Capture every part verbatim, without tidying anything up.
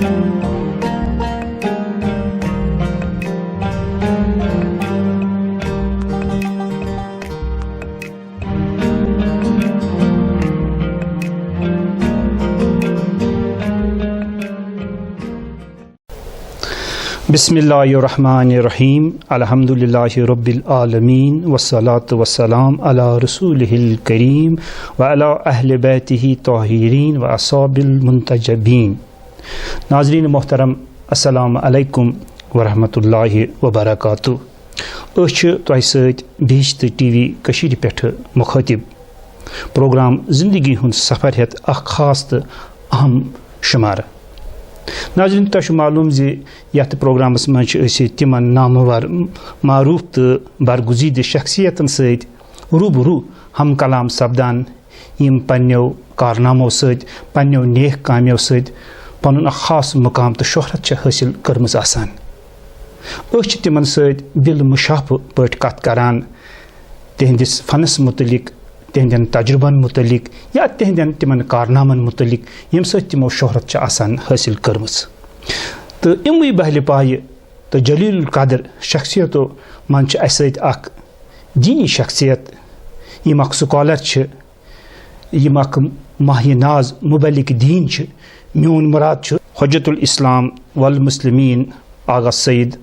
بسم الله الرحمن الرحيم. الحمد لله رب العالمين، والصلاة والسلام على رسوله الكريم وعلى أهل بيته الطاهرين وأصحابه المنتجبين. ناظرین محترم، السلام علیکم ورحمۃ اللہ وبرکاتہ۔ أسۍ چھِ تۄہہِ سۭتۍ بہشت ٹی وی کٔشیٖرِ پٮ۪ٹھٕ مُخٲطِب۔ پروگرام زندگی ہُنٛد سفر ہٮ۪تھ اکھ خاص تہٕ اہم شمارٕ۔ ناظرین، تۄہہِ چھُ معلوم زِ یتھ پروگرامس منٛز چھِ أسۍ تِمن نامور، معروف تہٕ برگزیدٕ شخصیتن سۭتۍ روبرو ہم کلام سپدان، یِم پننیو کارنامو سۭتۍ، پننیو نیک کامیو سۭتۍ پنُن اکھ خاص مقام تہٕ شہرت چھِ حٲصِل کٔرمٕژ آسان۔ أسۍ چھِ تِمن سۭتۍ دل مشافہٕ پٲٹھۍ کتھ کران، تِہنٛدِس فنس متعلق، تِہنٛدٮ۪ن تجربن متعلق یا تِہنٛدٮ۪ن تِمن کارنامن متعلق، ییٚمہِ سۭتۍ تِمو شہرت چھِ آسان حٲصِل کٔرمٕژ۔ تہٕ یِموٕے بہلہِ پایہِ تہٕ جلیل القدر شخصیتو منٛز چھِ اسہِ سۭتۍ اکھ دینی شخصیت، یِم اکھ سکالر چھِ، یِم اکھ ماہ ناز مبلغ دین چھِ۔ میون مراد چھُ حجت الاسلام والمسلمین آغا سید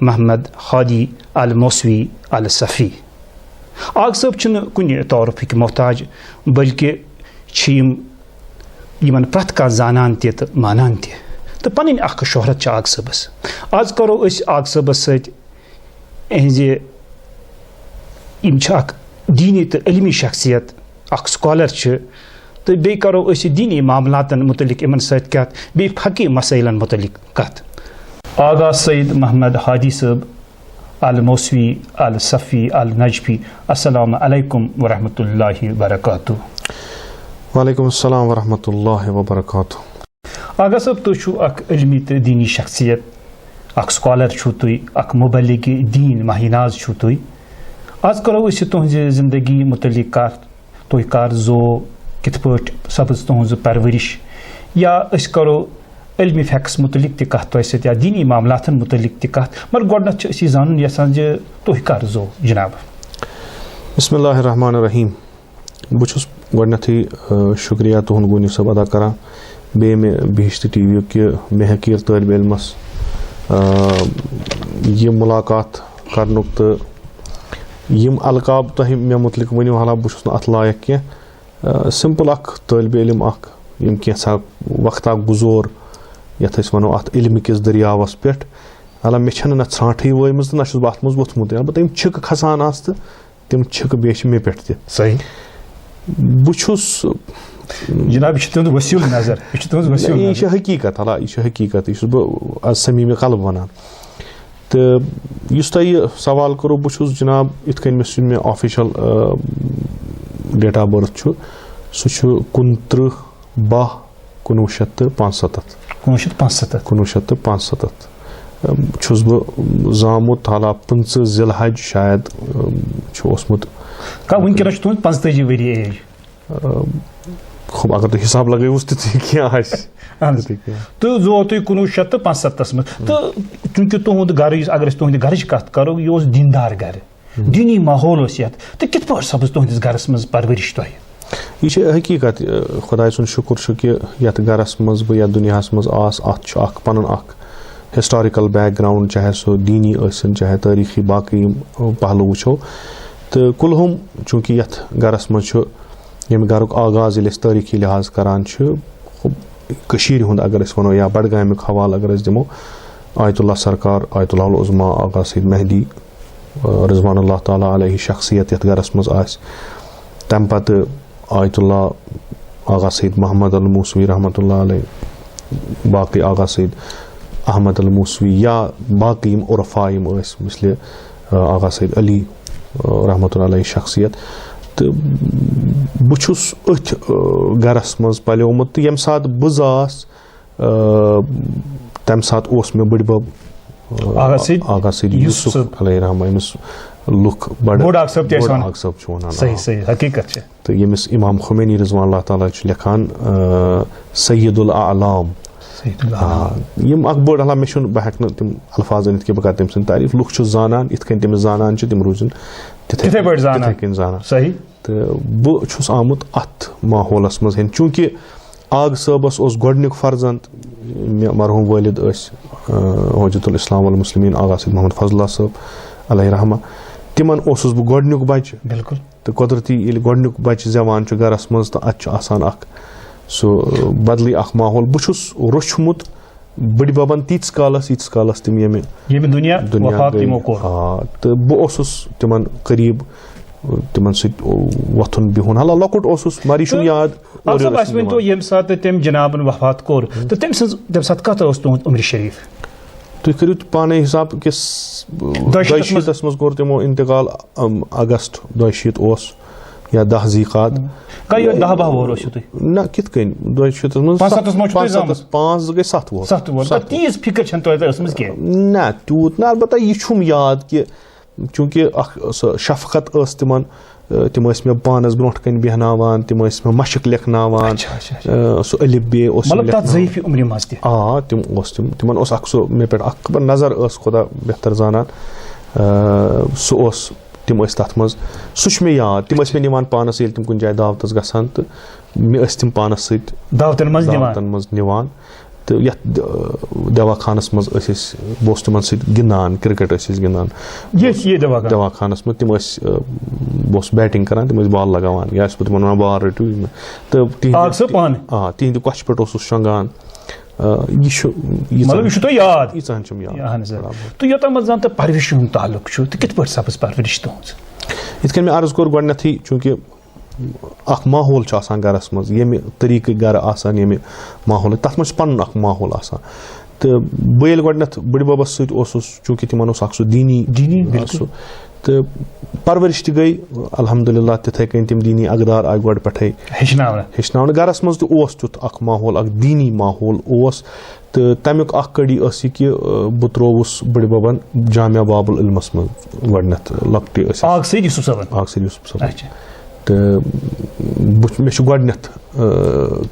محمد ہادی الموسوی الصفی۔ آغا صٲب چھِنہٕ کُنہِ تعارفٕکۍ محتاج، بلکہِ چھِ یِم، یِمن پرٛٮ۪تھ کانٛہہ زانان تہِ تہٕ مانان تہِ، تہٕ پنٕنۍ اکھ شہرت چھِ آغا صٲبس۔ آز کرو أسۍ آغا صٲبس سۭتۍ اِہنٛزِ، یِم چھِ اکھ دینی تہٕ علمی شخصیت، اکھ سکالر چھِ، تہٕ بیٚیہِ کرو أسۍ دینی معاملاتن متعلق یِمن سۭتۍ کتھ، بیٚیہِ فقی مسائلن متعلق کتھ۔ آغا سید محمد ہادی صٲب الموسوی الصفی النجفی، السلام علیکم ورحمۃ اللہ وبرکاتہ۔ وعلیکم السلام ورحمۃ اللہ وبرکاتہ۔ آغا صٲب، تُہۍ چھِو اکھ علمی تہٕ دینی شخصیت، اکھ سکالر چھِو تُہۍ، اکھ مبلغ دین ماہ ناز چھِو تُہۍ۔ آز کرو أسۍ تُہنٛزِ زندگی متعلق کتھ، تُہۍ کر زو، کِتھ پٲٹھۍ سپٕز تُہنٛز پرورش، یا أسۍ کرو علمی فیکٹس متعلق تہِ کتھ تۄہہِ سۭتۍ یا دینی معاملاتن متعلق تہِ کتھ، مگر گۄڈٕنیتھ چھِ أسۍ یہِ زانُن یژھان زِ تُہۍ کر زو جناب؟ بسم اللہ الرحمن الرحیم۔ بہٕ چھُس گۄڈٕنیتھٕے، آ، شُکریہ تُہُنٛد غنی صٲب ادا کران، بیٚیہِ مےٚ بہشت ٹی وی یُک یہِ مےٚ حقیٖر طٲلبِ علمس، آ، یہِ مُلاقات کرنُک تہٕ یِم القاب تۄہہِ مےٚ مُتعلق ؤنِو، حالانکہ بہٕ چھُس نہٕ اتھ لایق کینٛہہ۔ آ، سمپل اکھ طٲلبِ علم اکھ، یِم کینٛژھا وقتا گُزور یتھ أسۍ ونو اتھ علمہٕ کِس دٔریاوس پٮ۪ٹھ۔ حالانکہ مےٚ چھنہٕ نہ ژھرانٛٹھٕے وٲیمٕژ تہٕ نہ چھُس بہٕ اتھ منٛز ووٚتھمُت، البتہ یِم چھِکہٕ کھسان آسہٕ تہٕ تِم چھِکہٕ بیٚیہِ چھِ مےٚ پٮ۪ٹھ تہِ۔ صحیح۔ بہٕ چھُس، جناب، یہِ چھُ تُہُنٛد وسیٖلہٕ نظر، یہِ چھُ تُہُنٛد وسیٖلہٕ یہِ چھِ نظر۔ حقیٖقت، حالانکہ یہِ چھِ حقیٖقت، یہِ چھُس بہٕ از صمیٖمِ قلب ونان۔ تہٕ یُس تۄہہِ یہِ سوال کوٚروٕ، بہٕ چھُس جناب، یِتھ کٔنۍ مےٚ سُہ مےٚ آفیشل، آ، ڈیٹ آف بٔرٕتھ چھُ، سُہ چھُ کُنترٕہ باہ کُنوُہ شیٚتھ تہٕ پانٛژستتھ۔ کُنوُہ شیٚتھ پانٛژستتھ۔ کُنوُہ شیٚتھ تہٕ پانٛژستتھ۔ آ، چھُس بہٕ زامُت حالا پٕنٛژٕہ ذی الحج شاید، آ، چھُ اوسمُت۔ کا وٕنکیٚنَس چھُ تُہُنٛد پانٛژتٲجی ؤری ایج؟ آ، خب، اگر تُہۍ حساب لگٲیوُس تہٕ تُہۍ کینٛہہ آسہِ۔ اہن حظ۔ تُہۍ کینٛہہ۔ تہٕ زو تُہۍ کُنوُہ شیٚتھ تہٕ پانٛژستتھس منٛز۔ تہٕ چوٗنٛکہِ تُہُنٛد گرٕ، یُس، اگر أسۍ تُہٕنٛدِ گرٕچ کتھ کرو، یہِ اوس دیٖندار گرٕ۔ ہم۔ دیٖنی ماحول اوس یتھ۔ تہٕ کِتھ پٲٹھۍ سپٕز تُہٕنٛدِس گرس منٛز پرورش تۄہہِ؟ یہِ چھِ حقیٖقت، آ، خۄداے سُنٛد شُکُر چھُ کہِ یتھ گرس منٛز بہٕ یتھ دُنیاہس منٛز آس، اتھ چھُ اکھ پنُن اکھ ہسٹوریکل بیک گراؤنڈ، چاہے سُہ دیٖنی ٲسِن، چاہے تٲریٖخی باقٕے یِم، آ، پہلو وٕچھو۔ تہٕ کُلہُم چوٗنٛکہِ یتھ گرس منٛز چھُ ییٚمہِ گرُک آغاز ییٚلہِ أسۍ تٲریٖخی لحاظ کران چھِ، کٔشیٖرِ ہُنٛد اگر أسۍ وَنو یا بڈگامیُک حوالہٕ اگر أسۍ دِمو، آیت اللہ سرکار، آیت اللہ العظمیٰ، آغا سید مہدی، آ، رضوان اللہ تعالیٰ علیہ شخصیت یَتھ گرس منٛز آسہِ، تَمہِ پتہٕ آیت اللہ آغا سید محمد الموسوی رحمتہ اللہ علیہ، باقٕے آغا سید احمد الموسوی یا باقٕے یِم عرفا یِم ٲسۍ مثلِ آ، آغا سید علی، آ، رحمتہ اللہ علیہ شخصیت۔ تہٕ بہٕ چھُس أتھۍ، آ، گرس منٛز پلیومُت تہٕ ییٚمہِ ساتہٕ بہٕ زاس، آ، تمہِ ساتہٕ اوس مےٚ بٕڈبب، آ، آغا سید آغا سید یوسف یوسف صٲب۔ علیہ رحمہ، ییٚمِس لُکھ بڑٕ بوٚڑ آغا صٲب تہِ ٲسۍ بوٚڑ ونان۔ آغا صٲب چھِ ونان، صحیح، آ۔ صحیح، حقیٖقت چھِ۔ تہٕ ییٚمِس امام خمینی رضوان اللہ تعالیٰ چھُ لیکھان، آ، سید الاعلام، آ، یِم اکھ بٔڑ، حالانکہ مےٚ چھُنہٕ، بہٕ ہٮ۪کہٕ نہٕ تِم الفاظ ؤنِتھ کہِ بہٕ کرٕ تٔمۍ سٕنٛز تعریٖف۔ لُکھ چھِ زانان، یِتھ کٔنۍ تٔمِس زانان چھِ، تِم روٗزِن تِتھَے تِتھَے پٲٹھۍ زانان۔ تِتھَے کٔنۍ زانان۔ صحیح۔ تہٕ بہٕ چھُس آمُت اَتھ ماحولَس منٛز ہٮ۪نہِ، چوٗنٛکہِ آغہٕ صٲبَس اوس گۄڈٕنیُک فرزنٛد، مےٚ مرحوٗم وٲلِد ٲسۍ، آ، حجت الاسلام والمسلمین آغا سید محمد فضل اللہ صٲب علیہ رحمہ، تِمَن اوسُس بہٕ گۄڈٕنیُک بَچہٕ۔ بِلکُل۔ تہٕ قۄدرٔتی ییٚلہِ گۄڈٕنیُک بَچہٕ زٮ۪وان چھُ گَرَس منٛز، تہٕ اَتہِ چھُ آسان اَکھ سُہ بدلٕے اَکھ ماحول۔ بہٕ چھُس روٚچھمُت بٔڈِ بَبَن تیٖتِس کالَس، ییٖتِس کالَس تِم ییٚمہِ ییٚمہِ دُنیا دُنیا وفات گٔے۔ تِمو کوٚر۔ آ، تہٕ بہٕ اوسُس تِمَن قریٖب، تِمَن سۭتۍ وۄتھُن بِہُن۔ حالانکہ لۄکُٹ اوسُس، مگر یہِ چھُم تہٕ یاد، اورٕ اَصٕل یورٕ ٲسۍ اَسہِ ؤنۍ تو، نِوان۔ ییٚمہِ ساتہٕ تٔمۍ جنابَن وفات کوٚر، تہٕ تٔمۍ سٕنٛز تَمہِ ساتہٕ کَتھ ٲس تُہُنٛد عمرِ شریٖف؟ تُہۍ کٔرِو پانے حساب کِس دۄیہِ شیٖتس دۄیہِ شیٖتس منٛز کوٚر تِمو انتقال، ام، اگست دۄیہِ شیٖتھ اوس یا دَہ ذی قعد۔ کَیو دَہ باہ وُہُر ٲسِو تُہۍ؟ نہ، کِتھ کٔنۍ؟ دۄیہِ شیٖتس منٛز پانٛژھ ستتھس منٛز چھُو تُہۍ ستتھس، زامٕتۍ؟ پانٛژھ زٕ گٔے ستھ وُہُر۔ ستھ وُہُر۔ ستھ وُہُر۔ تیٖژ فِکر چھَنہٕ تۄہہِ تۄہہِ ٲسمٕژ کینٛہہ؟ نہ، تیوٗت نہ، البتہ یہِ چھُم یاد کہِ چوٗنٛکہِ اَکھ سۄ شفقت ٲس تِمَن، تہٕ تِم ٲسۍ مےٚ پانَس برونٛٹھ کَنۍ بیٚہناوان، تِم ٲسۍ مےٚ مَشٕق لیکھناوان۔ اچھا، اچھا، اچھا۔ آ، سُہ الف بے اوس مطلب تَتھ لیکھناوان۔ ضعیفی عمرِ منٛز تہِ؟ آ، تِم اوس تِم، تِمَن اوس اَکھ سُہ مےٚ پٮ۪ٹھ اَکھ خبر نظر ٲس، خۄدا بہتر زانان۔ آ، سُہ اوس، تِم ٲسۍ تَتھ منٛز، سُہ چھُ مےٚ یاد۔ تِم ٲسۍ مےٚ نِوان پانَس، ییٚلہِ تِم کُنہِ جایہِ دعوتَس گژھان، تہٕ مےٚ ٲسۍ تِم پانَس سۭتۍ دعوتَن منٛز نِوان۔ دعوتَن منٛز نِوان۔ تہٕ یَتھ د-، دوا خانَس منٛز ٲسۍ أسۍ، بہٕ اوسُس تِمَن سۭتۍ گِنٛدان، کرکٹ ٲسۍ أسۍ گِنٛدان۔ یہِ، یہِ دوا خان؟ دوا خانَس منٛز تِم ٲسۍ، آ، بہٕ اوسُس بیٹِنٛگ کَران، تِم ٲسۍ بال لَگاوان، یا ٲسۍ بہٕ تِمَن وَنان، "بال رٔٹِو یہِ مےٚ۔" تہٕ تِہِنٛدِ آغ صٲب پانہٕ؟ آ، تِہِنٛدِ کۄچھِ پٮ۪ٹھ اوسُس شۄنٛگان۔ آ، یہِ چھُ، ییٖژاہ مطلب، یہِ چھُ تۄہہِ یاد؟ ییٖژاہَن چھُم یاد۔ اَہَن حظ۔ برابر۔ تہٕ یوٚتام زَن تہٕ پَرؤرِش ہُنٛد تعلُق چھُ، تہٕ کِتھ پٲٹھۍ سَپٕز پَرؤرِش تُہٕنٛز؟ یِتھ کٔنۍ مےٚ عرض کوٚر گۄڈٕنٮ۪تھٕے، چوٗنٛکہِ اکھ ماحول چھُ آسان گرس منٛز، ییٚمہِ طریٖقٕکۍ گرٕ آسان، ییٚمہِ ماحولہٕ، تتھ منٛز چھُ پنُن اکھ ماحول آسان۔ تہٕ بہٕ ییٚلہِ گۄڈٕنٮ۪تھ بٕڈِ ببس سۭتۍ اوسُس، چوٗنٛکہِ تِمن اوس اکھ سُہ دیٖنی، دیٖنی، بِلکُل۔ سُہ، تہٕ پرورش تہِ گٔے الحمدللہ تِتھے کٔنۍ، تِم دیٖنی اقدار آیہِ گۄڈٕ پٮ۪ٹھے ہیٚچھناونہٕ۔ ہیٚچھناونہٕ۔ گرس منٛز تہِ اوس تیُتھ اکھ ماحول، اکھ دیٖنی ماحول اوس۔ تہٕ تَمیُک اکھ کٔڑی ٲس یہِ کہِ، آ، بہٕ ترٛووُس بٕڈِ ببن جامع بابُل علمس منٛز گۄڈٕنٮ۪تھ، لۄکٹہِ ٲسۍ أسۍ۔ آغ سید یوسف صٲبن؟ آغ سید یوسف صٲبن۔ اچھا۔ تہٕ بہٕ، مےٚ چھُ گۄڈٕنٮ۪تھ، آ،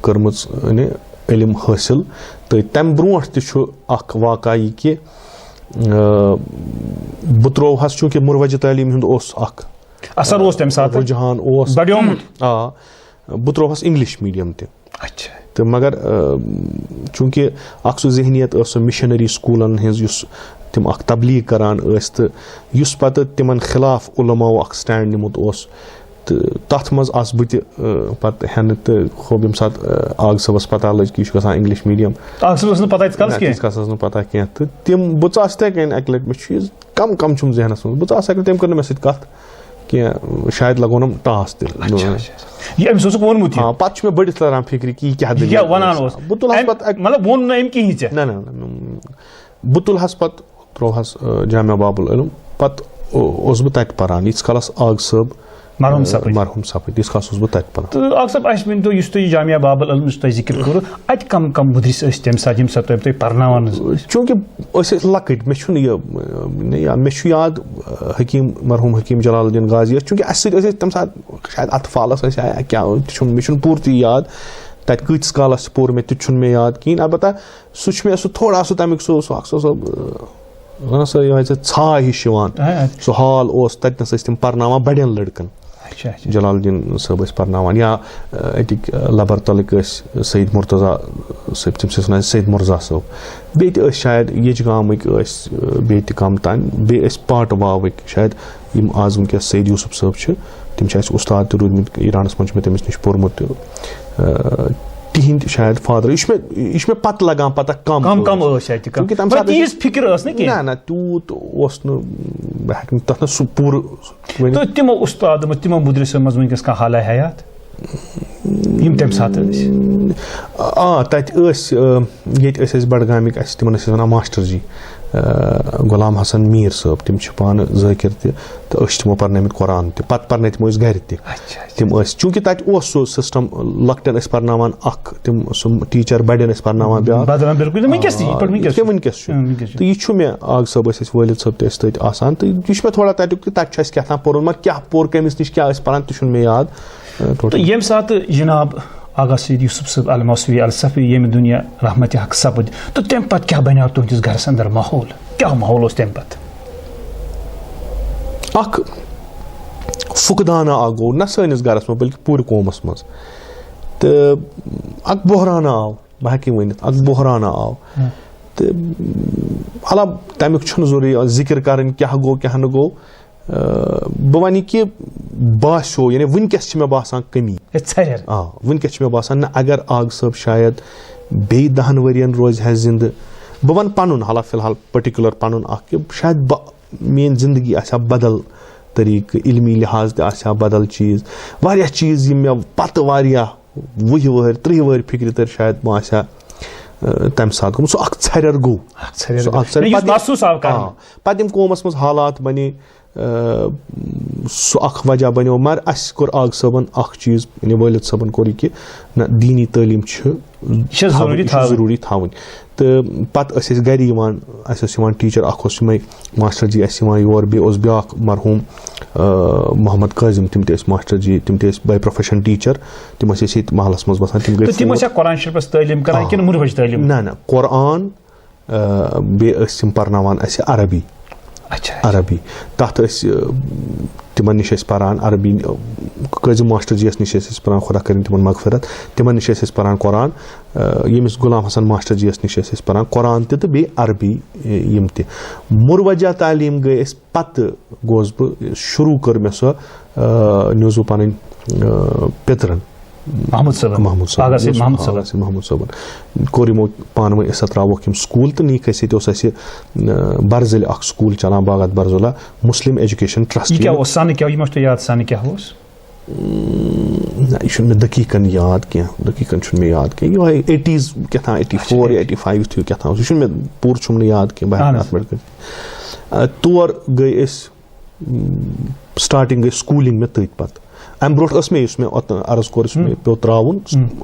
کٔرمٕژ، یعنی، علم حٲصِل۔ تہٕ تَمہِ برونٛٹھ تہِ چھُ اکھ واقعہ یہِ کہِ، آ، بہٕ ترٛووہس، چوٗنٛکہِ مروجہِ تعلیٖم ہُنٛد اوس اکھ اثر اوس تَمہِ ساتہٕ رُجحان اوس۔ بڑیومُت۔ آ، بہٕ ترٛووہس English medium تہِ۔ اچھا۔ تہٕ مگر، آ، چوٗنٛکہِ اکھ سُہ ذہنیت ٲس سۄ مِشنری سکوٗلن ہٕنٛز، یُس تِم اکھ تبلیغ کران ٲسۍ، تہٕ یُس پتہٕ تِمن خلاف علماو اکھ stand نِمُت اوس، تہٕ تتھ منٛز آس بہٕ تہِ، آ، پتہٕ ہٮ۪نہٕ۔ تہٕ خوب ییٚمہِ ساتہٕ، آ، آغ صٲبس پتہ لٔج کہِ یہِ چھُ گژھان English medium۔ آغ صٲبس ٲس نہٕ پتہ ییٖتِس کالس نہ، کینٛہہ۔ تیٖتِس کالس ٲس نہٕ پتہ کینٛہہ۔ تہٕ تِم، بہٕ ژاس تِتھے کٔنۍ اکہِ لٹہِ، مےٚ چھُ یہِ کم کم چھُم ذہنس منٛز، بہٕ ژاس اکہِ لٹہِ، تٔمۍ کٔر نہٕ مےٚ سۭتۍ کتھ کینٛہہ، شاید لگوونم ٹاس تہِ۔ اچھا، اچھا، اچھا۔ یہِ أمِس اوسُکھ ووٚنمُت یہِ؟ آ، پتہٕ چھُ مےٚ بٔڑِتھ تران فِکرِ کہِ یہِ کیٛاہ یہِ دٔلیٖل کیٛاہ وَنان ٲس۔ اوس؟ بہٕ تُلہس أمۍ پتہٕ اَکہِ مطلب ووٚن نہٕ أمۍ کِہیٖنۍ ژےٚ؟ نہ، نہ، نہ، نہ۔ بہٕ تُلہس پتہٕ، ترٛووہس، آ، جامع بابُل علم۔ پتہٕ او-، اوسُس بہٕ تتہِ پران، ییٖتِس کالس آغ صٲب، مرحوم آ، صٲبٕنۍ۔ مرحوم صٲبٕنۍ، تیٖتِس کالس اوسُس بہٕ تتہِ پران۔ تہٕ آغ صٲب، اَسہِ ؤنۍ تو، یُس تُہۍ یہِ جامع بابُل علم یُس تۄہہِ ذِکِر کوٚروٕ، اَتہِ کم کم مُدرِس ٲسۍ تَمہِ ساتہٕ، ییٚمہِ ساتہٕ تۄہہِ، تۄہہِ پرناوان ٲسۍ؟ چوٗنٛکہِ أسۍ ٲسۍ لۄکٕٹۍ، مےٚ چھُنہٕ یہِ، نہ، یا مےٚ چھُ یاد، آ، حکیٖم، مرحوم حکیٖم جلال الدین غازی ٲسۍ، چوٗنٛکہِ اَسہِ سۭتۍ ٲسۍ أسۍ تَمہِ ساتہٕ شاید اطفالس ٲسۍ یا کیٛاہ، تہِ چھُنہٕ، مےٚ چھُنہٕ پوٗرٕ تہِ یاد، تَتہِ کۭتِس کالس چھِ پوٚر مےٚ، تہِ چھُنہٕ مےٚ یاد کِہیٖنۍ۔ البتہ سُہ چھُ مےٚ، سُہ تھوڑا سُہ تَمیُک سُہ، سُہ اکھ سُہ، سُہ، وَنان سُہ یِہوٚے ژےٚ ژھاے ہِش یِوان۔ آ، آ۔ سُہ حال اوس، تَتہِ نَس ٲسۍ تِم پَرناوان بَڑٮ۪ن لٔڑکَن۔ اچھا، اچھا۔ جلال الدین صٲب ٲسۍ پَرناوان، یا، آ، أتِکۍ، آ، لَبَر تَلٕکۍ ٲسۍ سید مرتضیٰ صٲب، تِم چھِ أسۍ وَنان سید مرتضیٰ صٲب۔ بیٚیہِ تہِ ٲسۍ شاید ییٚجہِ گامٕکۍ ٲسۍ، آ، بیٚیہِ تہِ کَم تام، بیٚیہِ ٲسۍ پاٹہٕ واوٕکۍ شاید، یِم آز وٕنکیٚس سید یوسف صٲب چھِ، تِم چھِ اَسہِ اُستاد تہِ روٗدمٕتۍ۔ ایرانَس منٛز چھُ مےٚ تٔمِس نِش پوٚرمُت تہِ۔ آ، تِہِنٛدۍ شاید فادر، یہِ چھُ مےٚ، یہِ چھُ مےٚ پَتہٕ لَگان پَتہ کَم کَم کَم ٲسۍ۔ ٲسۍ اَتہِ، کَم۔ چوٗنٛکہِ تَمہِ مگر ساتہٕ تیٖژ فِکِر ٲس نہٕ کینٛہہ۔ نہ، نہ، تیوٗت اوس نہٕ بہٕ ہٮ۪کہٕ نہٕ تَتھ نہٕ سُہ پوٗرٕ ؤنِتھ۔ تہٕ تِمو اُستادو منٛز، تِمو مُدرِسو منٛز وٕنکیٚس کانٛہہ حالہ حیات؟ یِم تَمہِ ساتہٕ ٲسۍ؟ آ، تَتہِ ٲسۍ، آ، ییٚتہِ ٲسۍ اَسہِ بڈگامِکۍ، اَسہِ تِمن ٲسۍ أسۍ وَنان ماسٹر جی، آ، غلام حسن میٖر صٲب، تِم چھِ پانہٕ ذٲکِر تہِ، تہٕ أسۍ چھِ تِمو پرنٲومٕتۍ قرآن تہِ، پَتہٕ پرنٲے تِمو أسۍ گرِ تہِ۔ اچھا، اچھا۔ تِم ٲسۍ، چوٗنٛکہِ تَتہِ اوس سُہ سسٹم، لۄکٹٮ۪ن ٲسۍ پرناوان اکھ، تِم سُہ ٹیٖچر، بڈٮ۪ن ٲسۍ پرناوان بیٛاکھ۔ بدلان بِلکُل، یِتھ کٔنۍ وٕنکیٚس تہِ، یِتھ پٲٹھۍ وٕنکیٚس آ، یِتھ کٔنۍ چھُ۔ وٕنکیٚس چھُ۔ اۭں، وٕنکیٚس چھُ۔ تہٕ یہِ چھُ مےٚ، آغ صٲب ٲسۍ اَسہِ وٲلِد صٲب تہِ ٲسۍ تٔتۍ آسان، تہٕ یہِ چھُ مےٚ تھوڑا تَتیُک تہِ، تَتہِ چھُ اَسہِ کیٛاہ تام پوٚرمُت، مگر کیٛاہ پوٚر، کٔمِس نِش کیٛاہ ٲسۍ پَران، تہِ چھُنہٕ مےٚ یاد۔ آ، ٹوٹل۔ تہٕ ییٚمہِ ساتہٕ جناب آغا سید یوسف صٲب الموسوی الصفی، ییٚمہِ دُنیا رحمت حق سپٕدۍ، تہٕ تَمہِ پتہٕ کیٛاہ بنیٛاو تُہٕنٛدِس گرس اندر ماحول؟ کیٛاہ ماحول اوس تَمہِ پتہٕ؟ اکھ فقدانہ اکھ گوٚو نہ سٲنِس گرس منٛز بلکہِ پوٗرٕ قومس منٛز، تہٕ اکھ بحرانہ آو، بہٕ ہٮ۪کہٕ یہِ ؤنِتھ، اکھ بحرانہ آو۔ تہٕ علاوٕ تمیُک چھُنہٕ ضروٗری ذِکر کرٕنۍ کیٛاہ گوٚو کیٛاہ نہٕ گوٚو۔ بہٕ وَنہٕ یہِ کہِ باسیو، یعنی وٕنکیٚس چھِ مےٚ باسان کٔمی۔ ژھرٮ۪ر۔ آ، وٕنکیٚس چھِ مےٚ باسان نہ، اگر آغہٕ صٲب شاید بیٚیہِ دَہَن ؤرِین روزِ ہا زِندٕ، بہٕ وَنہٕ پَنُن حالہ فی الحال پٔٹِکیوٗلَر پَنُن اَکھ کہِ شاید بہٕ، میٛٲنۍ زِندگی آسہِ ہا بدل طریٖقہٕ، علمی لحاظ تہِ آسہِ ہا بدل چیٖز، واریاہ چیٖز یِم مےٚ پَتہٕ واریاہ وُہہِ وٕہٕرۍ، ترٛہہِ وٕہٕرۍ فِکرِ تَرِ، شاید بہٕ آسہِ ہا، آ، تَمہِ ساتہٕ گوٚمُت۔ سُہ اَکھ ژھرٮ۪ر گوٚو۔ اَکھ ژھرٮ۪ر سُہ گوٚو۔ اَکھ ژھرٮ۪ر۔ یُس پَتہٕ یِم- محسوٗس آو کرنہٕ۔ آ، پَتہٕ یِم قومَس منٛز حالات بَنے، آ، سُہ اَکھ وجہ بَنیو۔ مگر اَسہِ کوٚر آغہٕ صٲبَن اَکھ چیٖز، یعنی والد صٲبَن کوٚر یہِ کہِ نہ، دیٖنی تعلیٖم چھِ چھِ ضروٗری یہِ چھِ تھاوٕنۍ۔ ضروٗری تھاوٕنۍ۔ تہٕ پَتہٕ ٲسۍ أسۍ گَرِ یِوان، اَسہِ اوس یِوان ٹیٖچَر اَکھ اوس یِمَے ماسٹر جی اَسہِ یِوان یور، بیٚیہِ اوس بیٛاکھ مرحوٗم، آ، محمد قٲظِم، تِم تہِ ٲسۍ ماسٹر جی، تِم تہِ ٲسۍ by profession teacher، تِم ٲسۍ اَسہِ ییٚتہِ محلَس منٛز بَسان، تِم گٔے تہٕ تِم فوت۔ ٲسیا قرآن شریٖفس تعلیٖم کران آ۔ کِنہٕ مُروج تعلیٖم؟ نہ، نہ، قرآن، آ، بیٚیہِ ٲسۍ تِم پَرناوان اَسہِ عربی۔ اچھا۔ عربی۔ تَتھ ٲسۍ، آ، تِمَن نِش ٲسۍ پَران عربی، آ، قٲضی ماسٹر جی یَس نِش ٲسۍ أسۍ پَران، خۄدا کٔرِنۍ تِمَن مغفرت۔ تِمَن نِش ٲسۍ أسۍ پَران قرآن، آ، ییٚمِس غلام حسن ماسٹر جی یَس نِش ٲسۍ أسۍ پَران قرآن تہِ تہٕ بیٚیہِ عربی، آ، یِم تہِ۔ مُروجہ تعلیٖم گٔے أسۍ پَتہٕ گوس بہٕ، شروٗع کٔر مےٚ سۄ، آ، نیوٗزو پَنٕنۍ، آ، پیٚترَن۔ محمود صٲبن۔ محمود صٲبن۔ آغا سید یُس محمود آغا صٲبن۔ سید محمود صٲبن۔ کوٚر یِمو پانہٕ ؤنۍ، أسۍ ہسا ترٛاووکھ یِم سکوٗل تہٕ نِکھ أسۍ، ییٚتہِ اوس اَسہِ، آ، برزٕلۍ اَکھ سکوٗل چلان، باغات برزولا، مسلم ایجوکیشن ٹرسٹ۔ یہِ کیٛاہ اوس؟ سنہٕ کیٛاہ؟ یہِ ما چھُ تۄہہِ یاد سنہٕ کیٛاہ اوس؟ نہ، یہِ چھُنہٕ مےٚ دقیٖقن یاد کینٛہہ، دقیٖقن چھُنہٕ مےٚ یاد کینٛہہ۔ یِہوٚے ایٹیٖز کیٛاہ تام، ایٹی فور یا ایٹی فایو یُتھُے کیٛاہ تام اوس، یہِ چھُنہٕ مےٚ پوٗرٕ چھُم نہٕ یاد کینٛہہ، بہٕ ہٮ۪کہٕ اہن نہٕ حظ۔ اَتھ پٮ۪ٹھ کٔرِتھ۔ آ، تور گٔے أسۍ، م، سٹارٹنگ گٔے سکوٗلِنگ مےٚ تٔتھۍ پتہٕ۔ اَمہِ برونٛٹھ ٲس مےٚ، یُس مےٚ اوٚت عرض کوٚر، یُس مےٚ پیوٚو ترٛاوُن،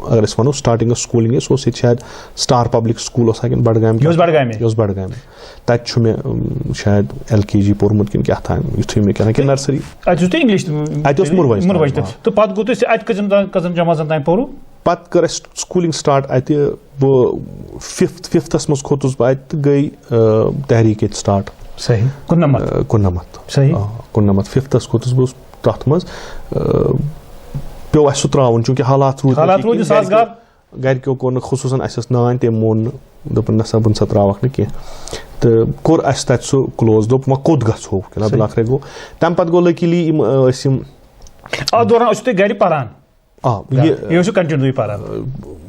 اگر أسۍ وَنو سٹارٹنگ ٲس سکوٗلِنگ، سُہ اوس ییٚتہِ شاید سٹار پبلک سکوٗل اوس ہا کِنہٕ بڈگامہِ یہِ اوس بڈگامہِ؟ یہِ اوس بڈگامہِ۔ تَتہِ چھُ مےٚ، م، شاید ایل کے جی پوٚرمُت کِنہٕ کیٛاہ تام، یُتھُے مےٚ کیٛاہ تام کِنہٕ نرسری۔ اَتہِ اوس تۄہہِ انگلش تہِ؟ اَتہِ اوس مُروج مُروج تہِ۔ تہِ۔ تہٕ پتہٕ گوٚو تۄہہِ اَتہِ کٔژن تام، کٔژن جمٲژن تام پوٚروٕ؟ پتہٕ کٔر اَسہِ سکوٗلِنگ سٹارٹ اَتہِ۔ بہٕ ففتھ، ففتھس منٛز کھوٚتُس بہٕ اَتہِ تہٕ گٔے، آ، تحریٖک ییٚتہِ سٹارٹ۔ صحیح۔ کُننمتھ۔ آ، کُننمتھ۔ صحیح۔ آ، کُننمتھ۔ ففتھس کھوٚتُس بہٕ تَتھ منٛز۔ آ، پیوٚو اَسہِ سُہ ترٛاوُن، چوٗنٛکہِ حالات روٗدۍ نہٕ حالات ٹھیٖک روٗدۍ کینٛہہ۔ سازگار۔ گرِکیو کوٚر نہٕ، خصوٗصن اَسہِ ٲس نانۍ، تٔمۍ مون نہٕ، دوٚپُن، "نہ سا، بہٕ نہ سا ترٛاوَکھ نہٕ کینٛہہ۔" تہٕ کوٚر اَسہِ تَتہِ سُہ کلوز، دوٚپ، "وۄنۍ کوٚت گژھو؟" فِلحال صحیح۔ ٲخرے گوٚو۔ تَمہِ پَتہٕ گوٚو لٔکیٖلی یِم، ٲسۍ یِم۔ اَتھ دوران ٲسِو تُہۍ گرِ پران؟ آ، یہِ یہِ اوسوٕ کنٹِنیوٗ پران؟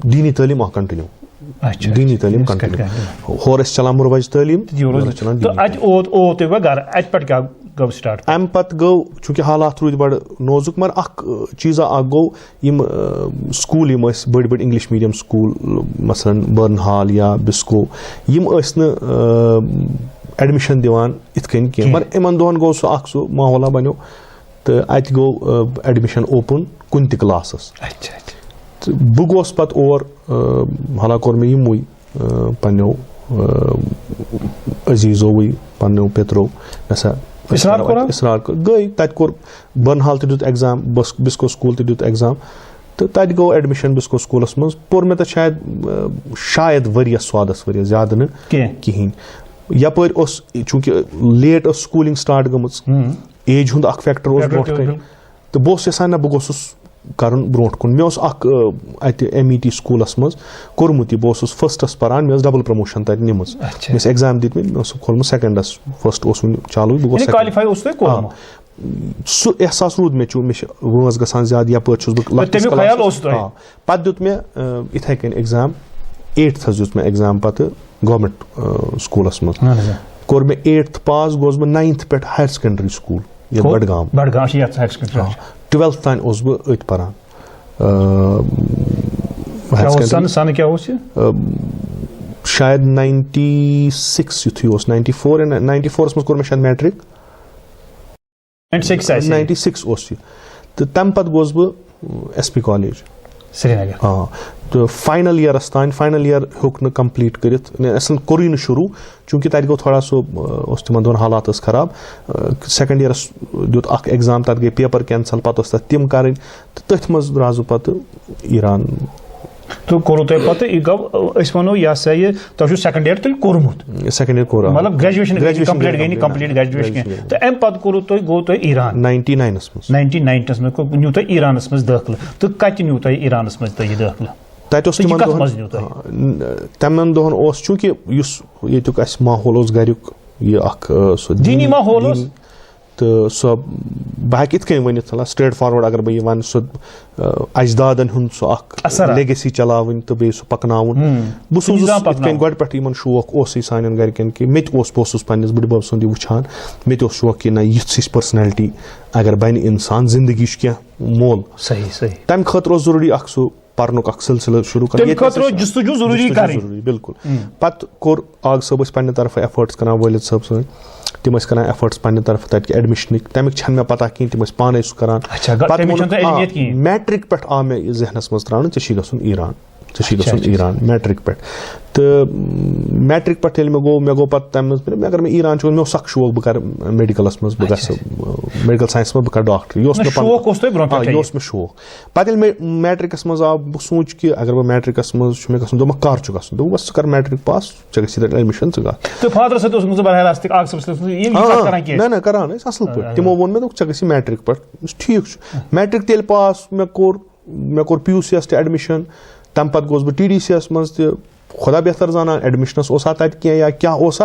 دیٖنی تعلیٖم اکھ کنٹِنیوٗ۔ اچھا، دیٖنی اچھا، تعلیٖم اچھا، کنٹِنیوٗ۔ کنٹِنیوٗ۔ ہورٕ ٲسۍ چلان مُروج تعلیٖم، تہٕ یورٕ یورٕ اوس ٲسۍ چلان تہٕ دیٖنی۔ اَتہِ اوت، اوت تُہۍ وۄنۍ گرٕ، اَتہِ پٮ۪ٹھ کیٛاہ گوٚو سٹارٹ؟ اَمہِ پتہٕ گوٚو، چوٗنٛکہِ حالات روٗدۍ بڑٕ نوزُک، مگر اکھ، آ، چیٖزا اکھ گوٚو، یِم، آ، سکوٗل یِم ٲسۍ، بٔڑۍ بٔڑۍ انگلش میٖڈیم سکوٗل، مثلاً برن ہال یا بسکو، یِم ٲسۍ نہٕ، آ، ایڈمِشن دِوان یِتھ کٔنۍ کینٛہہ۔ کینٛہہ۔ مگر یِمن دۄہن گوٚو سُہ اکھ، سُہ ماحولہ بنیو۔ تہٕ اَتہِ گوٚو، آ، ایڈمِشن اوپن کُنہِ تہِ کلاسس۔ اچھا، اچھا۔ تہٕ بہٕ گوس پتہٕ اور، آ، حالانکہ کوٚر مےٚ یِموٕے، آ، پننیو، آ، عزیزوٕے، پننیو پیٚترو، مےٚ سا اصرار کوٚرا؟ اصرار کوٚر۔ گٔے، تَتہِ کوٚر برن ہال تہِ دیُت ایگزام، بس-، بسکو سکوٗل تہِ دیُت ایگزام۔ تہٕ تَتہِ گوٚو ایڈمِشن بسکو سکوٗلس منٛز۔ پوٚر مےٚ تَتہِ شاید، آ، شاید ؤریَس سوادس، ؤریَس، زیادٕ نہٕ کینٛہہ۔ کِہینۍ۔ یپٲرۍ اوس، چوٗنٛکہِ لیٹ ٲس سکوٗلِنگ سٹارٹ گٔمٕژ، ہُم۔ ایج ہُنٛد اکھ فیکٹر اوس فیکٹر برونٛٹھ تہِ اوس کَنہِ۔ بِل۔ تہٕ بہٕ اوسُس یژھان، نہ، بہٕ گوٚژھُس کرُن برونٛٹھ کُن۔ مےٚ اوس اکھ، آ، اتہِ ایم ای ٹی سکوٗلس منٛز کوٚرمُت یہِ، بہٕ اوسُس فٔسٹس پران، مےٚ ٲس ڈبل پروموشن تتہِ نِمٕژ۔ اچھا۔ مےٚ ٲس ایگزام دِتمٕتۍ، مےٚ اوس کھولمُت سیکنڈس، فٔسٹ اوس وُنہِ چالوٕے، بہٕ گوٚوس یعنی سیکنڈ۔ کوالیفاے اوس تۄہہِ کوٚرمُت؟ آ۔ سُہ احساس روٗد مےٚ، چوٗنٛکہِ مےٚ چھِ وٲنٛس گژھان زیادٕ، یپٲرۍ چھُس بہٕ لۄکٹِس تَمیُک کلاسس۔ خیال اوس تۄہہِ؟ آ۔ پتہٕ دیُت مےٚ، آ، یِتھے کٔنۍ ایگزام، ایٹتھس دیُت مےٚ ایگزام پتہٕ گورمنٹ، آ، سکوٗلس منٛز۔ اہن حظ، آ۔ کوٚر مےٚ ایٹتھ پاس، گوس بہٕ ناینتھ پٮ۪ٹھ ہایر سیکنڈری سکوٗل یتھ کوٚر؟ بڈگام۔ بڈگام چھِ یتھ ہایر سیکنڈری۔ آ، ٹویلتھ تام اوسُس بہٕ أتھۍ پران۔ آ، ہایر کیٛاہ اوس سیکنڈری۔ سنہٕ، سنہٕ کیٛاہ اوس یہِ؟ آ، شاید ناینٹی سکس یُتھُے اوس، ناینٹی فور یا ناینٹی فورس منٛز کوٚر مےٚ شاید میٹرک۔ ناینٹی سکس آسہِ۔ ناینٹی سکس اوس یہِ۔ تہٕ تَمہِ پَتہٕ گوس بہٕ ایس پی کالیج۔ سرینگر۔ آ، تہٕ فاینل ییرس تام، فاینل ییر ہیوٚک نہٕ کمپلیٖٹ کٔرِتھ، نہ، اَسہِ کوٚرُے نہٕ شروٗع، چوٗنٛکہِ تَتہِ گوٚو تھوڑا سُہ، آ، اوس تِمن دۄہن حالات ٲس خراب۔ سیکنڈ ییرس دیُت اکھ ایگزام، تَتھ گٔے پیپر کینسل، پتہٕ اوس تَتھ تِم کَرٕنۍ، تہٕ تٔتھۍ منٛز درٛاس بہٕ پتہٕ ایران۔ تہٕ کوٚروٕ تۄہہِ پتہٕ، یہِ گوٚو، أسۍ وَنو، یہِ ہسا یہِ، تۄہہِ چھُو سیکنڈ ییر تیٚلہِ کوٚرمُت؟ سیکنڈ ییر کوٚر، آ۔ مطلب، گریجویشن گٔے گریجویشن کمپلیٖٹ، گٔے گٔے نہٕ کمپلیٖٹ۔ گریجویشن۔ تہٕ اَمہِ پتہٕ کوٚروٕ تۄہہِ، گوٚو تۄہہِ ایران؟ ناینٹی ناینس منٛز۔ ناینٹی ناینٹی ناینس منٛز کوٚر، نیوٗ تۄہہِ ایرانس منٛز دٲخلہٕ، تہٕ کتہِ نیوٗ تۄہہِ ایرانس منٛز تۄہہِ یہِ دٲخلہٕ؟ تَتہِ اوس تہٕ یہِ تِمن کتھ دۄہن، منٛز نیوٗ تۄہہِ؟ آ، ن-، تِمن دۄہن اوس، چوٗنٛکہِ یُس ییٚتیُک اَسہِ ماحول اوس گریُک، یہِ اکھ، آ، سُہ دیٖنی ماحول اوس؟ تہٕ سۄ، بہٕ ہٮ۪کہٕ یِتھ کٔنۍ ؤنِتھ، مطلب، سٹریٹ فاروٲڈ اگر بہٕ یہِ وَنہٕ، سُہ، آ، اجدادن ہُنٛد سُہ اکھ اثر اکھ۔ لیگیسی چلاوٕنۍ تہٕ بیٚیہِ سُہ پَکناوُن۔ ہُم۔ بہٕ سُہ سوٗزُس نظام یِتھ کٔنۍ پَکناوُن۔ گۄڈٕ پٮ۪ٹھٕ یِمن شوق اوسُے سانٮ۪ن گرِکٮ۪ن کہِ مےٚ تہِ اوس، بہٕ اوسُس پننِس بٕڈِ بب سُنٛد یہِ وٕچھان، مےٚ تہِ اوس شوق کہِ نہ، یِژھ ہِش پٔرسنلٹی اگر بَنہِ اِنسان، زندگی چھُ کینٛہہ مول۔ صحیح، صحیح۔ تَمہِ خٲطرٕ اوس ضروٗری اکھ سُہ پَرنُک اکھ سلسلہٕ شروٗع کرُن۔ تَمہِ ییٚتہِ خٲطرٕ ہسا اوس چھُ جستجو ضروٗری جستجو کَرٕنۍ۔ ضروٗری، بِلکُل۔ پَتہٕ کوٚر، آغہٕ صٲب ٲسۍ پننہِ طرفہٕ ایفٲرٹس کران، والد صٲب سٲنۍ، تِم ٲسۍ کران ایفٲرٹس پننہِ طرفہٕ تَتہِ کہِ ایڈمِشنٕکۍ، تَمِکۍ چھَنہٕ مےٚ پتہ کِہیٖنۍ، تِم ٲسۍ پانے سُہ کران۔ اچھا، گۄ-، پَتہٕ تَمِچ ووٚنُکھ، چھَنہٕ تۄہہِ آ، اہمیت کِہیٖنۍ؟ میٹرک پٮ۪ٹھ آو مےٚ یہِ ذہنس منٛز تراونہٕ، ژےٚ چھی گژھُن ایران، ژےٚ چھی اچھا، گژھُن اچھا۔ ایران میٹرک پٮ۪ٹھ۔ تہٕ میٹرک پٮ۪ٹھ ییٚلہِ مےٚ گوٚو، مےٚ گوٚو پَتہٕ تَمہِ منٛز، مےٚ اگر مےٚ ایران چھُ گوٚمُت، مےٚ اوس سخ شوق بہٕ کرٕ میڈیکلس منٛز، بہٕ اچھا، گژھٕ میڈیکل ساینسس منٛز، بہٕ کرٕ ڈاکٹری۔ یہِ اوس نہ، مےٚ پَنُن، شوق اوس تۄہہِ برونٛہہ آ، پٮ۪ٹھَے؟ یہِ اوس مےٚ شوق۔ پَتہٕ ییٚلہِ مےٚ میٹرکس منٛز آو، بہٕ سوٗنٛچ کہِ اگر بہٕ میٹرکس منٛز چھُ مےٚ گژھُن، دوٚپمَکھ، کر چھُ گژھُن؟ دوٚپُکھ، بس، ژٕ کر میٹرک پاس، ژےٚ گژھی تَتہِ ایڈمِشن، ژٕ گژھ۔ تہٕ فادرس سۭتۍ اوسمُت زبر حیران، آغہٕ صٲبس سۭتۍ اوسمُت یِم، یہِ آ، کَتھ آ، کران کینٛہہ؟ نہ، نہ، کران ٲسۍ اَصٕل پٲٹھۍ۔ آ، آ۔ تِمو ووٚن مےٚ، دوٚپُکھ، ژےٚ گژھی میٹرک پٮ۪ٹھ۔ بس، ٹھیٖک چھُ۔ میٹرک تہِ ییٚلہِ پاس مےٚ کوٚر، مےٚ کوٚر پی یوٗ سی یس تہِ ایڈمِشن، تَمہِ پتہٕ گوس بہٕ ٹی ڈی سی یس منٛز تہِ۔ خۄدا بہتر زانان، ایڈمِشنس اوسا تَتہِ کینٛہہ یا کیٛاہ اوسا،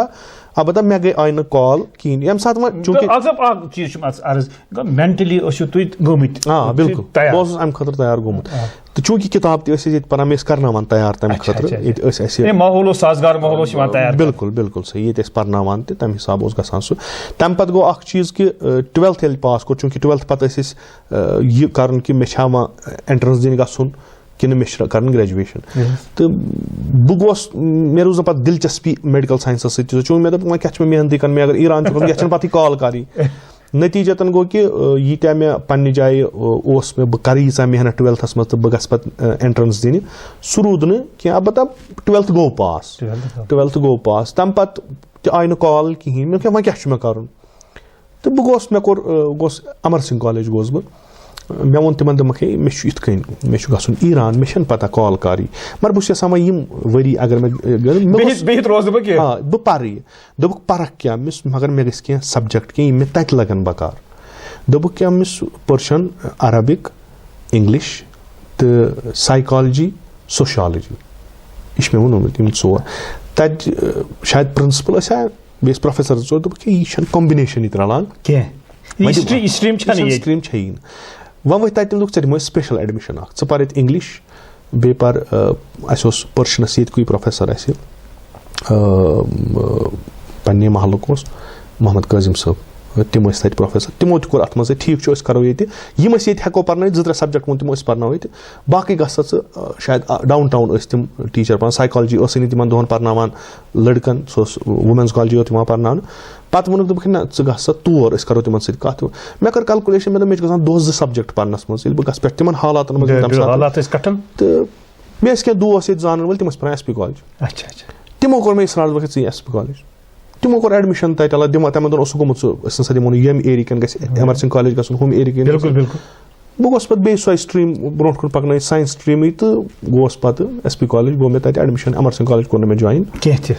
البتہ مےٚ گٔے، آیہِ نہٕ کال کِہیٖنۍ۔ ییٚمہِ ساتہٕ وۄنۍ چوٗنٛکہِ، تہٕ اَکھ، اَکھ چیٖز چھُ مےٚ عرض، گۄڈٕ مینٹلی ٲسِو تُہۍ گٔمٕتۍ؟ آ، تُہۍ بِلکُل۔ تیار۔ بہٕ اوسُس اَمہِ خٲطرٕ تیار گوٚمُت۔ آ۔ تہٕ چوٗنٛکہِ کِتاب تہِ ٲسۍ أسۍ ییٚتہِ پَران، مےٚ ٲسۍ کرناوان تیار تَمہِ اچھا، خٲطرٕ۔ اچھا، اچھا۔ ییٚتہِ ٲسۍ اَسہِ یعنی ماحول اوس سازگار، ماحول اوس یِوان تیار۔ بِلکُل، بِلکُل صحیح۔ ییٚتہِ ٲسۍ پَرناوان تہِ، تَمہِ حِسابہٕ اوس گژھان سُہ۔ تَمہِ پَتہٕ گوٚو اَکھ چیٖز کہِ، آ، ٹُویلتھ ییٚلہِ پاس کوٚر، چوٗنٛکہِ ٹُویلتھ پَتہٕ ٲسۍ أسۍ، آ، یہِ کَرُن کہِ مےٚ چھا وۄنۍ اٮ۪نٹرَنس دِنۍ گژھُن کِنہٕ مےٚ چھِ کَرٕنۍ گریجویشن۔ تہٕ بہٕ گوس، مےٚ روٗز نہٕ پَتہٕ دِلچسپی میڈیکل ساینسَس سۭتۍ تہِ۔ چوٗنٛکہِ مےٚ دوٚپ، وۄنۍ کیٛاہ چھُ مےٚ محنتٕے کَرٕنۍ؟ مےٚ اگر ایران چھُ گژھُن، یَتھ چھَنہٕ پَتہٕ یہِ کال کَرٕنۍ۔ نتیٖجتاً گوٚو کہِ، آ، ییٖتیٛاہ مےٚ پننہِ جایہِ، آ، اوس مےٚ، بہٕ کَرٕ ییٖژاہ محنت ٹُویلتھس منٛز تہٕ بہٕ گژھٕ پَتہٕ، آ، اٮ۪نٹرنس دِنہِ، سُہ روٗد نہٕ کینٛہہ۔ البتہ ٹُویلتھ گوٚو پاس۔ ٹُویلتھ گوٚو۔ ٹُویلتھ گوٚو پاس۔ تَمہِ پَتہٕ تہِ آیہِ نہٕ کال کِہیٖنۍ۔ مےٚ دوٚپ، وۄنۍ کیٛاہ چھُ مےٚ کَرُن؟ تہٕ بہٕ گوس، مےٚ کوٚر، آ، گوس امر سنگھ کالج گوس بہٕ۔ مےٚ ووٚن تِمن، دوٚپمَکھ، ہے، مےٚ چھُ یِتھ کٔنۍ، مےٚ چھُ گژھُن ایران، مےٚ چھَنہٕ پَتہ کال کَر یی۔ مگر بہٕ چھُس یَژھان وۄنۍ یِم ؤری اگر مےٚ، مےٚ گوٚژھ، بِہِتھ، بِہِتھ روزٕ بہٕ کینٛہہ۔ آ، بہٕ پَرٕ یہِ۔ دوٚپُکھ، پَرَکھ کیٛاہ؟ مےٚ ووٚنُس، مگر مےٚ گژھِ کینٛہہ سبجیکٹ کینٛہہ یِم مےٚ تَتہِ لَگَن بکار۔ دوٚپُکھ، کیٛاہ؟ مےٚ ووٚنُس، پٔرشَن، عربِک، اِنٛگلِش تہٕ سایکالجی، سوشالجی۔ یہِ چھُ مےٚ ووٚنمُت، یِم ژور۔ تَتہِ، آ، شاید پرنسپل ٲسۍ ہا، بیٚیہِ ٲسۍ پروفیسر زٕ ژور، دوٚپُکھ، ہے، یہِ چھَنہٕ کمبِنیشنٕے تہِ رَلان۔ کینٛہہ۔ یہِ وۄنۍ ہسٹری، دوٚپمَس، یہِ سٹریٖم چھَنہٕ یہِ ییٚتہِ۔ سٹریٖم چھےٚ یی نہٕ۔ وۄنۍ ؤتھۍ تَتہِ، تٔمۍ دوٚپُکھ، ژےٚ دِمو أسۍ سپیشل ایڈمِشن اکھ، ژٕ پَر ییٚتہِ اِنٛگلِش، بیٚیہِ پَر، آ، اَسہِ اوس پٔرشنس ییٚتہِ کُے پروفیسر اَسہِ، آ، آ، پننہِ محلُک اوس محمد قٲسِم صٲب، تِم ٲسۍ تَتہِ پروفیسر، تِمو تہِ کوٚر اَتھ منٛز، ٹھیٖک چھُ، أسۍ کرو ییٚتہِ، یِم أسۍ ییٚتہِ ہٮ۪کو پَرنٲوِتھ، زٕ ترٛےٚ سبجیکٹ ووٚن تِمو، أسۍ پَرناوو ییٚتہِ، باقٕے گژھ سا ژٕ، آ، شاید، آ، ڈاوُن ٹاوُن ٲسۍ تِم ٹیٖچر پَران، سایکالجی ٲسٕے نہٕ تِمن دۄہن پَرناوان لٔڑکَن، سُہ اوس وومینز کالجی یوت یِوان پَرناونہٕ۔ پَتہٕ ووٚنُکھ، دوٚپُکھ، نہ، ژٕ گژھ سا تور، أسۍ کَرو تِمَن سۭتۍ کَتھ۔ مےٚ کٔر کیلکولیشن، مےٚ دوٚپ، مےٚ چھِ گژھان دۄہَس زٕ سبجیکٹ پَرنَس منٛز، ییٚلہِ بہٕ گژھٕ پٮ۪ٹھ تِمَن حالاتَن منٛز، تَمہِ ساتہٕ۔ حالات ٲسۍ کَٹھن۔ تہٕ مےٚ ٲسۍ کینٛہہ دوس ییٚتہِ زانَن وٲلۍ، تِم ٲسۍ پَران ایس پی کالج۔ اچھا، اچھا۔ تِمو کوٚر مےٚ اِصرار، دوٚپُکھ، ژٕ یہِ ایس پی کالج۔ تِمو کوٚر ایڈمِشن تَتہِ، الگ دِمو، تِمن دۄہن اوسُکھ گوٚمُت سُہ، أسۍ ہسا دِمو نہٕ ییٚمہِ ایریا کٮ۪ن گژھِ، ایمرسنگ کالج گژھُن، ہُم ایریا کٮ۪ن گژھِ۔ بِلکُل، بِلکُل۔ بہٕ گوس پَتہٕ بیٚیہِ سۄے سٹریٖم برونٛٹھ کُن پَکنٲوِتھ، ساینس سٹریٖمٕے، تہٕ گوس پَتہٕ ایس پی کالج، گوٚو مےٚ تَتہِ ایڈمِشن، ایمرسنگ کالج کوٚر نہٕ مےٚ جوین۔ کینٛہہ تہِ۔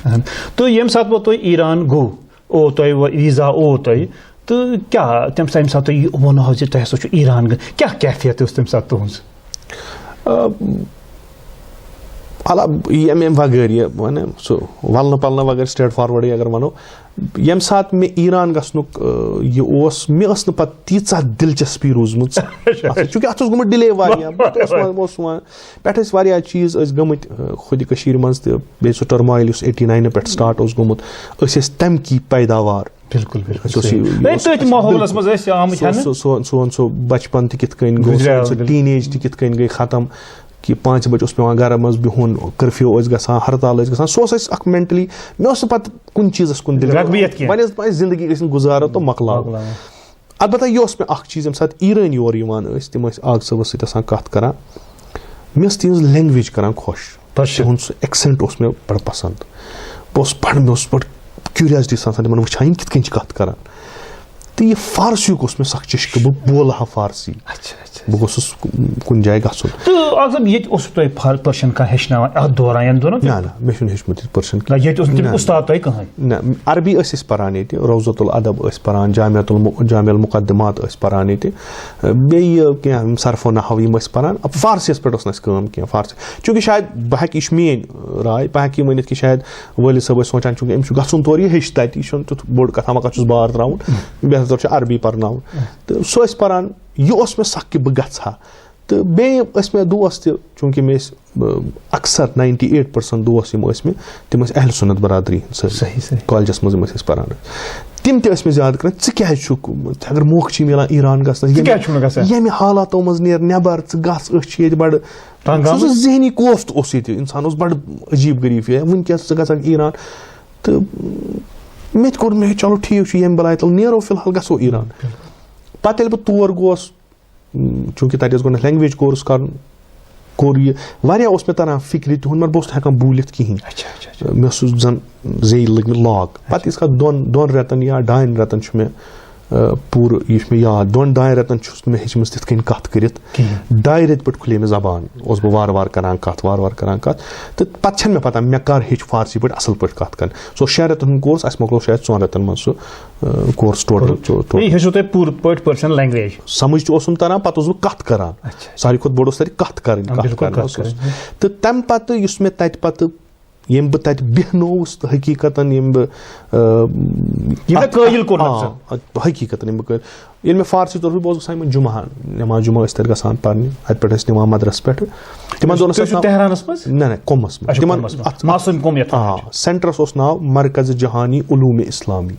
اہن۔ تہٕ ییٚمہِ ساتہٕ وۄنۍ تُہۍ ایران گوٚو، او تۄہہِ وۄنۍ ویٖزا او تۄہہِ، تہٕ کیٛاہ تَمہِ ساتہٕ، ییٚمہِ ساتہٕ تۄہہِ یہِ ووٚنہو زِ تۄہہِ ہسا چھُ ایران گژھُن، کیٛاہ کیفیت ٲس تَمہِ ساتہٕ تُہٕنٛز؟ آ، الب-، یہِ اَمہِ، اَمہِ وغٲر یہِ، وَنہٕ سُہ وَلنہٕ پَلنہٕ وغٲر، سٹریٹ فاروٲڈٕے اگر وَنو، ییٚمہِ ساتہٕ مےٚ ایران گژھنُک، آ، یہِ اوس، مےٚ ٲس نہٕ پَتہٕ تیٖژاہ دِلچسپی روٗزمٕژ اَتھ سۭتۍ، چوٗنٛکہِ اَتھ اوس گوٚمُت ڈِلے واریاہ، پَتہٕ اوس وۄنۍ، اوس وۄنۍ، پٮ۪ٹھٕ ٲسۍ واریاہ چیٖز ٲسۍ گٔمٕتۍ، آ، خۄدِ کٔشیٖرِ منٛز تہِ، بیٚیہِ سُہ ٹٔرمایِل یُس ایٹی ناینہٕ پٮ۪ٹھ سٹارٹ اوس گوٚمُت، أسۍ ٲسۍ تَمہِ کی پیداوار۔ بِلکُل، بِلکُل، اَسہِ اوس صحیح۔ یہِ، یہِ ہے، اوس تٔتھۍ ماحولَس منٛز ٲسۍ آمٕتۍ سُہ، ہٮ۪نہٕ۔ سُہ، سُہ، سون سُہ، سُہ بچپن تہِ کِتھ کٔنۍ گوٚو، گُزریو، سون سُہ بِلکُل۔ ٹیٖن ایج تہِ کِتھ کٔنۍ گٔے ختم، کہِ پانٛژِ بجہِ اوس پٮ۪وان گرٕ منٛز بِہُن، کرفیو ٲسۍ گژھان، ہرتال ٲسۍ گژھان، سُہ اوس اَسہِ اکھ مینٹلی، مےٚ اوس نہٕ پتہٕ کُنہِ چیٖزس کُن دِل۔ رغبت کینٛہہ۔ وۄنۍ ٲس پَے زندگی گٔژھِنۍ گُزارو تہٕ مۄکلاو۔ مۄکلاو۔ البتہ یہِ اوس مےٚ اکھ چیٖز، ییٚمہِ ساتہٕ ایرٲنۍ یور یِوان ٲسۍ، تِم ٲسۍ آغہٕ صٲبس سۭتۍ آسان کتھ کران، مےٚ ٲس تِہنٛز لینگویج کران خۄش۔ تۄہہِ چھُ؟ تِہُنٛد سُہ ایکسینٹ اوس مےٚ بڑٕ پسنٛد۔ بہٕ اوسُس بڑٕ، مےٚ اوس بڑٕ کیوریاسٹی سان آسان تِمن وٕچھان، یِم کِتھ کٔنۍ چھِ کتھ کران۔ تہٕ یہِ فارسیُک اوس مےٚ سخ چشکہٕ، بہٕ بولہٕ ہا فارسی۔ اچھا، اچھا۔ بہٕ گوٚژھُس کُ-، کُنہِ جایہِ گژھُن۔ تہٕ اکھ دم ییٚتہِ اوسُو تۄہہِ فار-، پٔرشن کانٛہہ ہیٚچھناوان اتھ دوران، یَنہٕ دوران؟ نہ، نہ، مےٚ چھُنہٕ ہیوٚچھمُت ییٚتہِ پٔرشن نہ، ییٚتہِ اوس نہٕ تٔمِس نہ۔ اُستاد تۄہہِ کٕہٕنۍ؟ نہ، عربی ٲسۍ أسۍ پران ییٚتہِ، روضۃ الادب ٲسۍ پران، جامعۃ المُ-، جامع المقدمات ٲسۍ پران ییٚتہِ، بیٚیہِ کینٛہہ صرف و نحو یِم ٲسۍ پران۔ فارسیَس پٮ۪ٹھ ٲس نہٕ اَسہِ کٲم کینٛہہ، فارسی۔ چوٗنٛکہِ شاید بہٕ ہٮ۪کہٕ، یہِ چھُ میٛٲنۍ راے، بہٕ ہٮ۪کہٕ یہِ ؤنِتھ کہِ شاید وٲلِد صٲب ٲسۍ سونٛچان، چوٗنٛکہِ أمِس چھُ گژھُن تورٕ، یہِ ہیٚچھِ تَتہِ، یہِ چھُنہٕ تیُتھ بوٚڑ کَتھا وَتھا چھُس بار ترٛاوُن، بہتر چھُ عربی پَرناوُن۔ تہٕ سُہ ٲسۍ پَران، یہِ اوس مےٚ سَکھ کہِ بہٕ گژھٕ ہا۔ تہٕ بیٚیہِ ٲسۍ مےٚ دوس تہِ، چوٗنٛکہِ مےٚ ٲسۍ، بہٕ، اکثر ناینٹی ایٹ پٔرسنٹ دوس یِم ٲسۍ مےٚ، تِم ٲسۍ اہل سُنت برادری ہِنٛدۍ سٲری۔ صحیح، صحیح۔ کالجس منٛز یِم ٲسۍ أسۍ پَران۔ تِم تہِ ٲسۍ مےٚ زیادٕ کران، "ژٕ کیٛازِ چھُکھ، ژےٚ اگر موقعہٕ چھُے میلان ایران گژھنَس، ژٕ ییٚمہِ، کیٛازِ چھُکھ نہٕ گژھان؟ ییٚمہِ حالاتو منٛز نیر نٮ۪بر، ژٕ گژھ، أسۍ چھِ ییٚتہِ بَڑٕ۔" تنگ سُہ اوس آمٕتۍ؟ ذہنی کوفت اوس ییٚتہِ، اِنسان اوس بَڑٕ عجیٖب غریٖب فی-، وٕنکیٚس ژٕ گژھکھ ایران۔ تہٕ مےٚ تہِ کوٚر، مےٚ، چلو ٹھیٖک چھُ، ییٚمہِ بلاے تَل نیرو فی الحال گژھو ایران۔ پَتہٕ ییٚلہِ بہٕ تور گوس، چوٗنٛکہِ تَتہِ ٲس گۄڈٕنٮ۪تھ لینگویج کورس کَرُن، کوٚر یہِ۔ واریاہ اوس مےٚ تَران فِکرِ تِہُنٛد، مگر بہٕ اوسُس نہٕ ہٮ۪کان بوٗلِتھ کِہیٖنۍ۔ اچھا، اچھا، اچھا۔ مےٚ اوس سُہ زَن زیٚیہِ لٔگۍ مٕتۍ لاک۔ پَتہٕ ییٖتِس کالَس دۄن، دۄن رٮ۪تَن یا ڈاین رٮ۪تَن چھُ مےٚ، آ، پوٗرٕ، یہِ چھُ مےٚ یاد، دۄن ڈاین رٮ۪تَن چھُس نہٕ مےٚ ہیٚچھمٕژ تِتھ کٔنۍ کَتھ کٔرِتھ۔ کِہیٖنۍ۔ ڈایہِ رٮ۪تہِ پٮ۪ٹھ کھُلے مےٚ زبان، اوسُس بہٕ وارٕ وارٕ کَران کَتھ، وارٕ وارٕ کَران کَتھ۔ تہٕ پَتہٕ چھَنہٕ مےٚ پَتہ مےٚ کَر ہیٚچھ فارسی پٲٹھۍ اَصٕل پٲٹھۍ کَتھ کَرٕنۍ۔ سُہ اوس شےٚ رٮ۪تَن ہُنٛد کورس، اَسہِ مۄکلو شاید ژۄن رٮ۪تَن منٛز سُہ۔ Course total, total. بیٚیہِ ہیٚچھو تۄہہِ پوٗرٕ پٲٹھۍ پٔرشن لینگویج۔ سمجھ تہِ اوسُم تران، پتہٕ اوسُس بہٕ کتھ کران۔ اچھا۔ ساروی کھۄتہٕ بوٚڑ اوس تتہِ کتھ کرٕنۍ، آ، کتھ بِلکُل کرٕنۍ کتھ ٲسٕس۔ کرٕنۍ۔ تہٕ تمہِ پتہٕ یُس مےٚ تتہِ پتہٕ، ییٚمہِ بہٕ تتہِ بیہنووُس تہٕ حقیقتاً ییٚمہِ بہٕ، آ، یہِ مےٚ اَتھ، قٲیِل کوٚر آ، نفسن۔ حقیقتاً ییٚمہِ بہٕ قٲیِل، ییٚلہِ مےٚ فارسی توٚر، بہٕ اوسُس گژھان یِمن جمعہ، نماز جمعہ ٲسۍ تتہِ گژھان پرنہِ، اتہِ پٮ۪ٹھ ٲسۍ نِوان مدرسہٕ پٮ۪ٹھ۔ تِمن دۄہن تُہۍ ٲس چھِو آسان تہرانس منٛز؟ نہ، نہ، قُمس منٛز۔ اچھا، تِمن قُمس منٛز۔ اتھ، ماسوم قُم یتھ آ، وَنان چھِ۔ سینٹرس اوس ناو مرکز جہانی علوم اسلامی۔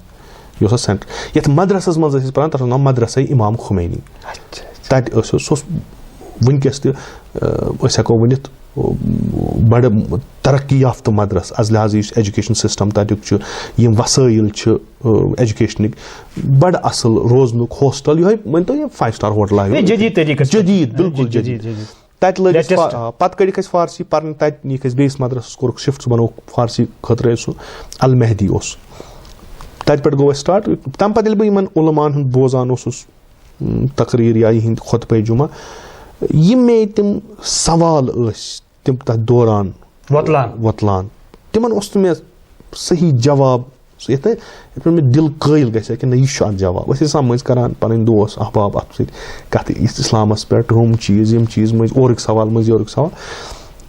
یہِ اوس اَتھ سینٹر۔ یَتھ مدرسَس منٛز ٲسۍ أسۍ پَران، تَتھ اوس ناو مدرسہ امام خمینی۔ اچھا، اچھا۔ تَتہِ ٲسۍ، سُہ اوس وٕنکیٚس تہِ، آ، أسۍ ہٮ۪کو ؤنِتھ، آ، بَڑٕ ترقی یافتہٕ مدرسہٕ، از لحاظ یُس ایجوکیشن سسٹم تَتیُک چھُ، یِم وسٲیِل چھِ، آ، ایجوکیشنٕکۍ، بَڑٕ اَصٕل روزنُک ہاسٹل، یِہوٚے مٲنۍ تو یہِ فایو سٹار ہوٹل آیہِ۔ ہے، جدید طریٖقس پٮ۪ٹھ۔ جدید، بِلکُل جدید، جدید۔ جدید، جدید۔ تَتہِ لٲج اَسہِ لیٹسٹ۔ فا-، آ، پَتہٕ کٔڑِکھ اَسہِ فارسی پَرٕنۍ، تَتہِ نِکھ اَسہِ بیٚیِس مدرسَس، کوٚرُکھ شِفٹ، سُہ بَنووُکھ فارسی خٲطرٕ سُہ المہدی اوس۔ تَتہِ پٮ۪ٹھ گوٚو اَسہِ سٹارٹ۔ تَمہِ پَتہٕ ییٚلہِ بہٕ یِمَن علماہَن ہُنٛد بوزان اوسُس، م، تقریر یا یِہِنٛدۍ خطبہ جمعہ، یِم مےٚ تِم سوال ٲسۍ تِم تَتھ دوران وۄتلان۔ وۄتلان، تِمَن اوس نہٕ مےٚ صحیح جواب۔ سُہ یِتھ پٲٹھۍ، یِتھ پٲٹھۍ مےٚ دِل قٲیِل گژھِ ہا کہِ نہ، یہِ چھُ اَتھ جواب۔ أسۍ ٲسۍ آسان مٔنٛزۍ کران پَنٕنۍ دوس احباب اَتھ سۭتۍ کَتھٕ، یِتھ اِسلامَس پٮ۪ٹھ، ہُم چیٖز، یِم چیٖز، مٔنٛزۍ اورُک سوال، مٔنٛزۍ یورُک سوال۔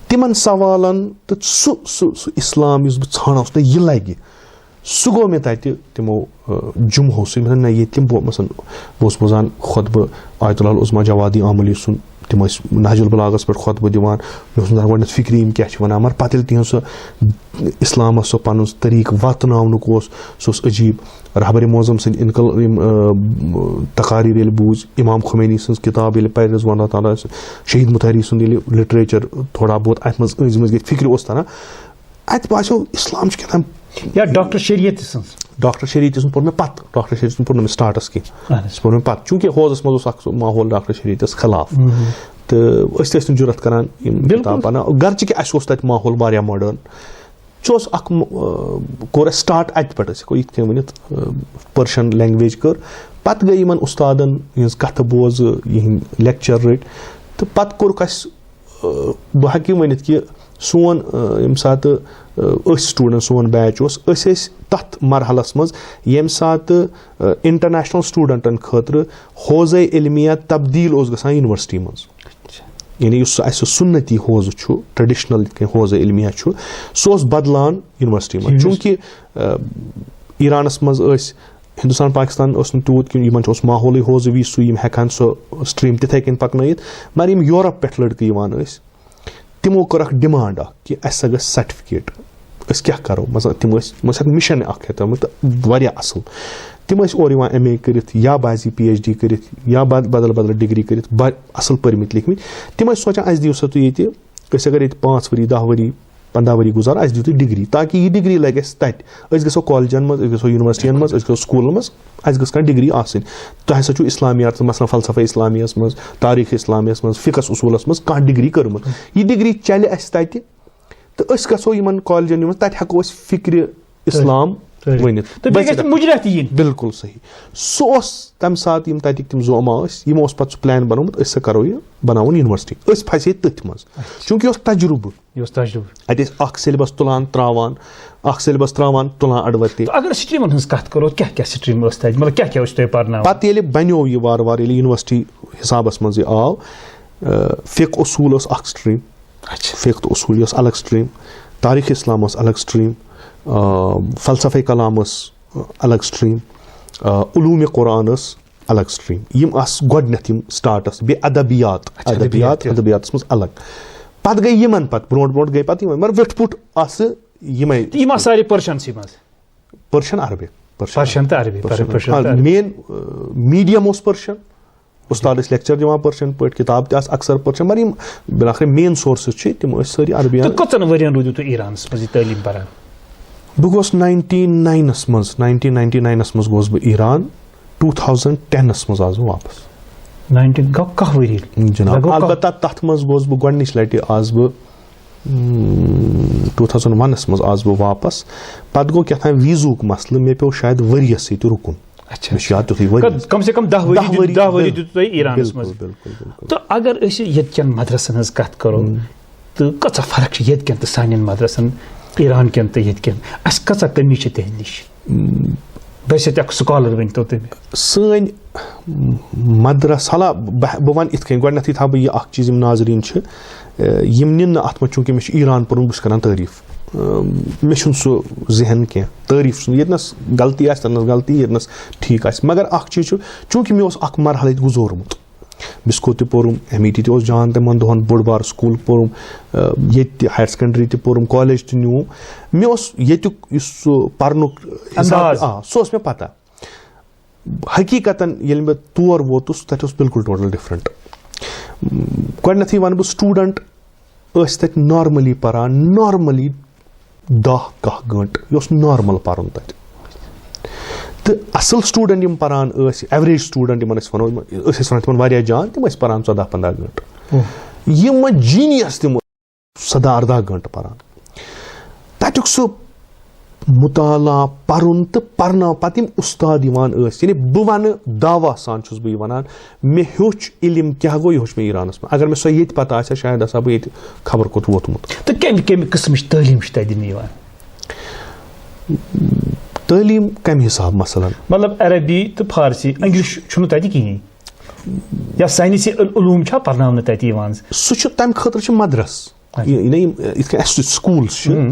تِمَن سوالَن تہٕ سُہ، سُہ، سُہ اِسلام یُس بہٕ ژھانٛڈان اوسُس، نہ، یہِ لَگہِ۔ سُہ گوٚو مےٚ تَتہِ تِمو، آ، جمعو سۭتۍ۔ مےٚ دوٚپ، نہ، ییٚتہِ تِم بہٕ، مثلاً، بہٕ اوسُس بوزان خطبہٕ آیت اللہ العظمیٰ جوادی آملی سُنٛد۔ تِم ٲسۍ نہج البلاغس پٮ۪ٹھ خطبہٕ دِوان۔ مےٚ اوس نہٕ تران گۄڈٕنٮ۪تھ فِکرِ یِم کیٛاہ چھِ وَنان، مگر پَتہٕ ییٚلہِ تِہنٛز سۄ اِسلامَس سۄ پَنُن طریٖقہٕ واتناونُک اوس، سُہ اوس عجیٖب۔ رہبر معظم سٕنٛدۍ اِنقل-، یِم، آ، تقاریر ییٚلہِ بوٗزۍ، اِمام خمینی سٕنٛز کِتاب ییٚلہِ پَرِ، رضوان اللہ تعالیٰ، شہیٖد مُطہری سُنٛد ییٚلہِ لِٹریچر تھوڑا بہت اَتھ منٛز أنٛزۍ مٔنٛزۍ گٔے فِکرِ اوس تَران، اَتہِ باسیو اِسلام چھُ کیٛاہ تام۔ یا ڈاکٹر شریعت سٕنٛز۔ ڈاکٹر شریعت سٕنٛز پوٚر مےٚ پَتہٕ، ڈاکٹر شریعت سٕنٛز پوٚر نہٕ مےٚ سٹارٹَس کینٛہہ۔ اَہَن حظ۔ سُہ پوٚر مےٚ پَتہٕ، چوٗنٛکہِ حوزَس منٛز اوس اَکھ سُہ ماحول ڈاکٹر شریعتس خلاف۔ مم۔ تہٕ أسۍ تہِ ٲسۍ نہٕ جُرت کران یِم بِلکُل۔ کِتاب پَرنہٕ، گرچہِ کہِ اَسہِ اوس تَتہِ ماحول واریاہ ماڈٲرٕن۔ سُہ اوس اَکھ م-، آ، کوٚر اَسہِ سٹارٹ اَتہِ پٮ۪ٹھ، أسۍ ہٮ۪کو یِتھ کٔنۍ ؤنِتھ، آ، پٔرشَن لینگویج کٔر۔ پَتہٕ گٔے یِمَن اُستادَن ہِنٛز کَتھٕ بوزٕ، یِہِنٛدۍ لیکچر رٔٹۍ۔ تہٕ پَتہٕ کوٚرُکھ اَسہِ، آ، بہٕ ہٮ۪کہٕ یہِ ؤنِتھ کہِ سون، آ، ییٚمہِ ساتہٕ، آ، أسۍ سٹوٗڈنٛٹ، سون بیچ اوس، أسۍ ٲسۍ تَتھ مرحلَس منٛز، ییٚمہِ ساتہٕ، آ، انٹرنیشنل سٹوٗڈنٛٹَن خٲطرٕ حوزے علمیہ تبدیٖل اوس گژھان یونیورسٹی منٛز۔ یعنی یُس سُہ اَسہِ سُنتی حوزٕ چھُ، ٹریڈیشنل یِتھ کٔنۍ حوزے علمیہ چھُ، سُہ اوس بدلان یونیورسٹی منٛز۔ یونیورسٹی۔ چوٗنٛکہِ، آ، ایرانَس منٛز ٲسۍ، ہندوستان پاکستان اوس نہٕ تیوٗت کینٛہہ، یِمن چھُ اوس ماحولٕے حوزٕ وی سُہ، یِم ہٮ۪کہٕ ہن سُہ سٹریٖم تِتھے کٔنۍ پکنٲیِتھ۔ مگر یِم یورپ پٮ۪ٹھ لڑکہٕ یِوان ٲسۍ، تِمو کٔر اکھ ڈیمانڈ اکھ کہِ اَسہِ سا گژھِ سرٹیفکیٹ، أسۍ کیٛاہ کرو؟ مطلب، تِم ٲسۍ، تِم ٲسۍ اکھ مِشن اکھ ہٮ۪تھ آمُت تہٕ واریاہ اَصٕل۔ تِم ٲسۍ اورٕ یِوان ایم اے کٔرِتھ یا بعضی پی ایچ ڈی کٔرِتھ یا بد-، بدل بدل ڈگری کٔرِتھ، با-، اَصٕل پٔرمٕتۍ لیکھمٕتۍ۔ تِم ٲسۍ سونٛچان، اَسہِ دِیِو سا تُہۍ ییٚتہِ، أسۍ اگر ییٚتہِ پانٛژھ ؤری، دَہ ؤری پنٛداہ ؤری گُزار، اَسہِ دِیِو تُہۍ ڈگری، تاکہِ یہِ ڈگری لگہِ اَسہِ تَتہِ۔ أسۍ گژھو کالجن منٛز، أسۍ گژھو یونیورسٹین منٛز، أسۍ گژھو سکوٗلن منٛز، اَسہِ گٔژھ کانٛہہ ڈگری آسٕنۍ۔ تۄہہِ ہسا چھُو اسلامیات، مثلاً فلسفہ اسلامیہس منٛز، تاریخ اسلامیہس منٛز، فقہس اصوٗلس منٛز کانٛہہ ڈگری کٔرمٕژ۔ یہِ ڈگری چلہِ اَسہِ تَتہِ، تہٕ أسۍ گژھو یِمن کالجن منٛز، تَتہِ ہٮ۪کو أسۍ فکرِ اسلام تٔرِتھ۔ ؤنِتھ۔ تہٕ بیٚیہِ بس گژھِ مُجرا تہِ یِنۍ۔ بالکل صحیح۔ سُہ اوس تَمہِ ساتہٕ، یِم تَتِکۍ تِم زعما ٲسۍ، یِمو اوس پَتہٕ سُہ پلان بنوومُت، أسۍ ہسا کرو یہِ، بناوون یونیورسٹی۔ أسۍ پھسے تٔتھۍ منٛز، چوٗنٛکہِ یہِ اوس تجرُبہٕ۔ یہِ اوس تجرُبہٕ۔ اَتہِ ٲسۍ اکھ سیلبس تُلان ترٛاوان، اکھ سیلبس ترٛاوان تُلان اَڑٕ وَتہِ۔ تہٕ اگر أسۍ سٹریٖمن ہٕنٛز کَتھ کرو، کیٛاہ کیٛاہ سٹریٖم ٲس تَتہِ؟ مطلب، کیٛاہ کیٛاہ ٲسۍ تۄہہِ پرناوان؟ پَتہٕ ییٚلہِ بنیو یہِ وارٕ وارٕ، ییٚلہِ یونیورسٹی حسابس منٛز یہِ آو، آ، فقہ اصوٗل ٲس اکھ سٹریٖم، اچھا۔ فقہ تہٕ اصوٗل یہِ ٲس الگ سٹریٖم، تاریخ اسلام ٲس الگ سٹریٖم، آ، فلسفہ کلام ٲس الگ سٹریٖم، آ، علوٗمِ قرآن ٲس الگ سٹریٖم۔ یِم آسہٕ گۄڈٕنٮ۪تھ یِم سٹارٹس، بیٚیہِ ادبیات، اچھا، ادبیات، ادبیات تہِ۔ ادبیاتس منٛز الگ۔ پتہٕ گٔے یِمن پتہٕ، برونٛٹھ برونٛٹھ گٔے پتہٕ یِمن، مگر ویوٚٹھ پُٹھ آسہٕ یِمے۔ تہٕ یِم آسہٕ سارے پٔرشنسٕے منٛز؟ پٔرشن عربی، پٔرشن۔ پرشن تہٕ عربی، پٔرشن، پٔرشن تہٕ آ، عربی۔ مین، آ، میٖڈیم اوس پٔرشن۔ استاد ٲسۍ لیکچر دِوان پٔرشن پٲٹھۍ، کِتاب تہِ آسہٕ اکثر پٔرشن، مگر یِم بِلاخٕر مین سورسز چھِ، تِم ٲسۍ سٲری عربی۔ تہٕ کٔژن ؤرین روٗدِو تُہۍ ایرانس منٛز یہِ تعلیٖم پران؟ بہٕ گوس ناینٹیٖن ناینس منٛز، ناینٹیٖن ناینٹی ناینس منٛز گوس بہٕ ایران، ٹوٗ تھاوزنڈ ٹینس منٛز آس بہٕ واپس۔ ناینٹیٖن گوٚو کاہ ؤری؟ جناب، لگ بھگ کاہ۔ البتہ تتھ منٛز گوس بہٕ گۄڈٕنِچ لٹہِ آس بہٕ، ٹوٗ تھاوزنڈ ونس منٛز آس بہٕ واپس۔ پتہٕ گوٚو کیٛاہ تام ویٖزُک مسلہٕ، مےٚ پیوٚو شاید ؤریَس ییٚتہِ رُکُن۔ اچھا، مےٚ چھُ اچھا۔ یاد تیُتھُے ؤریَس۔ کم، کم سے کم دَہ ؤری دَہ دِتۍ، ؤری، دَہ ؤری بِل-، دِتُو تۄہہِ ایرانس منٛز۔ بِلکُل، بِلکُل، بِلکُل۔ تہٕ اگر أسۍ ییٚتہِ کٮ۪ن مدرسن ہٕنٛز کتھ کرو، ہم۔ تہٕ کۭژاہ فرق چھِ ییٚتہِ کٮ۪ن تہٕ سانٮ۪ن مدرسن، ایران کٮ۪ن تہٕ ییٚتہِ کٮ۪ن؟ اَسہِ کۭژاہ کمی چھِ تِہنٛدِ نِش؟ ہم۔ بحیثیت اکھ سکالر ؤنۍ تو تُہۍ مےٚ۔ سٲنۍ مدرسہٕ، حالا بہٕ، بہٕ وَنہٕ یِتھ کٔنۍ، گۄڈٕنٮ۪تھٕے تھاوٕ بہٕ یہِ اَکھ چیٖز، یِم ناظریٖن چھِ، اَ، یِم نِن نہٕ اَتھ منٛز، چوٗنٛکہِ مےٚ چھُ ایران پوٚرمُت، بہٕ چھُس کَران تعٲریٖف۔ اَ، مےٚ چھُنہٕ سُہ ذہن کینٛہہ، تعٲریٖف چھُنہٕ، ییٚتنَس غلطی آسہِ، تَتنَس غلطی، ییٚتنَس ٹھیٖک آسہِ۔ مگر اَکھ چیٖز چھُ، چوٗنٛکہِ مےٚ اوس اَکھ مرحلہٕ ییٚتہِ گُزورمُت، بِسکو تہِ پوٚرُم، ایم ای ٹی تہِ اوس جان تِمَن دۄہَن، بوٚڑ بار سکوٗل پوٚرُم، اَ، ییٚتہِ تہِ ہایر سیکنڈری تہِ پوٚرُم، کالج تہِ نیوٗم۔ مےٚ اوس ییٚتیُک یُس سُہ پَرنُک حساب، انداز۔ آ، سُہ اوس مےٚ پَتہ۔ حقیٖقتاً ییٚلہِ بہٕ تور ووتُس، تَتہِ اوس بالکل ٹوٹل ڈِفرنٛٹ۔ گۄڈٕنٮ۪تھٕے وَنہٕ بہٕ، سٹوٗڈنٛٹ ٲسۍ تَتہِ نارمٔلی پَران، نارمٔلی دَہ کاہ گٲنٛٹہٕ، یہِ اوس نارمل پَرُن تَتہِ۔ تہٕ اَصٕل سٹوٗڈنٛٹ یِم پَران ٲسۍ، ایوریج سٹوٗڈنٛٹ یِمَن أسۍ وَنو، یِمَن، أسۍ ٲسۍ وَنان تِمَن واریاہ جان، تِم ٲسۍ پَران ژۄداہ پنٛداہ گٲنٛٹہٕ۔ ہُم۔ یِم وۄنۍ جینیس تِم سداہ ارداہ گٲنٛٹہٕ پران۔ تتیُک سُہ مطالعہ، پرُن تہٕ پرناو، پتہٕ یِم استاد یِوان ٲسۍ، یعنی بہٕ ونہٕ دعویٰ سان چھُس بہٕ یہِ ونان، مےٚ ہیوٚچھ علم کیٛاہ گوٚو، یہِ ہیوٚچھ مےٚ ایرانس منٛز۔ اگر مےٚ سۄ ییٚتہِ پتہ آسہِ ہا، شاید آسہٕ ہا بہٕ ییٚتہِ خبر کوٚت ووتمُت۔ تہٕ کمہِ کمہِ قٕسمٕچ تعلیٖم چھِ تتہِ دِنہٕ یِوان؟ تعلیٖم کمہِ حساب مثلاً؟ مطلب عربی تہٕ فارسی، انگلش چھُنہٕ تتہِ کِہیٖنۍ؟ یا ساینسی عل-، علوم چھا پرناونہٕ تتہِ یِوان؟ سُہ چھُ، تمہِ خٲطرٕ چھِ مدرس۔ اچھا۔ یہِ، یعنی، یِتھ کٔنۍ اَسہِ چھُ سکوٗل چھُ، ہُم۔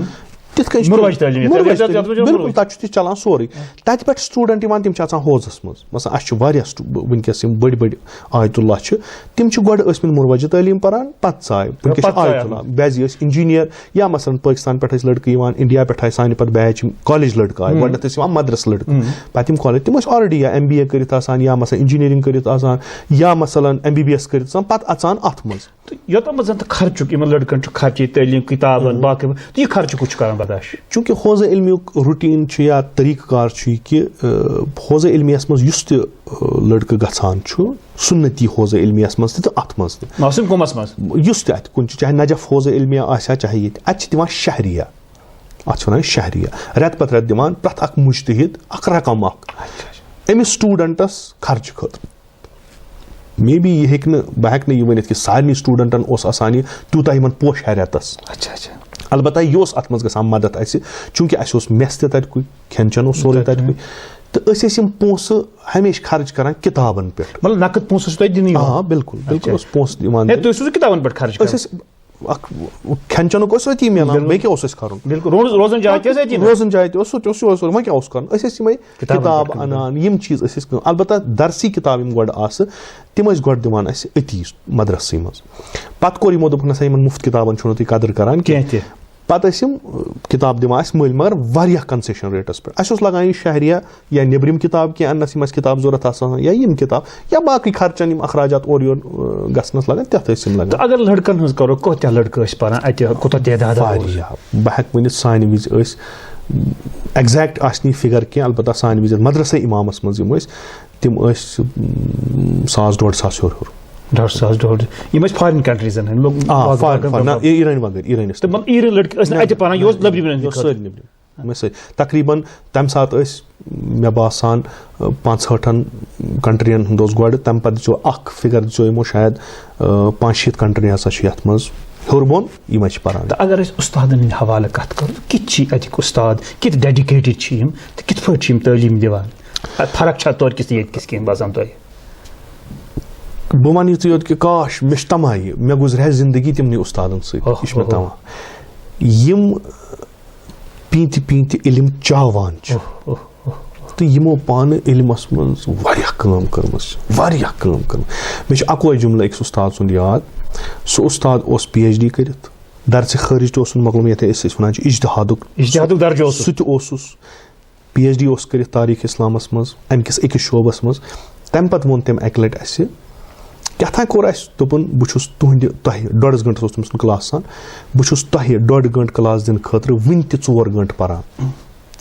تِتھ کٔنۍ چھُ مُروج تعلیٖم، یَتھ مُروج یَتھ، یَتھ، تعلیٖم۔ یَتھ منٛز چھُ بِلکُل، مُروج۔ تَتہِ چھُ تہِ چَلان سورُے۔ تَتہِ پٮ۪ٹھ چھِ سٹوٗڈنٛٹ یِوان، تِم چھِ آژان حوزَس منٛز۔ مثلاً، اَسہِ چھِ واریاہ سٹو-، وٕنکیٚس یِم بٔڑۍ بٔڑۍ آیت اللہ چھِ، تِم چھِ گۄڈٕ ٲسمٕتۍ مُروج تعلیٖم پَران، پَتہٕ ژاے۔ وٕنکیٚس چھِ پَتہٕ ژاے آیت اللہ، اَتھ منٛز۔ بعضی ٲسۍ انجینئر، یا مثلاً، پٲکِستان پٮ۪ٹھ ٲسۍ لٔڑکہٕ یِوان، انڈیا پٮ۪ٹھ آے سانہِ پَتہٕ بیچ یِم کالج لٔڑکہٕ آے۔ ہُم۔ گۄڈٕنٮ۪تھ ٲسۍ یِوان مدرسہٕ لٔڑکہٕ۔ ہُم۔ پَتہٕ یِم کالج، تِم ٲسۍ already یا ایم بی اے کٔرِتھ آسان، یا مثلاً، انجینئرنگ کٔرِتھ آسان، یا مثلاً، ایم بی بی ایس کٔرِتھ آسان، پَتہٕ اَژان اَتھ منٛز۔ تہٕ یوٚتام زَن تہٕ خرچُک، یِمن لٔڑکن چھُ خرچہِ، تعلیٖم، کِتابن، ہُم۔ باقٕے، تہٕ یہِ خرچہٕ کُس چھُ کران برداش؟ چوٗنٛکہِ حوزہ علمیُک routine چھُ یا طریٖقہٕ کار چھُ یہِ کہِ، آ، حوزہ علمیَس منٛز یُس تہِ، آ، لٔڑکہٕ گژھان چھُ، سُنتی حوزہ علمیَس منٛز تہِ تہٕ اَتھ منٛز تہِ۔ ناصم قومس منٛز؟ یُس تہِ اَتہِ کُنہِ چھُ، چاہے نجف حوزہ علمیہ آسہِ ہا، چاہے ییٚتہِ، اَتہِ چھِ دِوان شہریہ، اَتھ چھِ وَنان شہریہ، رٮ۪تہٕ پتہٕ رٮ۪تہٕ دِوان پرٛٮ۪تھ اکھ مُجتہِد اکھ رقم اکھ اچھا، اچھا۔ أمِس سٹوٗڈنٹس خرچہٕ خٲطرٕ۔ مے بی یہِ ہیٚکہِ نہٕ، بہٕ ہیٚکہٕ نہٕ یہِ ؤنِتھ کہِ سارنٕے سٹوٗڈنٹن اوس آسان یہِ تیوٗتاہ یِمن پوشہِ ہا رٮ۪تس۔ اچھا، اچھا۔ البتہ یہِ اوس اتھ منٛز گژھان مدد اسہِ، چوٗنٛکہِ اسہِ اوس میس تہِ تتہِ کُے، کھٮ۪ن چٮ۪ن اوس سورُے تتہِ تتہِ کُے۔ کُے۔ تہٕ أسۍ ٲسۍ یِم پونٛسہٕ ہمیشہِ خرٕچ کران کِتابن پٮ۪ٹھ۔ مطلب، نقد پونٛسہٕ چھُ تۄہہِ دِنہٕ یِوان؟ آ، بِلکُل، بِلکُل اچھا۔ اوس پونٛسہٕ یِوان ہے، دِنہٕ۔ تُہۍ ٲسِو سُہ کِتابن پٮ۪ٹھ خرٕچ کران؟ أسۍ ٲسۍ اکھ کھٮ۪ن چٮ۪نُک اوس أتی میلان، بِلکُل۔ بیٚیہِ کیٛاہ اوس اَسہِ کَرُن؟ بِلکُل، روزُن، روزُن جاے تہِ ٲس أتی نا؟ روزُن جاے تہِ اوس، سُہ تہِ اوس یورٕ سورُے۔ وۄنۍ کیٛاہ اوس کَرُن؟ أسۍ ٲسۍ یِمَے کِتابَن کِتاب پٮ۪ٹھ کٲم اَنان، یِم چیٖز ٲسۍ أسۍ کٲم۔ البتہ درسی کِتاب یِم گۄڈٕ آسہٕ، تِم ٲسۍ گۄڈٕ دِوان اَسہِ أتی مدرسٕے منٛز۔ پَتہٕ کوٚر یِمو، دوٚپُکھ، "نہ سا، یِمَن مُفت کِتابَن چھُو نہٕ تُہۍ قدٕر کَران کینٛہہ تہِ۔" پَتہٕ ٲسۍ یِم، آ، کِتاب دِوان اَسہِ مٔلۍ، مگر واریاہ کنسیشن ریٹس پٮ۪ٹھ۔ اَسہِ اوس لگان یہِ شہریہ یا نیٚبرِم کِتاب کینٛہہ اَننَس، یِم اَسہِ کِتاب ضوٚرَتھ آسہٕ آسان، یا یِم کِتاب، یا باقٕے خرچن یِم اخراجات اورٕ یورٕ، آ، گژھنَس لگان، تَتھ ٲسۍ یِم لگان۔ تہٕ اگر لڑکن ہٕنٛز کرو، کۭتیٛاہ لڑکہٕ ٲسۍ پران اَتہِ، کوٗتاہ تعداد اوس؟ واریاہ۔ بہٕ ہٮ۪کہٕ ؤنِتھ، سانہِ وِزِ ٲسۍ، exact آسہِ نہٕ یہِ figure کینٛہہ، البتہ سانہِ وِزِ مدرسے اِمامس منٛز یِم ٲسۍ، تِم ٲسۍ، م، ساس ڈۄڈ ساس ہیوٚر ہیوٚر۔ ڈۄڈ ساس، ڈۄڈ۔ یِم ٲسۍ فارین کنٹریزن ہٕنٛدۍ، لوگ-، آ، لوگ-، فارین، لوگ-، فارین، نہ، لوگ-، اِ-، ایرٲنۍ وغٲر، ایرٲنۍ ٲسۍ تہٕ نہٕ۔ مطلب، ایرٲنۍ لڑکہٕ ٲسۍ نہٕ نہ، اَتہِ پران، یہِ اوس نہ، لبرِ یہِ اوس خٲطرٕ۔ سٲری نیٚبرِم۔ یِم ٲسۍ سٲری۔ تقریباً تَمہِ ساتہٕ ٲسۍ، مےٚ باسان، پانٛژہٲٹھن کنٹرین ہُنٛد اوس گۄڈٕ، تَمہِ پتہٕ دِژیو اکھ figure، دِژیو یِمو شاید، آ، پانٛژھ شیٖتھ کنٹری ہسا چھِ یَتھ منٛز ہیوٚر بۄن، یِمے چھِ پران۔ تہٕ اگر أسۍ اُستادن ہٕنٛدِ حوالہٕ کتھ کرو، کِتھ چھِ اَتِکۍ اُستاد، کِتھ dedicated چھِ یِم تہٕ کِتھ پٲٹھۍ چھِ یِم تعلیٖم دِوان؟ فرق چھا تورٕ کِس تہٕ ییٚتہِ کِس کینٛہہ باسان تۄہہِ؟ بہٕ وَنہٕ یِتُے یوت کہِ کاش، مےٚ چھُ تَماہ یہِ، مےٚ گُزرِ ہا زِندگی تِمنٕے اُستادَن سۭتۍ۔ اوہ، یہِ چھُ مےٚ اوہ۔ تَماہ۔ یِم پیٖنتہِ پیٖنتہِ علم چاوان چھِ۔ اوہ، اوہ، اوہ۔ تہٕ یِمو پانہٕ علمَس منٛز واریاہ کٲم کٔرمٕژ، واریاہ کٲم کٔرمٕژ۔ مےٚ چھُ اَکوے جُملہٕ أکِس اُستاد سُنٛد یاد۔ سُہ اُستاد اوس PhD کٔرِتھ، درسِ خٲرج تہِ اوسُن مۄکلومُت، یَتھ أسۍ، أسۍ وَنان چھِ اِجتِہادُک۔ اِجتِہادُک درجہٕ اوسُس۔ سُہ تہِ اوسُس۔ PhD اوس کٔرِتھ تاریخ اسلامس منٛز، امہِ کِس أکِس شعبس منٛز۔ تمہِ پتہٕ ووٚن تٔمۍ اکہِ لٹہِ اسہِ، کیٛاہ تام کوٚر اسہِ، دوٚپُن، "بہٕ چھُس تُہنٛدِ، تۄہہِ"، ڈۄڈس گنٹس اوس تٔمۍ سُنٛد کلاس آسان، "بہٕ چھُس تۄہہِ ڈۄڈ گنٹہٕ کلاس دِنہٕ خٲطرٕ وُنہِ تہِ ژور گنٹہٕ پران،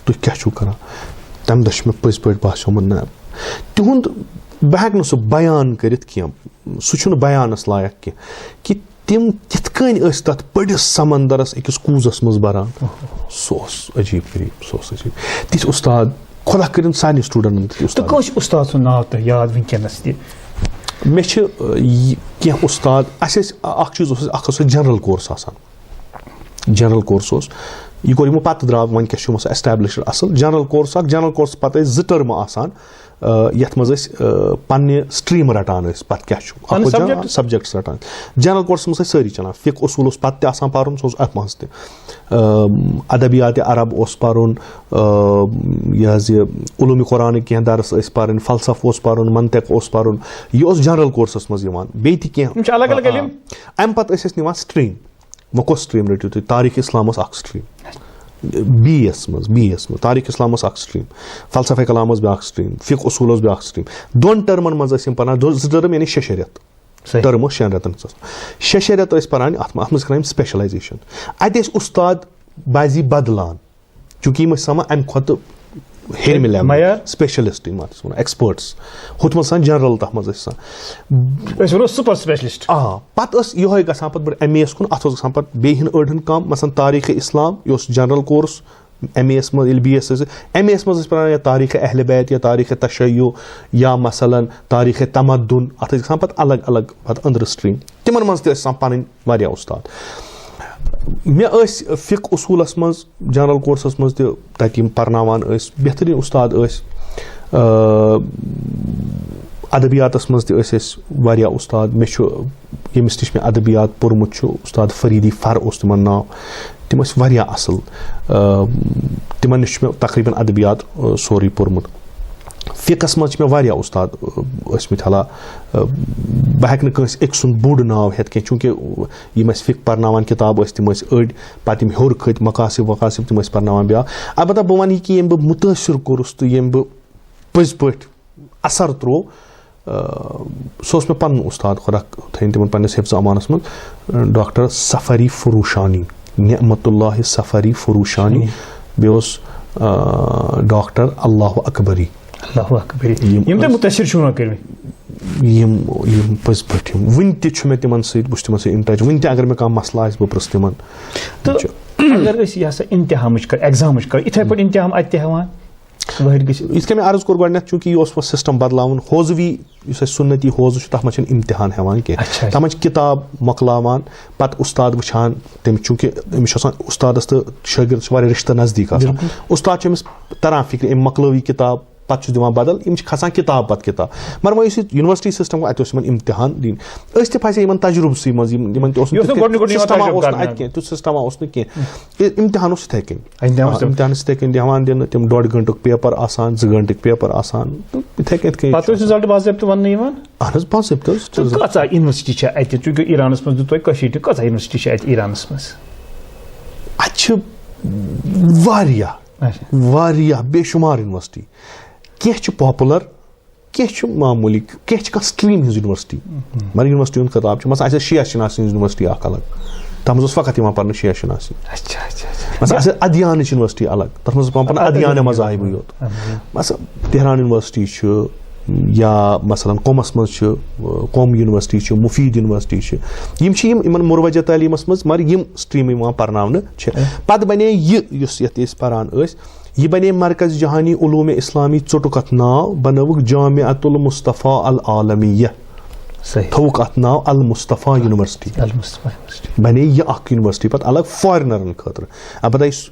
تُہۍ کیٛاہ چھِو کران؟" تمہِ دۄہ چھُ مےٚ پٔزۍ پٲٹھۍ باسیومُت، نہ، تِہُنٛد، بہٕ ہٮ۪کہٕ نہٕ سُہ بیان کٔرِتھ کینٛہہ، سُہ چھُنہٕ بیانس لایق کینٛہہ، کہِ تِم کِتھ کٔنۍ ٲسۍ تَتھ بٔڑِس سمندرس أکِس کوٗزس منٛز بران۔ سُہ اوس عجیٖب غریٖب، سُہ اوس عجیٖب۔ تِتھۍ اُستاد، خۄدا کٔرِن سارنٕے سٹوٗڈنٹن تِتھۍ تہٕ اُستاد۔ کٲنٛسہِ اُستاد سُنٛد ناو تۄہہِ یاد وٕنکیٚنس تہِ؟ مےٚ چھِ، آ، یہِ کینٛہہ اُستاد، اَسہِ ٲسۍ اکھ چیٖز اوس اَسہِ، اکھ اوس اَسہِ جنرل کورس آسان۔ جنرل کورس اوس، یہِ کوٚر یِمو پتہٕ درٛاو، وۄنۍ کیٛاہ چھُ یِمو سُہ established اَصٕل۔ جنرل کورس اکھ، جنرل کورس پتہٕ ٲسۍ زٕ ٹٔرمہٕ آسان۔ آ، یَتھ منٛز أسۍ، آ، پننہِ stream رٹان ٲسۍ، پتہٕ کیٛاہ چھُ؟ اَکھ پنٕنۍ اوس جنرل، subject؟ Subjects رٹان۔ جنرل کورسس منٛز ٲسۍ سٲری چلان۔ فقہ اصوٗل اوس پتہٕ تہِ آسان پرُن، سُہ اوس اَتھ منٛز تہِ۔ آ، ادبیات عرب اوس پرُن، آ، یہِ حظ یہِ علومِ قرآنٕکۍ کینٛہہ درس ٲسۍ پرٕنۍ، فلسفہٕ اوس پرُن، منطق اوس پرُن۔ یہِ اوس جنرل کورسس منٛز یِوان۔ بیٚیہِ تہِ کینٛہہ۔ یِم چھِ الگ الگ آ، علم؟ امہِ پتہٕ ٲسۍ أسۍ نِوان stream۔ وۄنۍ کۄس stream رٔٹِو تُہۍ؟ تاریخ اسلام ٲس اکھ stream۔ بی اے یَس منٛز، بی اے یَس منٛز تاریخ اسلام ٲس اکھ stream، فلسفہ کلام ٲس بیٛاکھ stream، فقہ اصوٗل اوس بیٛاکھ stream۔ دۄن ٹٔرمن منٛز ٲسۍ یِم پران، دۄ-، زٕ ٹٔرم یعنی شےٚ شےٚ رٮ۪تھ۔ صحیح۔ ٹٔرم اوس شٮ۪ن رٮ۪تن ہٕنٛز آسان۔ شےٚ شےٚ رٮ۪تھ ٲسۍ پران، اتھ منٛز، اتھ منٛز کران یِم specialization۔ اتہِ ٲسۍ اُستاد بعضی بدلان، چونکہ یِم ٲسۍ آسان وۄنۍ امہِ کھۄتہٕ ہیٚرمہِ level، معیار؟ Specialist یِم اتھ ٲسۍ ونان، experts۔ ہُتھ منٛز آسان general، تتھ منٛز ٲسۍ آسان۔ أسۍ ونو super specialist۔ آ، پتہٕ ٲس یِہوے گژھان پتہٕ بٔڑ ایم اے یَس کُن، اتھ اوس گژھان پتہٕ بیٚیہِ ہن أڑ ہن کم، مثلاً تاریخ اسلام، یہِ اوس general course، ایم اے یَس منٛز، ییٚلہِ بی اے یَس ٲسۍ، ایم اے یَس منٛز ٲسۍ پران یا تاریخ اہل بیت یا تاریخ تشیع یا مثلاً تاریخ تمدن، اتھ ٲسۍ گژھان پتہٕ الگ الگ پتہٕ أنٛدرٕ stream۔ تِمن منٛز تہِ ٲسۍ آسان پنٕنۍ واریاہ اُستاد۔ مےٚ ٲسۍ فقہ اصوٗلس منٛز، جنرل کورسس منٛز تہِ تتہِ یِم پرناوان ٲسۍ، بہتریٖن اُستاد ٲسۍ۔ آ، ادبیاتس منٛز تہِ ٲسۍ اَسہِ واریاہ اُستاد۔ مےٚ چھُ، ییٚمِس نِش مےٚ ادبیات پوٚرمُت چھُ، اُستاد فریدی فر اوس تِمن ناو۔ تِم ٲسۍ واریاہ اصٕل۔ آ، تِمن نِش چھُ مےٚ تقریباً ادبیات، آ، سورُے پوٚرمُت۔ فقہس منٛز چھِ مےٚ واریاہ اُستاد، آ، ٲسۍ مٕتۍ حالا-، آ، بہٕ ہٮ۪کہٕ نہٕ کٲنٛسہِ أکۍ سُنٛد بوٚڑ ناو ہٮ۪تھ کینٛہہ، چوٗنٛکہِ یِم اَسہِ فقہ پرناوان کِتاب ٲسۍ، تِم ٲسۍ أڑۍ، پتہٕ یِم ہیوٚر کھٔتۍ مقاصد وقاصد، تِم ٲسۍ پرناوان بیٛاکھ۔ البتہ بہٕ وَنہٕ یہِ کہِ ییٚمۍ بہٕ مُتٲثر کوٚرُس تہٕ ییٚمۍ بہٕ پٔزۍ پٲٹھۍ اثر ترٛوو، آ، سُہ اوس مےٚ پنُن اُستاد، خۄدا تھٲیِن تِمن پننِس حفظ امانس منٛز، آ، ڈاکٹر سفری فروشانی، نعمت اللہ سفری فروشانی۔ بیٚیہِ اوس، آ، ڈاکٹر اللہ اکبری۔ اللہ اکبری۔ یِم یِم تۄہہِ ٲسۍ مُتٲثر چھِو وَنان کٔرمٕتۍ؟ یِم، یِم پٔزۍ پٲٹھۍ یِم۔ وٕنہِ تہِ چھُ مےٚ تِمن سۭتۍ، بہٕ چھُس تِمن سۭتۍ in touch۔ وٕنہِ تہِ اگر مےٚ کانٛہہ مسلہٕ آسہِ، بہٕ پرٛژھٕ تِمن۔ تہٕ چھُ۔ اگر أسۍ یہِ ہسا امتحانٕچ کرو، examٕچ کرو، یِتھَے پٲٹھۍ امتحان اَتہِ تہِ ہٮ۪وان؟ ظٲہِر گٔژھِتھ۔ یِتھ کٔنۍ مےٚ عرض کوٚر گۄڈٕنٮ۪تھ، چوٗنٛکہِ یہِ اوس وۄنۍ system بدلاوُن، ہوزوی یُس اَسہِ سُنتی ہوزٕ چھُ، تَتھ منٛز چھِنہٕ اِمتِحان ہٮ۪وان کینٛہہ۔ اچھا، اچھا۔ تَتھ منٛز چھِ کِتاب مۄکلاوان، پَتہٕ اُستاد وٕچھان تٔمِس، چوٗنٛکہِ أمِس چھُ آسان اُستادَس تہٕ شٲگِردَس چھِ واریاہ رِشتہٕ نزدیٖک آسان۔ بِلکُل۔ اُستاد چھُ أمِس تَران فِکرِ، أمۍ مۄکلٲو یہِ کِتاب، پَتہٕ چھُس دِوان بدل، یِم چھِ کھسان کِتاب پَتہٕ کِتاب۔ مگر وۄنۍ یُس یہِ university system گوٚو، اَتہِ اوس یِمَن اِمتِحان دِنۍ۔ أسۍ تہِ پھسے یِمَن تجرُبسٕے منٛز، یِم، یِمَن تہِ اوس نہٕ یہِ اوس نہٕ تیُتھ، گۄڈٕنیُک تیُتھ گۄڈٕنیُک system تجرُبہٕ اوس نہٕ کرنہٕ۔ اَتہِ کینٛہہ، تیُتھ system اوس نہٕ کینٛہہ۔ یہِ اِمتِحان اوس یِتھَے کٔنۍ۔ اِمتِحان اوس آ، اِمتِحان ٲسۍ تِتھَے کٔنۍ دِوان دِنہٕ، تِم ڈۄڈ گٲنٛٹُک paper آسان، زٕ گٲنٛٹٕکۍ paper آسان، تہٕ یِتھَے کٔنۍ، یِتھَے کٔنۍ پَتہٕ اوس result باضٲبطہٕ وَننہٕ یِوان؟ اَہَن حظ، باضٲبطہٕ حظ۔ تہٕ کۭژاہ university چھےٚ اَتہِ؟ چوٗنٛکہِ ایرانَس منٛز دیُت تۄہہِ کٔشیٖرِ تہِ، کۭژاہ university چھےٚ اَتہِ ایرانَس منٛز؟ اَتہِ چھِ واریاہ، واریاہ بے شُمار یونیورسٹی۔ کینٛہہ چھِ پاپولر، کینٛہہ چھِ معموٗلی، کینٛہہ چھِ کانٛہہ سٹریٖم ہِنٛز یونیورسٹی۔ مگر یونیورسٹی ہُنٛد خطاب چھُ، مثلاً، آسہِ شیعہ شناسی ہِنٛز یونیورسٹی اکھ الگ، تَتھ منٛز اوس فقط یِوان پَرنہٕ شیعہ شناسی۔ اچھا، اچھا، اچھا۔ مثلاً، آسہِ ادیانٕچ یونیورسٹی الگ، تَتھ منٛز اوس پَران پَرنہٕ ادیانہِ مذاہبٕے یوت۔ مثلاً، تہران یونیورسٹی چھُ، یا مثلاً قومَس منٛز چھُ، قوم یونیورسٹی چھُ، مفید یونیورسٹی چھُ۔ یِم چھِ یِم، یِمَن مروجہ تعلیٖمَس منٛز، مگر یِم سٹریٖمہٕ یِوان پَرناونہٕ چھِ۔ پَتہٕ بَنے یہِ، یُس یَتھ أسۍ پَران ٲسۍ، یہِ بَنے مرکز جہانی علوم اسلامی، ژوٚٹُکھ اَتھ ناو، بَنٲوٕکھ جامعۃ المصطفیٰ العالمیہ۔ صحیح۔ تھوٚوُکھ اَتھ ناو المصطفیٰ یونیورسٹی۔ المصطفیٰ یونیورسٹی۔ بَنے یہِ اَکھ یونیورسٹی پَتہٕ الگ فارِنَرَن خٲطرٕ۔ البتہ یُس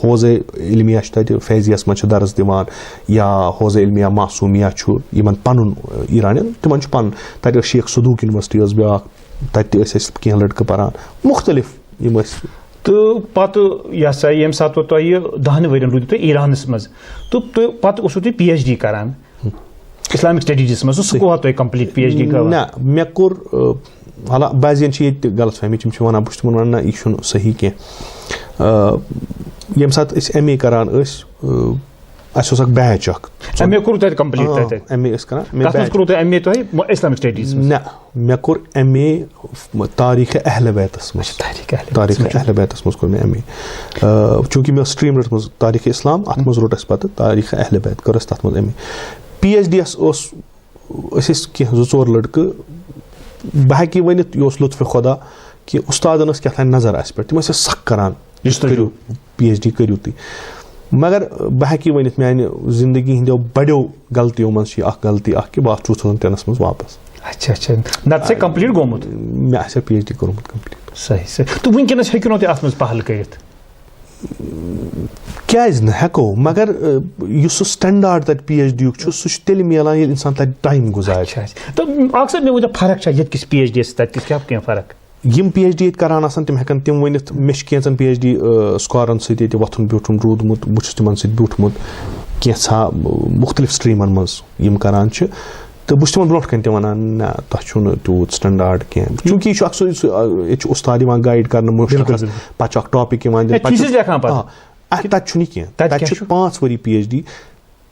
حوزے علمیہ چھِ تَتہِ، فیضیَس منٛز چھِ درس دِوان، یا حوزے علمیہ معصومیہ چھُ، یِمَن پَنُن، ایرانٮ۪ن، تِمَن چھُ پَنُن۔ تَتہِ ٲس شیخ صدوق یونیورسٹی ٲس بیٛاکھ، تَتہِ تہِ ٲسۍ اَسہِ کینٛہہ لٔڑکہٕ پَران، مُختلف یِم ٲسۍ۔ تہٕ پَتہٕ، یہِ ہسا، ییٚمہِ ساتہٕ تۄہہِ دَہَن ؤرِین روٗدِو تُہۍ ایرانَس منٛز، تہٕ تُہۍ پَتہٕ اوسوٕ تُہۍ پی ایچ ڈی کران اسلامک سٹڈیٖزَس منٛز، سُہ کوٗتاہ تۄہہِ کمپلیٖٹ پی ایچ ڈی گٔوا؟ نہ، مےٚ کوٚر، آ، حالا-، بعضین چھِ ییٚتہِ تہِ غلط فہمی، تِم چھِ وَنان، بہٕ چھُس تِمَن وَنان، نہ، یہِ چھُنہٕ صحیح کینٛہہ۔ آ، ییٚمہِ ساتہٕ أسۍ ایم اے کران ٲسۍ، آ، اَسہِ اوس اکھ بیچ اکھ۔ ایم اے کوٚروٕ تۄہہِ کمپلیٖٹ آ، تَتہِ؟ ایم اے ٲسۍ کران، ایم اے کَتھ منٛز بیچ۔ کوٚروٕ تۄہہِ ایم اے تۄہہِ؟ مو-، اسلامک سٹڈیٖزَس منٛز؟ نہ، مےٚ کوٚر ایم اے تاریخ اہل بیتَس منٛز۔ اچھا، تاریخ اہل بیتَس تاریخ منٛز۔ اہل بیتَس منٛز کوٚر مےٚ ایم اے۔ آ، چوٗنٛکہِ مےٚ ٲس سٹریٖم رٔٹمٕژ تاریخ اسلام، اَتھ منٛز روٚٹ اَسہِ پَتہٕ تاریخ اہل بیت، کٔر اَسہِ تَتھ منٛز M A. P H D یَس اوس، أسۍ ٲسۍ کینٛہہ زٕ ژور لٔڑکہٕ، بہٕ ہٮ۪کہٕ یہِ ؤنِتھ، یہِ اوس لطفِ خۄدا کہِ اُستادَن ٲس کیٛاہ تام نظر اَسہِ پٮ۪ٹھ، تِم ٲسۍ اَسہِ سَخ کَران، یُس تُہۍ کٔرِو، پی ایچ ڈی کٔرِو تُہۍ۔ مگر بہٕ ہٮ۪کہٕ یہِ ؤنِتھ، میٛانہِ زِندگی ہِنٛدیو بَڑیو غلطیو منٛز چھِ یہِ اَکھ غلطی اَکھ کہِ بہٕ آس ٹوٗ تھاوزنٛڈ ٹینَس منٛز واپَس۔ اچھا، اچھا۔ نَتہٕ چھا کمپلیٖٹ گوٚمُت؟ مےٚ آسہِ ہا پی ایچ ڈی کوٚرمُت کمپلیٖٹ۔ صحیح، صحیح۔ تہٕ وٕنکیٚنَس ہیٚکِو نہٕ تُہۍ اَتھ منٛز پہل کٔرِتھ؟ کیٛازِ نہٕ، ہٮ۪کو، مگر، آ، یُس سُہ سٹینڈارڈ تَتہِ پی ایچ ڈی یُک چھُ، سُہ چھُ تیٚلہِ میلان، ییٚلہِ اِنسان تَتہِ ٹایم گُزارِ۔ اچھا، اچھا۔ تہٕ اَکھ سَر، مےٚ ؤنۍتو، فرق چھا ییٚتہِ کِس پی ایچ ڈی یَس تَتہِ کِس، کیٛاہ کینٛہہ فرق؟ یِم پی ایچ ڈی ییٚتہِ کران آسان، تِم ہٮ۪کن تِم ؤنِتھ۔ مےٚ چھِ کینٛژن پی ایچ ڈی، آ، سکالرن سۭتۍ ییٚتہِ وۄتھُن بیوٗٹھُن روٗدمُت، بہٕ چھُس تِمن سۭتۍ بیوٗٹھمُت کینٛژھا، آ، مُختٔلِف سٹریٖمن منٛز یِم کران چھِ۔ تہٕ بہٕ چھُس تِمن برونٛٹھ کنہِ تہِ ونان، نہ، تۄہہِ چھُو نہٕ تیوٗت سٹینڈارڈ کینٛہہ، چوٗنٛکہِ یہِ چھُ اکھ سُہ، سُہ، آ، ییٚتہِ چھُ اُستاد یِوان گایڈ کرنہٕ مُشکِلس، بِلکُل، بِلکُل۔ پتہٕ چھُ اکھ ٹاپک یِوان دِنہٕ، ہے، پتہٕ چھُ، thesis لیکھان پتہٕ۔ آ، آ، تتہِ چھُنہٕ کینٛہہ، تتہِ تتہِ کیٛاہ چھُ چھُ؟ پانٛژھ ؤری پی ایچ ڈی،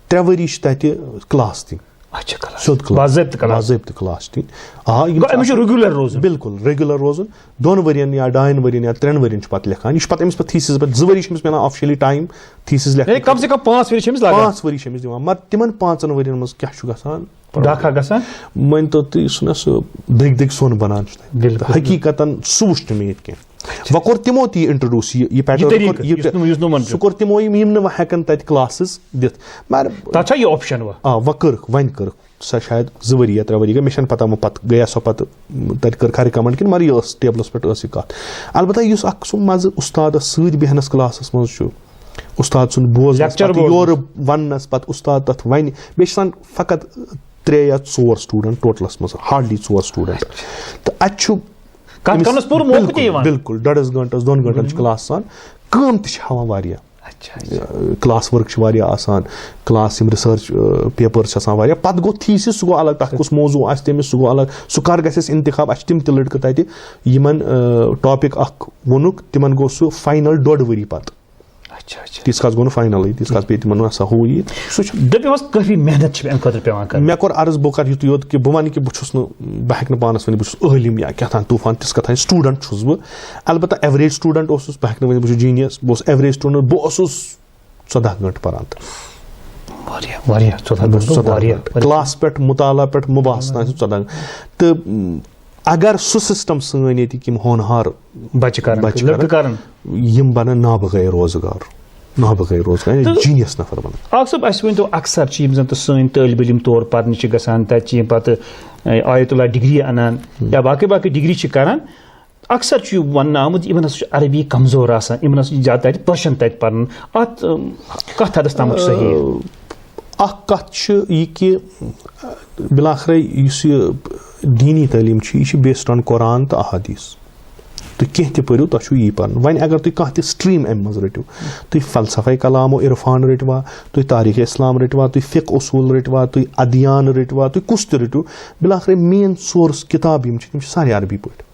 ترٛےٚ ؤری چھِ تَتہِ کلاس دِنۍ۔ اچھا، کلاس۔ سیوٚد کلاس۔ باضٲبطہٕ کلاس۔ باضٲبطہٕ کلاس دِنۍ۔ آ، یِم گوٚو، چھِ أمِس چھُ آسان regular روزُن۔ بِلکُل، ریگولر روزُن۔ دۄن ؤرین یا ڈاین ؤرین یا ترٛٮ۪ن ؤرین چھُ پَتہٕ لیکھان۔ یہِ چھُ پَتہٕ أمِس پَتہٕ thesis، پَتہٕ زٕ ؤری چھِ أمِس مِلان officially time thesis لیکھنہٕ یعنی کم سے خٲطرٕ۔ کم پانٛژھ ؤری چھِ أمِس لگان۔ پانٛژھ ؤری چھِ أمِس دِوان، مگر تِمن پانٛژن ؤرین منٛز کیٛاہ چھُ گژھان؟ داکھا گژھان؟ مٲنۍ تو تُہۍ، سُہ نہ سُہ دٔگۍ دٔگۍ سۄن بَنان چھُ تَتہِ۔ بِلکُل۔ حقیٖقتاً سُہ وُچھ نہٕ مےٚ ییٚتہِ کینٛہہ۔ وۄنۍ کوٚر تِمو تہِ یہِ introduce، یہِ، یہِ یہِ pattern طریٖقہٕ، کوٚر، یہِ یُس تہِ-، نہٕ، یُس نہٕ وۄنۍ چھُ۔ سُہ کوٚر تِمو یِم، یِم نہٕ وۄنۍ ہٮ۪کن تَتہِ classes دِتھ۔ مگر تَتھ چھا یہِ option وۄنۍ؟ آ، وۄنۍ کٔرٕکھ، وۄنۍ کٔرٕکھ۔ سۄ شاید زٕ ؤری یا ترٛےٚ ؤری گٔے، مےٚ چھَنہٕ پَتہ وۄنۍ پَتہٕ گٔیا سۄ پَتہٕ، تَتہِ کٔرٕکھا recommend کِنہٕ، مگر یہِ ٲس ٹیبلَس پٮ۪ٹھ ٲس یہِ کَتھ۔ البتہ یُس اَکھ سُہ مَزٕ اُستادَس سۭتۍ بیٚہنَس کلاسَس منٛز چھُ، اُستاد سُنٛد بوزنَس، lecture پَتہٕ بوزنَس۔ یورٕ وَننَس، پَتہٕ اُستاد تَتھ وَنہِ، بیٚیہِ چھِ آسان فقط ترٛےٚ یا ژور student ٹوٹلَس منٛز، hardly ژور student۔ تہٕ اَتہِ چھُ کَتھ أمِس کَرنَس پوٗرٕ موقعہٕ تہِ بِلکُل، یِوان۔ بِلکُل، ڈۄڈَس گٲنٛٹَس، دۄن گٲنٛٹَن چھِ کلاس آسان، کٲم تہِ چھِ ہاوان واریاہ۔ اچھا، اچھا۔ کلاس ؤرٕک چھِ واریاہ آسان، کلاس یِم research، آ، papers چھِ آسان واریاہ۔ پَتہٕ گوٚو thesis، سُہ گوٚو الگ، تَتھ کُس موضوع آسہِ، تٔمِس سُہ گوٚو الگ، سُہ کَر گژھِ اَسہِ انتخاب۔ اَسہِ چھِ تِم تہِ لٔڑکہٕ تَتہِ، یِمَن، آ، topic اَکھ ووٚنُکھ، تِمَن گوٚو سُہ final ڈۄڈ ؤری پَتہٕ۔ اچھا، اچھا۔ تیٖتِس کالَس گوٚو نہٕ finalٕے، تیٖتِس کالَس پیٚیہِ تِمَن نہ سا ہُہ یہِ۔ سُہ چھُ دٔپِو حظ، کٲفی محنت چھِ اَمہِ خٲطرٕ پٮ۪وان کَرٕنۍ۔ مےٚ کوٚر عرض، بہٕ کَرٕ یُتُے یوت کہِ بہٕ وَنہٕ کہِ بہٕ چھُس نہٕ، بہٕ ہٮ۪کہٕ نہٕ پانَس ؤنِتھ بہٕ چھُس عٲلِم یا کیٛاہ تام طوٗفان، تِژھ کَتھا، student چھُس بہٕ۔ البتہ average student اوسُس، بہٕ ہٮ۪کہٕ نہٕ ؤنِتھ بہٕ چھُس genius، بہٕ اوسُس average student، بہٕ اوسُس ژۄداہ گٲنٛٹہٕ پَران تہٕ۔ واریاہ، واریاہ، ژۄداہ بہٕ اوسُس گٲنٛٹہٕ، ژۄداہ واریاہ، گٲنٛٹہٕ۔ واریاہ۔ کلاس پٮ۪ٹھ مُطالعہ پٮ۪ٹھ مُباحثہٕ تام چھِ ژۄداہ گٲنٛٹہٕ۔ تہٕ، م، اگر سُہ system سٲنۍ ییٚتِکۍ یِم ہونہار بَچہِ کَرَن، بَچہِ لٔڑکہٕ کَرَن، کَرَن۔ یِم بَنَن نابغٲے روزگار، نابغٲے روزگار، یعنی تہٕ genius نفر بَنَن۔ آکھ صٲب، اَسہِ ؤنۍ تو، اکثر چھِ یِم زَن تہٕ سٲنۍ طٲلبہِ علم تور پَرنہِ چھِ گژھان، تَتہِ چھِ یِم پَتہٕ، اے، آیت اللہ ڈگری اَنان یا باقٕے باقٕے ڈگری چھِ کَران۔ اکثر چھُ یہِ وننہٕ آمُت، یِمن ہسا چھُ عربی کمزور آسان، یِمن ہسا چھُ زیادٕ تتہِ پرشن تتہِ پرُن۔ اتھ، اۭں، کتھ حدس تامتھ چھُ صحیح؟ اۭں، اکھ کتھ چھِ یہِ کہِ، اۭں، بلاخرے یُس یہِ دینی تعلیٖم چھِ، یہِ چھِ based on قرآن تہٕ احادیث۔ تُہۍ کینٛہہ تہِ پٔرِو، تۄہہِ چھُو یی پرُن۔ وۄنۍ اگر تُہۍ کانٛہہ تہِ stream امہِ منٛز رٔٹِو، تُہۍ فلسفہ کلام و عرفان رٔٹوا، تُہۍ تاریخ اسلام رٔٹوا، تُہۍ فقہ اصول رٔٹوا، تُہۍ ادیان رٔٹوا، تُہۍ کُس تہِ رٔٹِو، بلاخرے main source کتاب یِم چھِ، تِم چھِ سارے عربی پٲٹھۍ۔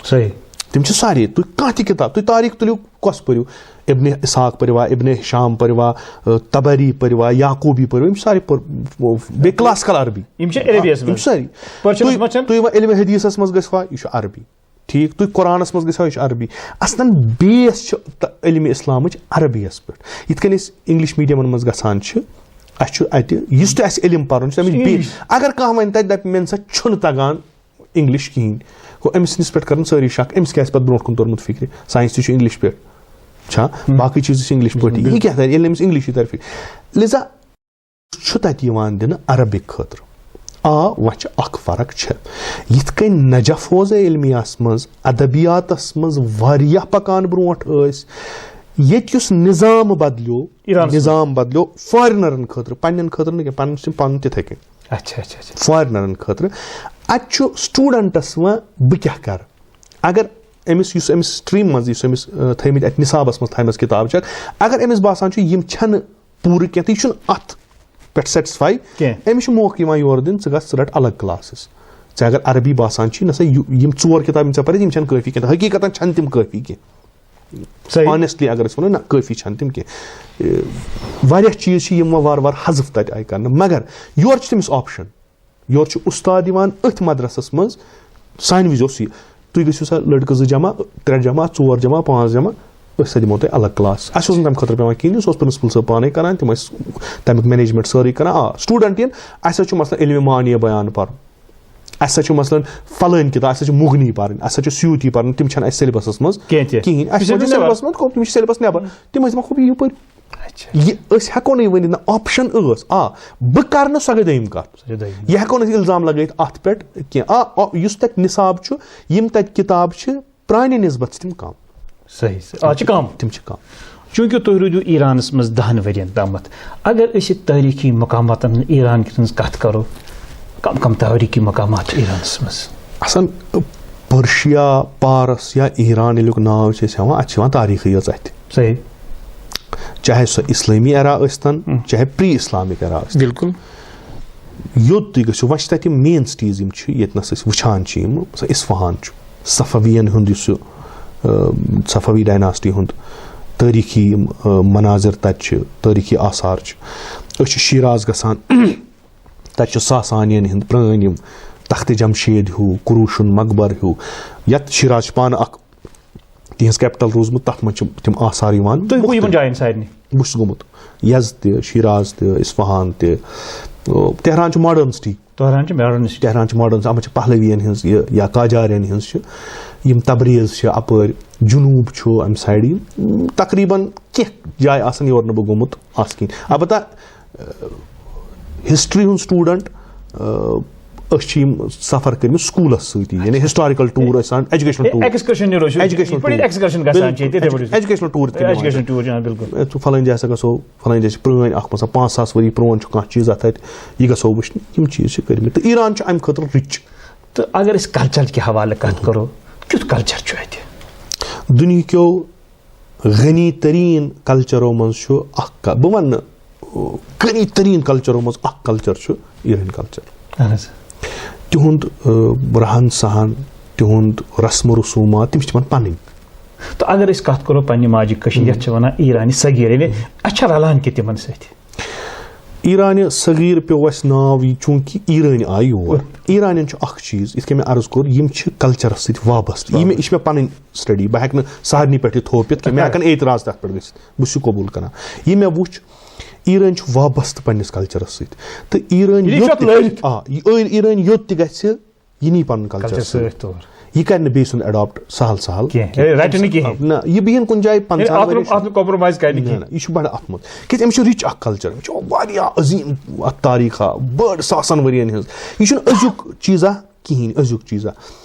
صحیح۔ تِم چھِ سارے، تُہۍ کانٛہہ تہِ کِتاب، تُہۍ تاریٖخ تُلِو، کۄس پٔرِو؟ ابن اسحاق پٔرِوا، ابن ہشام پٔرِوا، طبری پٔرِوا، یعقوبی پٔرِوا، یِم چھِ سارے پٔر-، بیٚیہِ کلاسیکل عربی۔ یِم چھِ عربیَس یِم منٛز۔ سٲری۔ پٔرشنَس تُہۍ منٛز چھَنہٕ؟ تُہۍ وۄنۍ علم حدیثس منٛز گژھوا، یہِ چھُ عربی۔ ٹھیٖک، تُہۍ قرآنس منٛز گژھوا، یہِ چھُ عربی۔ اصلاً بیس چھِ تہٕ علم اسلامٕچ عربیَس پٮ۪ٹھ۔ یِتھ کٔنۍ أسۍ انگلش میڈیمن منٛز گژھان چھِ، اَسہِ چھُ اَتہِ یُس تہِ اَسہِ علم پَرُن چھُ، تَمیُک بیس۔ اگر کانٛہہ وَنہِ تَتہِ دَپہِ، مےٚ نہ سا چھُنہٕ تَگان انگلش کِہیٖنۍ، گوٚو أمِس نِس پٮ۪ٹھ کَرَن سٲری شک، أمِس کیٛاہ آسہِ پَتہٕ برونٛٹھ کُن توٚرمُت فِکرِ؟ ساینس تہِ چھُ انگلش پٮ۪ٹھ، چھا؟ باقٕے چیٖز تہِ چھِ انگلش پٲٹھی، یہِ کیٛاہ تَرِ ییٚلہِ أمِس انگلشٕے تَرِ فِکرِ؟ لہذا چھُ تَتہِ یِوان دِنہٕ عربِک خٲطرٕ۔ آ، وۄنۍ چھِ اَکھ فرق چھِ، یِتھ کٔنۍ نجف حوزے علمیاہَس منٛز، ادبیاتَس منٛز واریاہ پَکان برونٛٹھ ٲسۍ، ییٚتہِ یُس نظام بدلیو، ایرانَس منٛز۔ نظام بدلیو فارِنرَن خٲطرٕ، پنٛنٮ۪ن خٲطرٕ نہٕ کینٛہہ، پَنُن چھِ تِم پَنُن تِتھَے کٔنۍ۔ اچھا اچھا اچھا۔ فارِنرَن خٲطرٕ۔ اَتہِ چھُ سٹوٗڈَنٛٹَس وۄنۍ بہٕ کیٛاہ کَرٕ؟ اگر أمِس، یُس أمِس سٹریٖم منٛز، یُس أمِس، آ، تھٲیمٕتۍ اَتہِ نِصابَس منٛز تھایمَژٕ کِتاب چھِ، اگر أمِس باسان چھُ یِم چھَنہٕ پوٗرٕ کینٛہہ تہٕ یہِ چھُنہٕ اَتھ پٮ۪ٹھ سیٹسفاے، کینٛہہ۔ أمِس چھُ موقعہٕ یِوان یورٕ دِنہٕ، ژٕ گژھ، ژٕ رَٹ الگ کلاسز۔ ژےٚ اگر عربی باسان چھُے، نہ سا یہِ، یِم ژور کِتاب یِم ژےٚ پَرِتھ، یِم چھَنہٕ کٲفی کینٛہہ۔ حقیٖقتاً چھَنہٕ تِم کٲفی کینٛہہ۔ صحیح۔ آنیسٹلی اگر أسۍ وَنو، نہ، کٲفی چھَنہٕ تِم کینٛہہ۔ اے، واریاہ چیٖز چھِ یِم وۄنۍ وارٕ وارٕ حذف تَتہِ آیہِ کَرنہٕ، مگر یورٕ چھِ تٔمِس آپشَن۔ یورٕ چھُ اُستاد یِوان أتھۍ مدرسَس منٛز، سانہِ وِزِ اوس یہِ، تُہۍ گٔژھِو سا لٔڑکہٕ زٕ جمع، ترٛےٚ جمع، ژور جمع، پانٛژھ جمع، أسۍ ہسا دِمو تۄہہِ الگ کلاس۔ اَسہِ اوس نہٕ تَمہِ خٲطرٕ پٮ۪وان کِہیٖنۍ، سُہ اوس پرنسپل صٲب پانَے کران، تِم ٲسۍ تَمیُک مینیجمنٹ سٲرٕے کران۔ آ، سٹوٗڈنٹ یِن، اَسہِ حظ چھُ مثلاً علمِ معانیہ بیان پَرُن، اَسہِ حظ چھُ مثلاً فلٲنۍ کِتاب، اَسہِ حظ چھُ مُغنی پَرٕنۍ، اَسہِ حظ چھُ سیوٗطی پَرُن، تِم چھَنہٕ اَسہِ سیلبَسَس منٛز کینٛہہ تہِ۔ کِہیٖنۍ۔ اَسہِ یہِ چھُ منٛز چھُ نٮ۪بر۔ سیلبَس منٛز، تِم چھِ سیلبَس نٮ۪بر۔ تِم ٲسۍ دَپان، خوٗبی یہِ پٔرِو۔ اچھا۔ یہِ أسۍ ہٮ۪کو نہٕ یہِ ؤنِتھ نہ، آپشن ٲس۔ آ، بہٕ کرٕ نہٕ، سۄ گٔے دوٚیِم کتھ۔ سۄ چھِ دوٚیِم۔ یہِ ہٮ۪کو نہٕ أسۍ الزام لگٲیِتھ اتھ پٮ۪ٹھ کینٛہہ۔ آ، آ، یُس تتہِ نصاب چھُ، یِم تتہِ کِتاب چھِ، پرانہِ نسبت چھِ تِم کم۔ صحیح صحیح۔ آ، چھِ کم۔ تِم چھِ کم۔ چوٗنٛکہِ تُہۍ روٗدِو ایرانس منٛز دہن ؤرین تامتھ، اگر أسۍ یہِ تٲریٖخی مقاماتن ہٕنٛز، ایران کِس ہٕنٛز کتھ کرو، کم کم تٲریٖخی مقامات چھِ ایرانس منٛز؟ اصل، پرشیا، پارس یا ایران ییٚلیُک ناو چھِ أسۍ ہٮ۪وان، اتہِ چھِ یِوان تاریٖخٕے یٲژ اتھِ۔ صحیح۔ چاہے سۄ اسلٲمی ایرا ٲسۍتن، چاہے پری اسلامک ایرا ٲسۍتن۔ بالکل۔ یوٚت تُہۍ گٔژھِو، وۄنۍ چھِ تَتہِ یِم مین سٹیٖز یِم چھِ، ییٚتہِ نَس أسۍ وٕچھان چھِ یِم، مثلاً اصفہان چھُ، صفویَن ہُنٛد یُس یہِ، آ، صفوی ڈایناسٹی ہُنٛد تٲریٖخی یِم، آ، مناظر تَتہِ چھِ، تٲریٖخی آثار چھِ۔ أسۍ چھِ شیراز گژھان، تَتہِ چھُ ساسانیَن ہِنٛدۍ پرٛٲنۍ یِم تخت جمشید ہیوٗ، کروشُن مقبر ہیوٗ، یَتھ شیراز چھُ پانہٕ اَکھ تِہنٛز کیپٹل روٗزمُت، تَتھ منٛز چھِ تِم آثار یِوان تُہۍ گوٚو یِمن مُختٔلِف۔ جاین سارنٕے؟ بہٕ چھُس گوٚمُت یزد تہِ، شیراز تہِ، اصفہان تہِ۔ او، تہران چھُ ماڈرن سٹی۔ تہران چھُ ماڈرن سٹی۔ تہران چھُ ماڈرن، اَتھ منٛز چھِ پہلویَن ہِنٛز یہِ یا قاجاریَن ہِنٛز چھِ۔ یِم تبریز چھِ اَپٲرۍ، جنوٗب چھُ اَمہِ سایڈٕ۔ یِم تقریٖباً کینٛہہ جایہِ آسَن یور نہٕ بہٕ گوٚمُت آسہٕ کِہیٖنۍ۔ البتہ، ہسٹری ہُنٛد سٹوٗڈنٹ، أسۍ چھِ یِم سفر کٔرمٕتۍ سکوٗلس سۭتی، یعنی ہسٹاریکل ٹور ٲسۍ آسان، ایجوکیشنل ٹور۔ ایکسکرشن نیرو چھُ۔ Educational tour. ایکسکرشن گژھان چھِ ییٚتہِ، یِتھے پٲٹھۍ۔ ایجوکیشنل ٹور تہِ نِوان۔ ایجوکیشن ٹور چھِ، آ، بِلکُل۔ اے، ژٕ فلٲنۍ جایہِ ہسا گژھو، فلٲنۍ جایہِ چھِ پرٛٲنۍ اکھ، مثلاً، پانٛژھ ساس ؤری پرٛون چھُ کانٛہہ چیٖز اتھ اتہِ، یہِ گژھو وٕچھنہِ۔ یِم چیٖز چھِ کٔرمٕتۍ۔ تہٕ ایران چھُ امہِ خٲطرٕ رِچ۔ تہٕ اگر أسۍ کلچر کہِ حوالہٕ کتھ کرو، کیُتھ کلچر چھُ اتہِ؟ دُنیہکیو غنی تریٖن کلچرو منٛز چھُ اکھ ک-، بہٕ ونہٕ نہٕ، غنی تریٖن کلچرو منٛز اکھ کلچر چھُ ایرٲنۍ کلچر۔ اہن حظ۔ تِہُنٛد، آ، رہن سہن، تِہُنٛد رسم و رسومات، تِم چھِ تِمن پنٕنۍ۔ تہٕ اگر أسۍ کتھ کرو پننہِ ماجہِ کٔشیٖرِ، یتھ چھِ ونان ایرانِ صغیر، یعنی اَسہِ چھا رلان کہِ تِمن سۭتۍ؟ ایرانِ صغیر پیوٚو اَسہِ ناو یہِ، چوٗنٛکہِ ایرٲنۍ آیہِ یور۔ ایرانٮ۪ن چھُ اکھ چیٖز، یِتھ کٔنۍ مےٚ عرض کوٚر، یِم چھِ کلچرس سۭتۍ وابستہٕ۔ یہِ مےٚ، یہِ چھِ مےٚ پنٕنۍ سٹڈی، بہٕ ہٮ۪کہٕ نہٕ سارنٕے پٮ۪ٹھ یہِ تھوپِتھ کینٛہہ، مےٚ ہٮ۪کن اعتراض تتھ پٮ۪ٹھ گٔژھِتھ، بہٕ چھُس یہِ قبول کران۔ یہِ مےٚ وُچھ، ایرٲنۍ چھُ وابستہٕ پننِس کلچرس سۭتۍ، تہٕ ایرٲنۍ یہِ یوٚت چھُ تہِ لٲرِتھ۔ گژھِ، آ، یہِ ٲرۍ-، ایرٲنۍ یوٚت تہِ گژھِ، یہِ نی پنُن کلچر کلچر سۭتۍ۔ سۭتۍ تور۔ یہِ کرِ نہٕ بیٚیہِ سُنٛد اڈاپٹ سہل سہل کینٛہہ۔ یے، رٹہِ نہٕ کِہیٖنۍ۔ نہ، یہِ بِہِن کُنہِ جایہِ پنٛژاہ اَتھ ؤری نہٕ، اَتھ نہٕ کمپرومایز کرِ نہٕ کِہیٖنۍ۔ نہ، یہِ چھُ بڑٕ اتھ منٛز، کیازِ أمِس چھُ رِچ اکھ کلچر، أمِس چھُ واریاہ عظیٖم اتھ تاریٖخ، بٔڑ ساسن ؤرین ہٕنٛز۔ یہِ چھُنہٕ أزیُک چیٖزا کِہیٖنۍ، أزیُک چیٖزا۔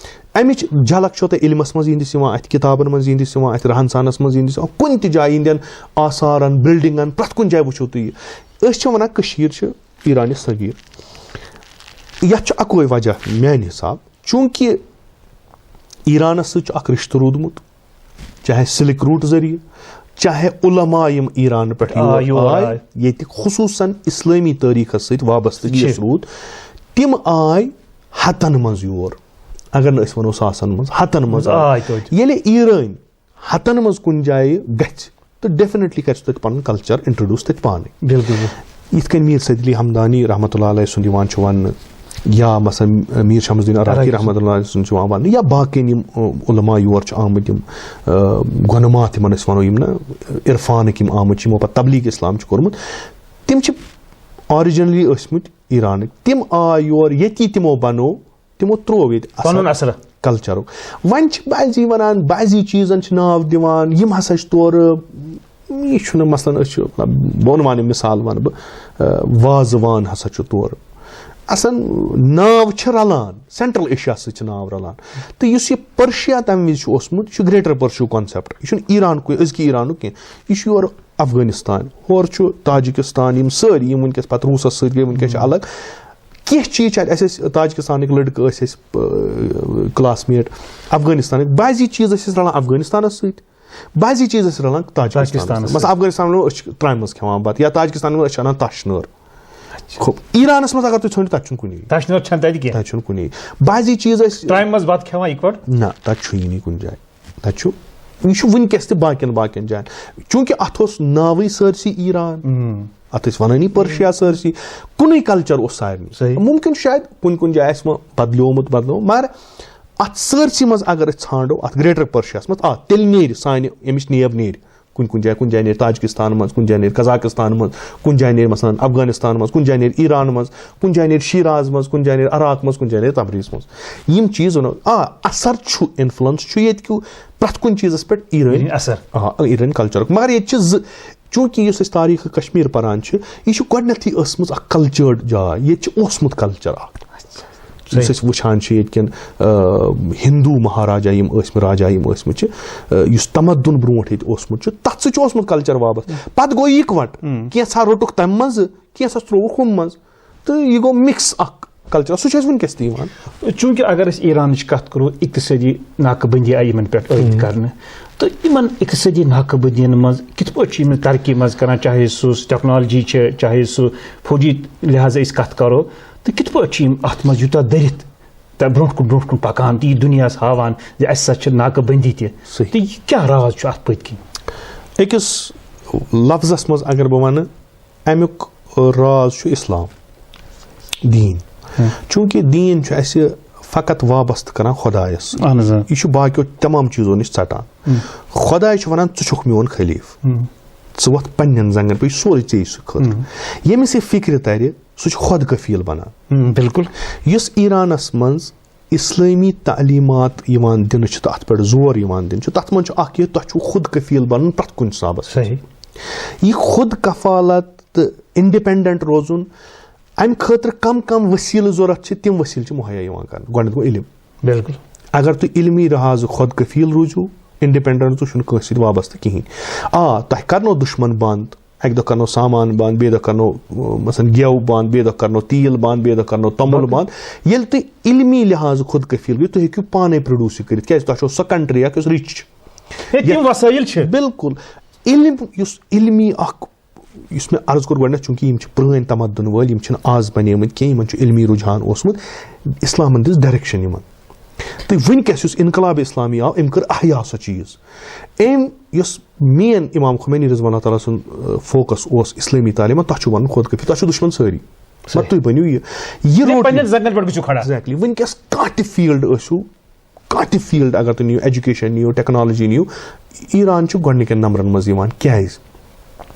امِچ جھلک چھو تۄہہِ علمس منٛز یِہنٛدِس یِوان، اتھ کتابن منٛز یِہنٛدِس یِوان، اتھ رہن سہنس منٛز یِہنٛدِس یِوان، کُنہِ تہِ جایہِ یِہنٛدٮ۪ن آثارن، بلڈنگن، پرٛٮ۪تھ کُنہِ جایہِ وٕچھو تُہۍ یہِ۔ أسۍ چھِ ونان کٔشیٖر چھِ ایرانِ صغیر۔ یتھ چھُ اکوے وجہ میانہِ حساب، چوٗنٛکہِ ایرانس سۭتۍ چھُ اکھ رشتہٕ روٗدمُت، چاہے سلک روٗٹ ذٔریعہٕ، چاہے علماء یِم ایران پٮ۪ٹھ آ، یور یور آے، آے۔ ییٚتہِ خصوٗصاً اسلٲمی تٲریٖخس سۭتۍ وابستگی چھِ۔ یۄس روٗد، تِم آے ہتن منٛز یور۔ اگر نہٕ أسۍ وَنو ساسَن منٛز، ہَتَن منٛز آے۔ آے توتہِ۔ ییٚلہِ ایرٲنۍ ہَتَن منٛز کُنہِ جایہِ گژھِ، تہٕ definitely کَرِ سُہ تَتہِ پَنُن culture introduce تَتہِ پانَے۔ بِلکُل۔ یِتھ کٔنۍ میٖر سید علی ہمدانی رحمتہ اللہ علیہ سُنٛد یِوان چھُ وَننہٕ، یا مثلاً میٖر شمس الدین عراقی عراقی۔ رحمتہ اللہ علیہ سُنٛد چھُ یِوان وَننہٕ، یا باقٕے یِم، ٲں، علماء یور چھِ آمٕتۍ، یِم، ٲں، گۄنہٕ ماتھ یِمَن أسۍ وَنو، یِم نہ عرفانٕکۍ یِم آمٕتۍ چھِ، یِمو پَتہٕ تبلیغ اسلام چھُ کوٚرمُت، تِم چھِ originally ٲسمٕتۍ ایرانٕکۍ۔ تِم آے یور، ییٚتی تِمو بَنوو، تِمو ترٛوو ییٚتہِ اثر۔ پَنُن اثر۔ کلچرُک۔ وۄنۍ چھِ بعضی وَنان، بعضی چیٖزَن چھِ ناو دِوان، یِم ہسا چھِ تورٕ، یہِ چھُنہٕ مثلاً، أسۍ چھِ، بہٕ وَنہٕ وَنہٕ مِثال وَنہٕ بہٕ، آ، وازٕ وان ہسا چھُ تورٕ۔ اَصٕل ناو چھِ رَلان، سینٹرل ایشیا سۭتۍ چھِ ناو رَلان۔ تہٕ یُس یہِ پٔرشیا تَمہِ وِزِ چھُ اوسمُت، یہِ چھُ greater Persia concept، یہِ چھُنہٕ ایران کُے، أزکہِ ایرانُک کینٛہہ، یہِ چھُ یورٕ افغٲنِستان، ہورٕ چھُ تاجِکِستان، یِم سٲری، یِم وٕنکیٚس پَتہٕ روٗسَس سۭتۍ گٔے، وٕنکیٚس چھِ الگ۔ کینٛہہ چیٖز چھِ اَتہِ، اَسہِ ٲسۍ تاجِکِستانٕکۍ لٔڑکہٕ ٲسۍ اَسہِ، آ، classmate افغٲنِستانٕکۍ، بعضی چیٖز ٲسۍ أسۍ رَلان افغٲنِستانَس سۭتۍ، بعضی چیٖز ٲسۍ رَلان تاجِکِستانَس تاجِکِستانَس سۭتۍ۔ مثلاً افغٲنِستانَس منٛز أسۍ چھِ ترٛامہِ منٛز کھٮ۪وان بَتہٕ، یا تاجِکِستانَس منٛز أسۍ چھِ اَنان تَش نٲر۔ خب، ایرانَس منٛز اگر تُہۍ ژھٲنٛڈِو، تَتہِ چھُنہٕ کُنی۔ تَش نٲر چھَنہٕ تَتہِ کینٛہہ۔ تَتہِ چھُنہٕ کُنی۔ بعضی چیٖز ٲسۍ ترٛامہِ منٛز بَتہٕ کھٮ۪وان یِکوَٹہٕ؟ نہ، تَتہِ چھُ یی نہٕ کُنہِ جایہِ۔ تَتہِ چھُ، یہِ چھُ وٕنکیٚس تہِ باقین باقین جاین، چوٗنٛکہِ اَتھ اوس ناوٕے سٲرسٕے ایران، اۭں۔ اَتھ ٲسۍ وَنٲنی پٔرشیا سٲرسٕے، کُنُے کلچر اوس سارنٕے۔ صحیح۔ مُمکِن چھُ شاید کُنہِ کُنہِ جایہِ آسہِ وۄنۍ بدلیومُت، بدلیومُت، مگر اَتھ سٲرسٕے منٛز اگر أسۍ ژھانڈو، اَتھ greater پٔرشیاہَس منٛز، آ، تیٚلہِ نیرِ سانہِ، اَمِچ نیب نیرِ۔ کُنہِ کُنہِ جایہِ، کُنہِ جایہِ نیرِ تاجکستان منٛز، کُنہِ جایہِ نیرِ قزاقستان منٛز، کُنہِ جایہِ نیرِ مثلاً افغانستان منٛز، کُنہِ جایہِ نیرِ ایران منٛز، کُنہِ جایہِ نیرِ شیراز منٛز، کُنہِ جایہِ نیرِ عراق منٛز، کُنہِ جایہِ نیرِ تبریز منٛز۔ یِم چیٖز وَنو، آ، اثر چھُ، influence چھُ ییٚتہِ کیو پرٛٮ۪تھ کُنہِ چیٖزَس پٮ۪ٹھ ایرٲنۍ۔ یعنی اثر۔ آ، ایرٲنۍ کلچرُک۔ مگر ییٚتہِ چھِ زٕ، چوٗنٛکہِ یُس أسۍ تاریٖخ کشمیر پران چھِ، یہِ چھُ گۄڈٕنٮ۪تھٕے ٲسمٕژ اکھ کلچٲرڈ جاے، ییٚتہِ چھُ اوسمُت کلچر اکھ۔ یُس أسۍ وٕچھان چھِ ییٚتہِ کٮ۪ن، آ، ہندو مہاراجا یِم ٲسمٕتۍ، راجا یِم ٲسمٕتۍ چھِ، آ، یُس تمدُن برونٛٹھ ییٚتہِ اوسمُت چھُ، تَتھ سۭتۍ چھُ اوسمُت کلچر وابستہٕ۔ پتہٕ گوٚو یِکوَٹ، ہُم۔ کینٛژھا روٚٹُکھ تَمہِ منٛزٕ، کینٛژھَس ترٛووُکھ ہُم منٛز، تہٕ یہِ گوٚو mix اکھ کلچر۔ سُہ چھُ اَسہِ وٕنکیٚس تہِ یِوان۔ چوٗنٛکہِ اگر أسۍ ایرانٕچ کتھ کرو، اقتصٲدی ناکہٕ بندی آیہِ یِمن پٮ۪ٹھ عٲید کرنہٕ، تہٕ یِمن اقتصٲدی ناکہٕ بندین منٛز کِتھ پٲٹھۍ چھِ یِم ترقی منٛز کران، چاہے سُہ ٹیکنالوجی چھِ، چاہے سُہ فوجی لحاظہٕ أسۍ کتھ کرو، تہٕ کِتھ پٲٹھۍ چھِ یِم اتھ منٛز یوٗتاہ دٔرِتھ تہٕ برونٛٹھ کُن برونٛٹھ کُن پکان تہٕ یہِ دُنیاہس ہاوان زِ اسہِ سۭتۍ چھِ ناکہٕ بندی تہِ۔ صحیح۔ تہٕ یہِ کیٛاہ راز چھُ اتھ پٔتۍ کِنۍ؟ أکِس لفظس منٛز اگر بہٕ ونہٕ، امیُک راز چھُ اسلام، دیٖن۔ چوٗنٛکہِ دیٖن چھُ اَسہِ فقط وابستہٕ کران خۄدایَس سۭتۍ۔ اہن حظ، آ۔ یہِ چھُ باقیو تمام چیٖزو نِش ژٹان۔ خۄداے چھُ وَنان، "ژٕ چھُکھ میون خلیٖفہٕ۔ ژٕ وۄتھ پننٮ۪ن زنٛگن پٮ۪ٹھ، یہِ چھُ سورُے ژےٚ سۭتۍ خٲطرٕ۔" ییٚمِس یہِ فِکرِ ترِ، سُہ چھُ خۄد کفیٖل بنان۔ ہُم، بِلکُل۔ یُس ایرانس منٛز اسلٲمی تعلیٖمات یِوان دِنہٕ چھِ تہٕ اَتھ پٮ۪ٹھ زور یِوان دِنہٕ چھُ، تَتھ منٛز چھُ اَکھ یہِ، تۄہہِ چھُو خود کفیٖل بَنُن پرٛٮ۪تھ کُنہِ حسابَس۔ صحیح۔ یہِ خود کفالت تہٕ independent روزُن، اَمہِ خٲطرٕ کَم کَم وسیٖلہٕ ضوٚرَتھ چھِ، تِم وسیٖلہٕ چھِ مُہیا یِوان کرنہٕ۔ گۄڈٕنٮ۪تھ گوٚو علم۔ بِلکُل۔ اگر تُہۍ علمی لحاظہٕ خود کفیٖل روٗزِو، independent، تُہۍ چھُنہٕ کٲنٛسہِ سۭتۍ وابستہٕ کِہیٖنۍ۔ آ، تۄہہِ کرنو دُشمن بنٛد، اَکہِ دۄہ کرنو سامان بنٛد، بیٚیہِ دۄہ کرنو، مثلاً، گٮ۪و بنٛد، بیٚیہِ دۄہ کرنو تیٖل بنٛد، بیٚیہِ دۄہ کرنو توٚمُل بنٛد۔ ییٚلہِ تُہۍ علمی لحاظہٕ خود کفیٖل گٔیِو، تُہۍ ہیٚکِو پانَے produce یہِ کٔرِتھ۔ کیٛازِ؟ تۄہہِ چھو سۄ country اکھ یۄس rich چھِ۔ ہے، تِم وسٲیِل چھِ۔ بِلکُل۔ علم، یُس علمی اکھ، یُس مےٚ عرض کوٚر گۄڈٕنٮ۪تھ، چوٗنٛکہِ یِم چھِ پرٛٲنۍ تمدُن وٲلۍ، یِم چھِنہٕ آز بنیمٕتۍ کینٛہہ، یِمن چھُ علمی رُجحان اوسمُت، اِسلامن دِژ direction یِمن۔ تہٕ وٕنکیٚس یُس انقلاب اسلامی آو، أمۍ کٔر احیا سۄ چیٖز۔ أمۍ یُس main امام خمینی رضوان اللہ تعالیٰ سُنٛد، آ، focus اوس اسلٲمی تعلیٖمن، تۄہہِ چھُ وَنُن خود کفیٖل، تۄہہِ چھُو دُشمن سٲری۔ مگر تُہۍ بٔنِو یہِ، یہِ یعنی روٚٹ پننٮ۪ن یہِ۔ زنٛگن پٮ۪ٹھ گٔژھِو کھڑا۔ Exactly۔ وٕنکیٚس کانٛہہ تہِ field ٲسِو، کانٛہہ تہِ field اگر تُہۍ نِیِو، education نِیِو، technology نِیِو، ایران چھُ گۄڈٕنِکٮ۪ن نمبرن منٛز یِوان۔ کیٛازِ؟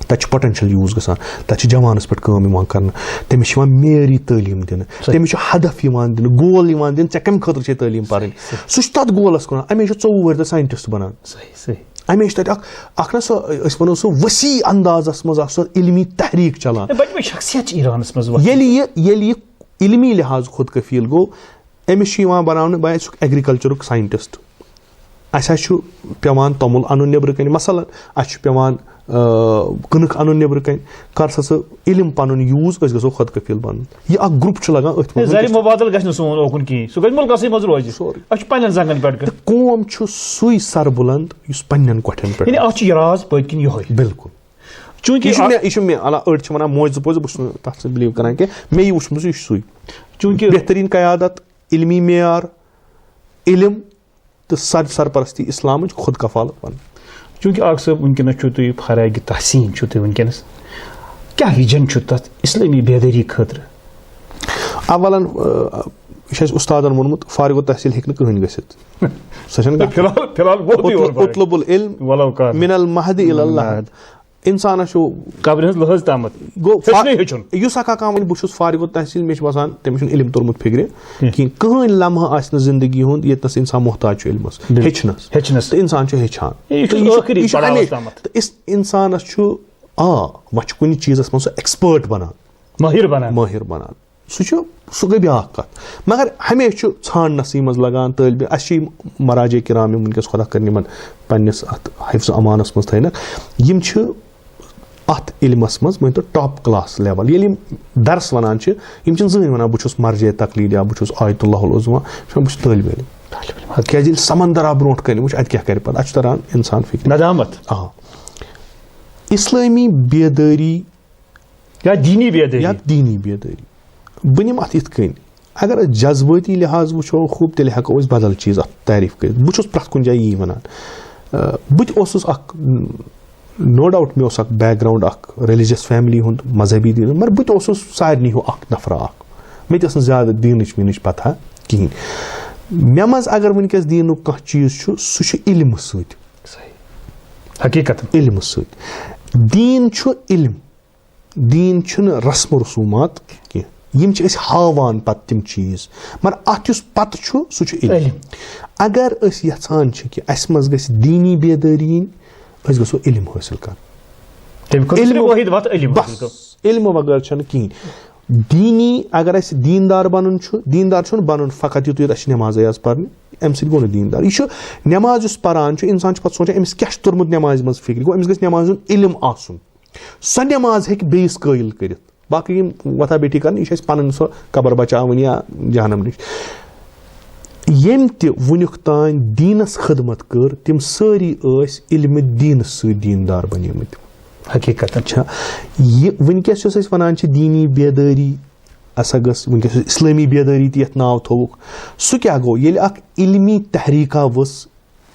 تَتہِ چھُ potential use گژھان، تَتہِ چھِ جوانَس پٮ۪ٹھ کٲم یِوان کرنہٕ، تٔمِس چھِ یِوان معیٲری تعلیٖم دِنہٕ، تٔمِس چھُ ہدف یِوان دِنہٕ، goal یِوان دِنہٕ، ژےٚ کَمہِ خٲطرٕ چھے تعلیٖم پَرٕنۍ۔ سُہ چھُ تَتھ goalس کُن، اَمے چھُ ژوٚوُہ ؤہرۍ تہٕ scientist بَنان۔ صحیح، صحیح۔ اَمے چھُ تَتہِ اَکھ، اَکھ نہ سۄ، أسۍ وَنو سُہ وسیع اندازَس منٛز اَکھ سۄ علمی تحریٖک چلان۔ ہے، بَنہِ مےٚ شخصیت چھِ ایرانَس منٛز وۄتھان۔ ییٚلہِ یہِ، ییٚلہِ یہِ علمی لحاظ خود کفیٖل گوٚو، أمِس چھُ یِوان بَناونہٕ، بہٕ، اَسہِ چھُکھ agricultureُک scientist۔ اَسہِ حظ چھُ پٮ۪وان توٚمُل اَنُن نیٚبرٕ کَنہِ۔ مثلاً، اَسہِ چھُ پٮ۪وان، آ، کٕنٕک اَنُن نیٚبرٕ کَنہِ۔ کر سا ژٕ علم پَنُن use، أسۍ گژھو خود کفیٖل بَنُن۔ یہِ اَکھ group چھُ لَگان أتھۍ ہے، منٛز۔ زرِ مبادلہٕ گژھِ نہٕ سون اوکُن کِہیٖنۍ، سُہ گژھِ مُلکَسٕے منٛز روزِ۔ سورُے۔ اَسہِ چھُ پننٮ۪ن زنٛگن پٮ۪ٹھ کَرُن۔ تہٕ قوم چھُ سُے سربلند یُس پننٮ۪ن کۄٹھٮ۪ن پٮ۪ٹھ۔ یعنی اَتھ چھُ یہِ راز پٔتۍ کِنۍ یِہوٚے۔ بِلکُل۔ چوٗنٛکہِ یہِ چھُ اَ- مےٚ، یہِ چھُ مےٚ، اللہ أڑۍ چھِ وَنان موجہِ زٕ پوٚز، بہٕ چھُس نہٕ تَتھ سۭتۍ believe کران کینٛہہ۔ مےٚ یہِ وُچھمُت چھُ، یہِ چھُ سُے۔ چوٗنٛکہِ بہتریٖن قیادت، علمی معیار، علم تہٕ سر سرپرستی اسلامٕچ خود کفالت بنٕنۍ۔ چونکہ آغا صٲب، وٕنکیٚنَس چھُو تُہۍ فراغ تحسین چھُو تُہۍ وٕنکیٚنَس، کیٛاہ وِجن چھُ تَتھ اِسلٲمی بیدٲری خٲطرٕ؟ اولاً، آ، یہِ چھُ اَسہِ اُستادَن ووٚنمُت، فارغ التحصیل ہیٚکہِ نہٕ کٕہٕنۍ گٔژھِتھ۔ سۄ چھَنہٕ کَتھ۔ فی الحال، فی الحال ووتُے یور اطلب، اطلب العلم ولو کان۔ من المہد الی اللحد۔ انسانس چھُ قبرِ ہٕنٛز لحظ تامَتھ۔ گوٚو فا- ہیٚچھنُے ہیٚچھُن۔ یُس ہا کانٛہہ وَنہِ بہٕ چھُس فارغ التحصیل، مےٚ چھُ باسان تٔمِس چھُنہٕ علم توٚرمُت فِکرِ کینٛہہ۔ کینٛہہ۔ کٕہٕنۍ لمحہٕ آسہِ نہٕ زندگی ہُنٛد ییٚتہِ نَس اِنسان محتاج چھُ علمَس، بِلکُل۔ ہیٚچھنَس۔ ہیٚچھنَس۔ تہٕ اِنسان چھُ ہیٚچھان۔ یہِ چھُ تہٕ یہِ چھُ- ٲخری یہِ چھُ پڑاوَس ہمیشہِ- تامَتھ۔ تہٕ اِس- اِنسانَس چھُ، آ، وۄنۍ چھُ کُنہِ چیٖزَس منٛز سُہ ایکسپٲرٹ بَنان۔ مٲہِر بَنان۔ سُہ چھُ، سُہ گٔے بیٛاکھ کَتھ۔ مگر ہمیشہِ چھُ ژھانٛڈنَسٕے منٛز لَگان طٲلبہِ، اَسہِ چھِ یِم مراجع کرام یِم وٕنکیٚس خۄدا کٔرِنۍ یِمَن پنٛنِس اَتھ حفظ امانَس منٛز تھٲینَکھ، یِم چھِ اَتھ علمَس منٛز مٲنۍ تو ٹاپ کلاس لیول۔ ییٚلہِ یِم درس وَنان چھِ، یِم چھِنہٕ زٕہٕنۍ وَنان بہٕ چھُس مرجع تقلید یا بہٕ چھُس آیت اللہ العظمیٰ، یِم چھِ وَنان بہٕ چھُس طٲلبہِ علم۔ کیٛازِ ییٚلہِ سمندر آو برونٛٹھ کَنہِ وٕچھ، اَتہِ کیٛاہ کَرِ پَتہٕ؟ اَتہِ چھُ تَران اِنسان فِکرِ۔ ندامت۔ آ، اِسلٲمی بیدٲری یا دینی بیدٲری۔ یا دینی بیدٲری۔ بہٕ نِمہٕ اَتھ یِتھ کٔنۍ، اگر أسۍ جذبٲتی لحاظ وٕچھو خوٗب، تیٚلہِ ہٮ۪کو أسۍ بدل چیٖز اَتھ تعریٖف کٔرِتھ۔ بہٕ چھُس پرٛٮ۪تھ کُنہِ جایہِ یی وَنان، آ، بہٕ تہِ اوسُس اَکھ نو ڈاؤٹ، مےٚ اوس اَکھ بیک گراؤنڈ اَکھ ریلیجس فیملی ہُنٛد، مذہبی دیٖن، مگر بہٕ تہِ اوسُس سارنٕے ہیوٗ اَکھ نفرا اَکھ۔ مےٚ تہِ ٲس نہٕ زیادٕ دیٖنٕچ ویٖنٕچ پتہ کِہیٖنۍ۔ مےٚ منٛز اگر وٕنکیٚس دیٖنُک کانٛہہ چیٖز چھُ، سُہ چھُ علمہٕ سۭتۍ۔ حقیقت۔ علمہٕ سۭتۍ۔ دیٖن چھُ علم۔ دیٖن چھُنہٕ رسم و رسومات کینٛہہ۔ یِم چھِ أسۍ ہاوان پتہٕ تِم چیٖز۔ مگر اَتھ یُس پتہٕ چھُ، سُہ چھُ علم۔ علم۔ اگر أسۍ یژھان چھِ کہِ اَسہِ منٛز گژھِ دیٖنی بیدٲری یِنۍ، أسۍ گژھو علم حٲصِل کرُن۔ تَمہِ خٲطرٕ چھِ علم- وٲحد وَتھ علم بس، حٲصِل کرُن۔ علمہٕ بغٲر چھَنہٕ کِہیٖنۍ۔ دیٖنی اگر اَسہِ دیٖندار بَنُن چھُ، دیٖندار چھُنہٕ بَنُن فقط یُتُے یوت اَسہِ چھِ نٮ۪مازٕے یٲژ پَرنہِ، اَمہِ سۭتۍ گوٚو نہٕ دیٖندار۔ یہِ چھُ نٮ۪ماز یُس پَران چھُ، اِنسان چھُ پَتہٕ سونٛچان أمِس کیٛاہ چھُ توٚرمُت نٮ۪مازِ منٛز فِکرِ، گوٚو أمِس گژھِ نٮ۪مازِ ہُنٛد علم آسُن۔ سۄ نٮ۪ماز ہیٚکہِ بیٚیِس قٲیِل کٔرِتھ۔ باقٕے یِم وۄتھا بیٚٹھی کَرٕنۍ، یہِ چھِ اَسہِ پَنٕنۍ سۄ قبر بَچاوٕنۍ یا جہنم نِش۔ ییٚمۍ تہِ وٕنیُک تام دیٖنَس خدمت کٔر، تِم سٲری ٲسۍ علمِ دیٖنَس سۭتۍ دیٖندار بَنیمٕتۍ۔ حقیقتاً۔ چھا یہِ وٕنکیٚس یۄس أسۍ وَنان چھِ دیٖنی بیدٲری، اَسا گٔژھ وٕنکیٚس یۄس اِسلٲمی بیدٲری تہِ یَتھ ناو تھوٚوُکھ، سُہ کیٛاہ گوٚو؟ ییٚلہِ اَکھ علمی تحریٖکا ؤژھ،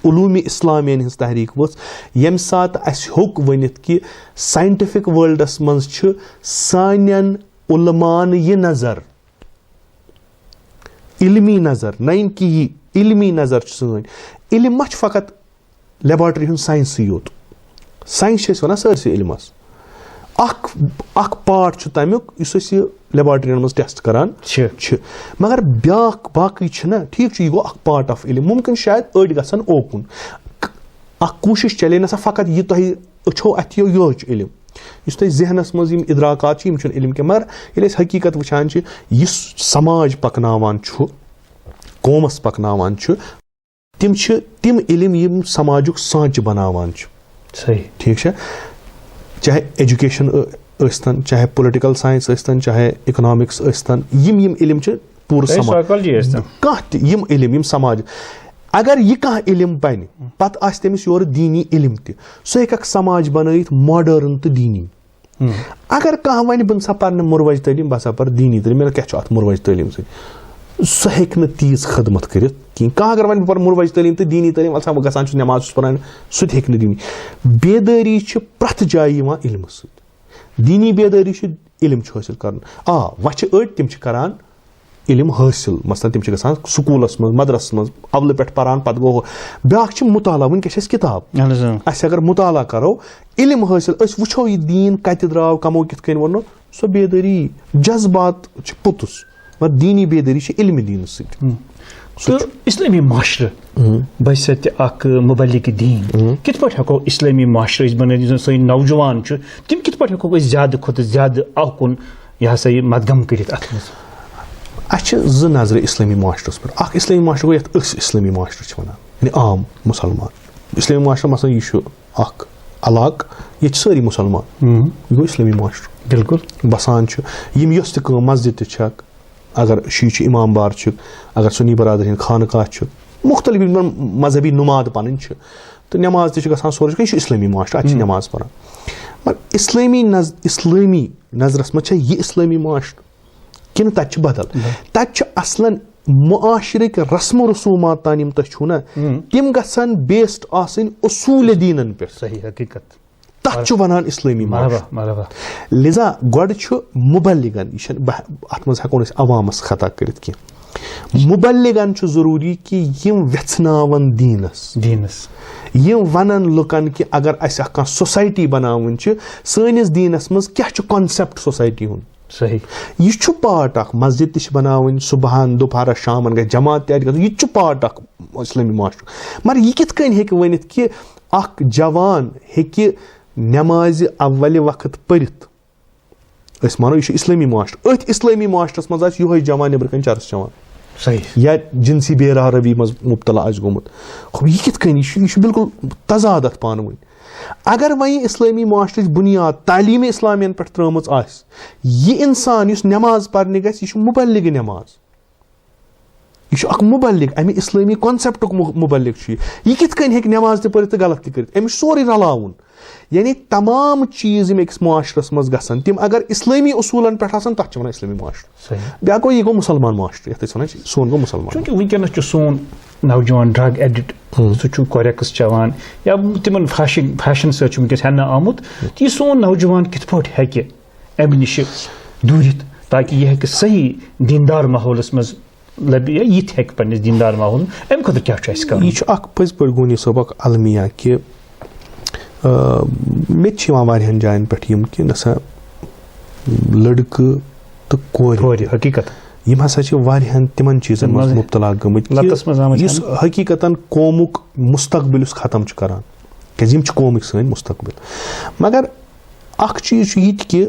علوٗمِ اِسلامیَن ہٕنٛز تحریٖک ؤژھ، ییٚمہِ ساتہٕ اَسہِ ہیوٚک ؤنِتھ کہِ ساینٹیفک ورلڈَس منٛز چھِ سانٮ۪ن علماءن یہِ نظر، علمی نظر، نہ یِم کہِ یہِ علمی نظر چھِ سٲنۍ۔ علم ما چھُ فقط لیبارٹری ہُنٛد ساینسٕے یوت؟ ساینس چھِ أسۍ وَنان سٲرسٕے علمَس۔ اَکھ، اَکھ پارٹ چھُ تَمیُک یُس أسۍ یہِ لیبارٹرین منٛز ٹیسٹ کران چھِ۔ چھِ۔ مگر بیٛاکھ باقٕے چھِنہ، ٹھیٖک چھُ، یہِ گوٚو اَکھ پارٹ آف علم۔ مُمکِن شاید أڑۍ گژھن اوکُن۔ اَکھ کوٗشِش چلے نہ سا فقط یہِ تۄہہِ أچھو اَتھِ یو یوٚہَے چھُ علم۔ یُس تۄہہِ ذہنَس منٛز یِم اِدراکات چھِ، یِم چھِنہٕ علم کینٛہہ۔ مگر ییٚلہِ أسۍ حقیٖقت وٕچھان چھِ، یُس سماج پَکناوان چھُ، قومَس پَکناوان چھُ، تِم چھِ تِم علم یِم سماجُک سانچہِ بناوان چھِ۔ صحیح۔ ٹھیٖک چھا؟ چاہے ایجوکیشن ٲ- ٲسۍتن، چاہے پُلٹیکل ساینس ٲسۍتن، چاہے اکنامکس ٲسۍتن، یِم یِم علم چھِ پوٗرٕ چاہے سماج، سائیکالجی ٲسۍتن۔ کانٛہہ تہِ یِم علم یِم سماج، اگر یہِ کانٛہہ علم بنہِ، پتہٕ آسہِ تٔمِس یورٕ دیٖنی علم تہِ، سُہ ہیٚکہِ اکھ سماج بنٲیِتھ ماڈٲرن تہٕ دیٖنی۔ ہم۔ اگر کانٛہہ وَنہِ بہٕ نہٕ سا پَرنہٕ مُروَج تعلیٖم، بہٕ ہسا پَرٕ دیٖنی تعلیٖم، مےٚ کیٛاہ چھُ اَتھ مُروَج تعلیٖم سۭتۍ؟ سُہ ہیٚکہِ نہٕ تیٖژ خدمت کٔرِتھ کِہیٖنۍ۔ کانٛہہ اگر وَنہِ بہٕ پَرٕ مُروَج تعلیٖم تہٕ دیٖنی تعلیٖم، وَلہٕ سا بہٕ گژھان چھُس نٮ۪ماز چھُس پَران، سُہ تہِ ہیٚکہِ نہٕ دیٖنی۔ بیدٲری چھِ پرٛٮ۪تھ جایہِ یِوان علمہٕ سۭتۍ۔ دیٖنی بیدٲری چھِ علم چھُ حٲصِل کَرُن۔ آ، وۄنۍ چھِ أڑۍ تِم چھِ کَران علم حٲصِل، مثلاً تِم چھِ گژھان سکوٗلَس منٛز، مدرسَس منٛز، اَولہٕ پٮ۪ٹھ پَران، پَتہٕ گوٚو ہُہ۔ بیٛاکھ چھِ مُطالعہ، وٕنکٮ۪س چھِ اَسہِ کِتاب۔ اہن حظ، اۭں۔ اَسہِ اگر مُطالعہ کَرو، علم حٲصِل، أسۍ وٕچھو یہِ دیٖن کَتہِ درٛاو، کَمو کِتھ کٔنۍ ووٚنُن، سۄ بیدٲری، جذبات چھِ پوٚتُس، مگر دیٖنی بیدٲری چھِ علمِ دیٖنہٕ سۭتۍ۔ ہم۔ سُہ تہٕ اِسلٲمی معاشرٕ ہم۔ بحیثیت اَکھ مُبلِغ دیٖن، ہم۔ کِتھ پٲٹھۍ ہٮ۪کو اِسلٲمی معاشرٕ أسۍ بَنٲوِتھ، یُس زَن سٲنۍ نوجوان چھِ، تِم کِتھ پٲٹھۍ ہٮ۪کوکھ أسۍ زیادٕ کھۄتہٕ زیادٕ اَکُن یہِ ہسا یہِ مقدم کٔرِتھ اَتھ منٛز؟ اَسہِ چھِ زٕ نظرٕ اِسلٲمی معاشرَس پٮ۪ٹھ۔ اَکھ اِسلٲمی معاشرٕ گوٚو یَتھ أسۍ اِسلٲمی معاشرٕ چھِ وَنان، یعنی عام مُسلمان۔ اِسلٲمی معاشرٕ مثلاً یہِ چھُ اَکھ علاقہٕ، ییٚتہِ چھِ سٲری مُسلمان، ہم۔ یہِ گوٚو اِسلٲمی معاشرٕ۔ بِلکُل۔ بَسان چھُ، یِم یۄس تہِ کٲم، مسجد تہِ چھَکھ، اگر شیعہ چھِ اِمام بار چھِ، اگر سُنی برادٔری ہِنٛدۍ خانقاہ چھِ، مُختلف یِمَن مذہبی نُماد پَنٕنۍ چھِ، تہٕ نٮ۪ماز تہِ چھِ گژھان سورُے کینٛہہ، یہِ چھُ اِسلٲمی معاشرٕ، اَتہِ چھِ ہم۔ نٮ۪ماز پَران۔ مگر اِسلٲمی نظ-، اِسلٲمی نظرَس منٛز چھےٚ یہِ اِسلٲمی معاشرٕ کِنہٕ تَتہِ چھُ بدل؟ تَتہِ چھُ اَصلًا معاشرٕکۍ رسم و رسومات تام یِم تۄہہِ چھُو نا، ہم۔ تِم گژھن بیسڈ آسٕنۍ اصوٗلِ دیٖنن پٮ۪ٹھ۔ صحیح، حقیٖقت۔ تَتھ چھُ وَنان اِسلٲمی معاشرٕ۔ مرحبا، مرحبا۔ لذا گۄڈٕ چھُ مُبلِغن، یہِ چھَنہٕ بہ-، اَتھ منٛز ہٮ۪کو نہٕ أسۍ عوامَس خطا کٔرِتھ کینٛہہ۔ مُبلِغن چھُ ضروٗری کہِ یِم وٮ۪ژھناوَن دیٖنَس۔ دیٖنَس۔ یِم وَنَن لُکَن کہِ اگر اَسہِ اَکھ کانٛہہ سوسایٹی بَناوٕنۍ چھِ، سٲنِس دیٖنَس منٛز کیٛاہ چھُ کانسیپٹ سوسایٹی ہُنٛد؟ صحیح۔ یہِ چھُ پارٹ اَکھ، مسجد تہِ چھِ بَناوٕنۍ، صُبحَن، دُپہرَس، شامَن گژھِ جماعت تہِ اَتہِ گژھُن، یہِ تہِ چھُ پارٹ اَکھ اِسلٲمی معاشرُک۔ مگر یہِ کِتھ کٔنۍ ہیٚکہِ ؤنِتھ کہِ اَکھ جوان ہیٚکہِ نٮ۪مازِ اَوَلہِ وقت پٔرِتھ؟ أسۍ مانو، یہِ چھُ اِسلٲمی معاشرٕ۔ أتھۍ اِسلٲمی معاشرَس منٛز آسہِ یِہوٚے جوان نیٚبرٕ کَنۍ چرس چٮ۪وان۔ صحیح۔ یا جنسی بے راہ روی منٛز مبتلا آسہِ گوٚمُت۔ خب، یہِ کِتھ کٔنۍ؟ یہِ چھُ، یہِ چھُ بالکل تضاد اَتھ پانہٕ ؤنۍ۔ اگر وۄنۍ اِسلٲمی معاشرٕچ بُنیاد تعلیٖمِ اِسلامیَن پٮ۪ٹھ ترٲومٕژ آسہِ، یہِ اِنسان یُس نٮ۪ماز پَرنہِ گژھِ، یہِ چھُ مُبلِغ نٮ۪ماز۔ یہِ چھُ اکھ مُبلِغ، اَمہِ اِسلٲمی کانسیپٹُک مُ-، مُبلِغ چھُ یہِ۔ یہِ کِتھ کٔنۍ ہیٚکہِ نٮ۪ماز تہِ پٔرِتھ تہٕ غلط تہِ کٔرِتھ؟ أمِس چھُ سورُے رَلاوُن۔ یعنی تمام چیٖز یِم أکِس معاشرَس منٛز گژھن، تِم اگر اِسلٲمی اصوٗلَن پٮ۪ٹھ آسَن، تَتھ چھِ وَنان اِسلٲمی معاشرٕ۔ صحیح۔ بیٛاکھ گوٚو، یہِ گوٚو مُسلمان معاشرٕ، یَتھ أسۍ وَنان چھِ، سون گوٚو مُسلمان۔ چوٗنٛکہِ وٕنکیٚنَس چھُ سون نوجوان ڈرگ ایڈِکٹ، ہُم۔ سُہ چھُ کوریکس چٮ۪وان یا تِمن فیشن، فیشن سۭتۍ چھُ وٕنکیٚس ہٮ۪نہٕ آمُت۔ تہٕ یہِ سون نوجوان کِتھ پٲٹھۍ ہیٚکہِ اَمہِ نِش دوٗرِتھ، تاکہِ یہِ ہیٚکہِ صحیح دیٖندار ماحولَس منٛز لَبہِ، یا یہِ تہِ ہیٚکہِ پننِس دیٖندار ماحولَس منٛز؟ اَمہِ خٲطرٕ کیٛاہ چھُ اَسہِ کَرُن؟ یہِ چھُ اکھ پٔزۍ پٲٹھۍ گوٚو یہِ سبق المیہ کہِ، آ، مےٚ تہِ چھِ یِوان واریاہَن جایَن پٮ۪ٹھ یِم کہِ نہ سا لٔڑکہٕ تہٕ کورِ، کورِ، حقیٖقت۔ یِم ہسا چھِ واریاہَن تِمن چیٖزن منٛز منٛز مُبتلا گٔمٕتۍ کہِ لَتَس منٛز آمٕتۍ یُس ہن۔ حقیٖقتاً قومُک مستقبل یُس ختم چھُ کران، کیٛازِ یِم چھِ قومٕکۍ سٲنۍ مستقبل۔ مگر اکھ چیٖز چھُ یہِ تہِ کہِ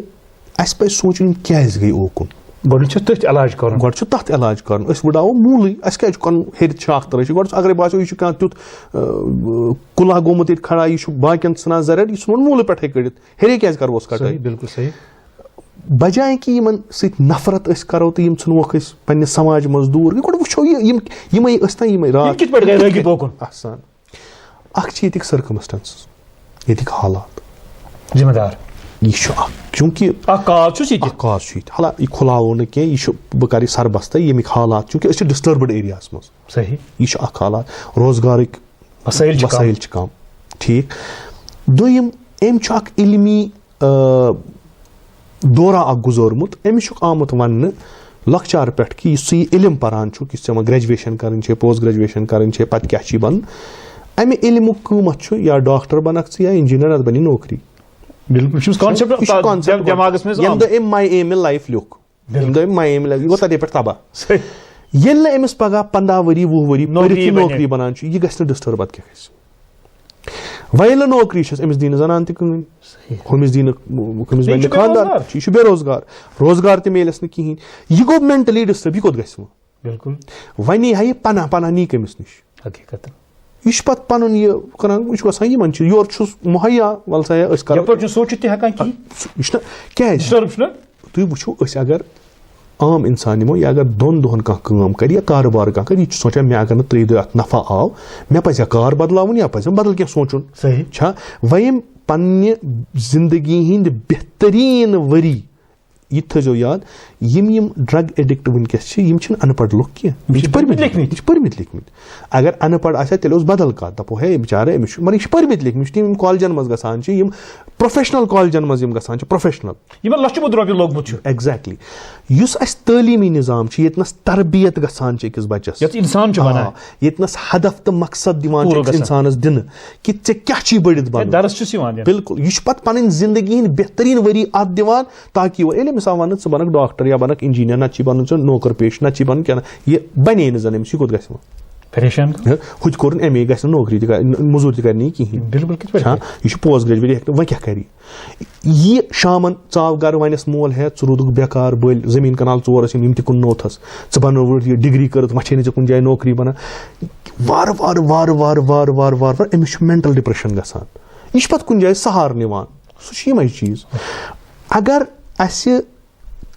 اَسہِ پَزِ سونٛچُن، یِم کیٛازِ گٔے اوکُن؟ گۄڈٕ چھُ تٔتھۍ علاج کَرُن۔ گۄڈٕ چھُ تَتھ علاج کَرُن۔ أسۍ وٕڑاوو موٗلٕے۔ اَسہِ کیٛازِ چھُ کَرُن ہیٚرِ چھاکھ ترٲوِتھ؟ گۄڈٕ چھُ، اَگرے باسیو، یہِ چھُ کانٛہہ تیُتھ، آ، کُلہٕ ہا گوٚمُت ییٚتہِ کھڑا، یہِ چھُ باقیَن ژھٕنان زَرٮ۪ر، یہِ ژھٕنون موٗلہٕ پٮ۪ٹھَے کٔڑِتھ۔ ہیٚرے کیٛازِ کَرٕووس کَٹٲے؟ صحیح، بِلکُل صحیح۔ بجایہِ کہِ یِمَن سۭتۍ نفرت أسۍ کَرو تہٕ یِم ژھٕنوکھ أسۍ پنٛنِس سماجہِ منٛز دوٗر۔ گۄڈٕ وٕچھو یہِ، یِم، یِمَے ٲسۍ نا یِمَے راتھ یِم کِتھ پٲٹھۍ گٔے رٲگی پوکُن؟ آسان۔ اکھ چھِ ییٚتِکۍ سرکمسٹنسز، ییٚتِکۍ حالات۔ ذمہٕ دار۔ یہِ چھُ اکھ، چوٗنٛکہِ اکھ کاز چھُس ییٚتہِ۔ اکھ کاز چھُ ییٚتہِ۔ حالانکہ یہِ کھُلاوو نہٕ کینٛہہ، یہِ چھُ، بہٕ کَرٕ یہِ سربستہ، ییٚمِکۍ حالات، چوٗنٛکہِ أسۍ چھِ ڈسٹربڈ ایریاہَس منٛز۔ صحیح۔ یہِ چھُ اکھ حالات، روزگارٕکۍ وسٲیِل چھِ کم۔ وسٲیِل چھِ کم۔ ٹھیٖک۔ دوٚیِم، أمۍ چھُ اکھ علمی، آ، دورہ اکھ گُزورمُت۔ أمِس چھُکھ آمُت وننہٕ لۄکچارٕ پٮ۪ٹھ کہِ یُس ژٕ یہِ علم پران چھُکھ، یُس ژےٚ وۄنۍ گریجویشن کرٕنۍ چھے، پوسٹ گریجویشن کرٕنۍ چھے، پتہٕ کیٛاہ چھُے بنُن، امہِ علمُک قۭمتھ چھُ یا ڈاکٹر بنکھ ژٕ یا انجینئر، نتہٕ بنہِ نوکری۔ بِلکُل، یہِ چھُ أمِس concept یہِ چھُ آ، concept دٮ۪م-، دٮ۪ماغس منٛز ییٚمہِ آمُت۔ دۄہ أمۍ my aim in life لیوٚکھ، صحیح۔ ییٚمہِ دۄہ أمۍ my aim in life، یہِ گوٚو تتے پٮ۪ٹھ تباہ۔ صحیح۔ ییٚلہِ نہٕ أمِس پگاہ پنٛداہ ؤری، وُہ ؤری نوکری پٔرِتھ یہِ بنہِ۔ نوکری بنان چھُ، یہِ گژھِ نہٕ ڈسٹرب، پتہٕ کیٛاہ گژھِ؟ وۄنۍ ییٚلہِ نہٕ نوکری چھَس، أمِس دی نہٕ زنان تہِ کٕہٕنۍ۔ صحیح۔ ہُمِس دی نہٕ، ہُمِس بیٚیہِ بنہِ چھُ نہٕ خانٛدار۔ بے روزگار۔ یہِ چھُ بے روزگار۔ روزگار تہِ میلٮ۪س نہٕ کِہیٖنۍ۔ یہِ گوٚو mentally disturb، یہِ کوٚت گژھِ وۄنۍ؟ بِلکُل۔ وۄنۍ یی ہا یہِ پناہ، پناہ نی کٔمِس نِش؟ حقیٖقتاً۔ یہِ چھُ پتہٕ پنُن یہِ کران، یہِ چھُ گژھان یِمن چیٖز، یورٕ چھُس مُہیا، وَلہٕ سا ہے، أسۍ کرو۔ یَپٲرۍ چھُنہٕ سوٗنٛچِتھ تہِ ہٮ۪کان کِہیٖنۍ۔ یہِ چھُنہٕ، کیٛازِ؟ Disturb چھُنہ؟ تُہۍ وٕچھِو، أسۍ اگر عام اِنسان نِمو، یہِ اگر دۄن دۄہَن کانٛہہ کٲم کَرِ یا کارٕبار کانٛہہ کَرِ، یہِ چھُ سونٛچان، مےٚ اگر نہٕ ترٛیٚیہِ دۄہہِ اَتھ نفع آو، مےٚ پَزِ ہا کار بدلاوُن یا پَزِ مےٚ بدل کینٛہہ سونٛچُن۔ صحیح۔ چھا؟ وۄنۍ یِم پنٛنہِ زِندگی ہِنٛدۍ بہتریٖن ؤری، یہِ تہِ تھٲیزیو یاد، یِم یِم drug addict وٕنکیٚس چھِ، یِم چھِنہٕ اَن پَڑھ لُکھ کینٛہہ۔ یِم چھِ پٔرمٕتۍ لیکھمٕتۍ۔ یِم چھِ پٔرمٕتۍ لیکھمٕتۍ۔ اگر اَن پَڑھ آسہِ ہا، تیٚلہِ اوس بدل کَتھ، دَپو، ہے، بِچارٕ، أمِس چھُ، مگر یہِ چھِ پٔرمٕتۍ لیکھمٕتۍ، یِم یوٗنیورسٹی، یِم کالجَن منٛز گژھان چھِ، یِم professional کالجَن منٛز یِم گژھان چھِ، professional۔ یِمن لَچھِ بوٚد رۄپیہِ لوٚگمُت چھُ۔ Exactly۔ یُس اَسہِ تعلیٖمی نظام چھُ، ییٚتہِ نَس تربیت گژھان چھِ أکِس بَچَس۔ یَتھ اِنسان چھُ وَنان۔ آ، ییٚتہِ نَس ہدف تہٕ مقصد دِوان چھِ پوٗرٕ أکِس گژھان۔ اِنسانَس دِنہٕ کہِ ژےٚ کیٛاہ چھُے بٔڑِتھ بَنُن۔ درس چھُس یِوان دِنہٕ۔ بِلکُل، یہِ چھُ پَتہٕ پَنٕنۍ زِندگی ہِنٛدۍ بہتریٖن ؤری اَتھ دِوان، تاکہِ یہِ وَ-، ییٚلہِ أمِس آو وَننہٕ، ژٕ بَنَکھ ڈاکٹر یا بَنَکھ اِنجیٖنَر، نَتہٕ چھُے بَنُن ژٕ نوکر پیش، نَتہٕ چھُے بَنُن کیٛاہ نہ، یہِ بَنے نہٕ زَن أمِس، یہِ کوٚت گژھِ وۄنۍ؟ پریشان۔ ہہ، ہُہ تہِ کوٚرُن ایم اے، گژھِ نہٕ نوکری تہِ کَرِ-، مٔزوٗرۍ تہِ کَرِ نہٕ یہِ کِہیٖنۍ۔ بِلکُل، کِتھ پٲٹھۍ چھا؟ کَرِ؟ یہِ چھُ پوسٹ گریجویٹ، یہِ ہیٚکہِ نہٕ، وۄنۍ کیٛاہ کَرِ یہِ؟ یہِ شامَن ژاو گَرٕ، وَنٮ۪س مول، ہے، ژٕ روٗدُکھ بیکار، بٔلۍ زٔمیٖن کَنال ژور ٲسِم، یِم تہِ کٕننوتھَس، ژٕ بَنووُتھ یہِ ڈگری کٔرٕتھ، وۄنۍ چھے نہٕ ژےٚ کُنہِ جایہِ نوکری بَنان۔ وارٕ وارٕ، وارٕ وارٕ، وارٕ وارٕ، وارٕ وارٕ أمِس چھُ mental depression گژھان۔ یہِ چھُ پَتہٕ کُنہِ جایہِ سہارٕ نِوان۔ سُہ چھُ یِمَے چیٖز۔ اگر اَسہِ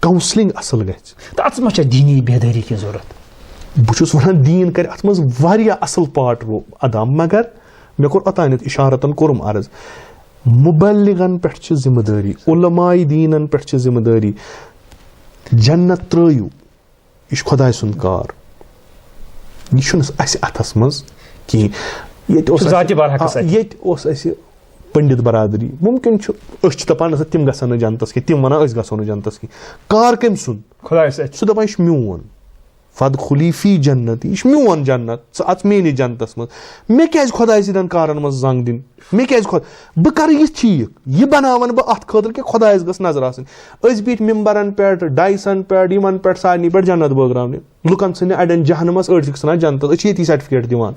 counselling اَصٕل گژھِ۔ تہٕ اَتھ منٛز چھےٚ دیٖنی بیدٲری کینٛہہ ضوٚرَتھ؟ بہٕ چھُس وَنان، دیٖن کَرِ اَتھ منٛز واریاہ اَصٕل part رو-، ادا، مگر مےٚ کوٚر اوٚتانٮ۪تھ اِشارَتَن کوٚرُم عرض، مُبلِغَن پٮ۪ٹھ چھِ ذِمہٕ دٲری، علماء دیٖنَن پٮ۪ٹھ چھِ ذِمہٕ دٲری۔ جنت ترٛٲیِو، یہِ چھُ خۄداے سُنٛد کار۔ یہِ چھُنہٕ اَسہِ اَتھَس منٛز کِہیٖنۍ۔ ییٚتہِ اوس چھُ اَسہِ، ذاتِ برحقس آ، اَتھِ۔ ییٚتہِ اوس اَسہِ پنڈت برادری۔ مُمکِن چھُ أسۍ چھِ دَپان نہ سا تِم گژھن نہٕ جنتَس کینٛہہ، تِم وَنان أسۍ گژھو نہٕ جنتَس کینٛہہ۔ کار کٔمۍ سُنٛد؟ خۄدایَس اَتھِ۔ سُہ دَپان یہِ چھُ میون۔ فدخلی فی جنتی، یہِ چھُ میون جنت، ژٕ اَژ میٲنِس جنتَس منٛز۔ مےٚ کیٛازِ خۄداے سٕنٛدٮ۪ن کارَن منٛز زنٛگ دِنۍ؟ مےٚ کیٛازِ خۄد-، بہٕ کَرٕ یہِ ٹھیٖک، یہِ بَناوَن بہٕ اَتھ خٲطرٕ کہِ خۄدایَس گٔژھ نظر آسٕنۍ۔ أسۍ بیٖٹھۍ مِمبرَن پٮ۪ٹھ، ڈایسَن پٮ۪ٹھ، یِمَن پٮ۪ٹھ سارنٕے پٮ۪ٹھ جنت بٲگراونہِ۔ لُکَن ژھٕنہِ اَڑٮ۪ن جہنمَس، أڑۍ چھِکھ ژھٕنان جنتَس، أسۍ چھِ ییٚتی سرٹیفکیٹ دِوان۔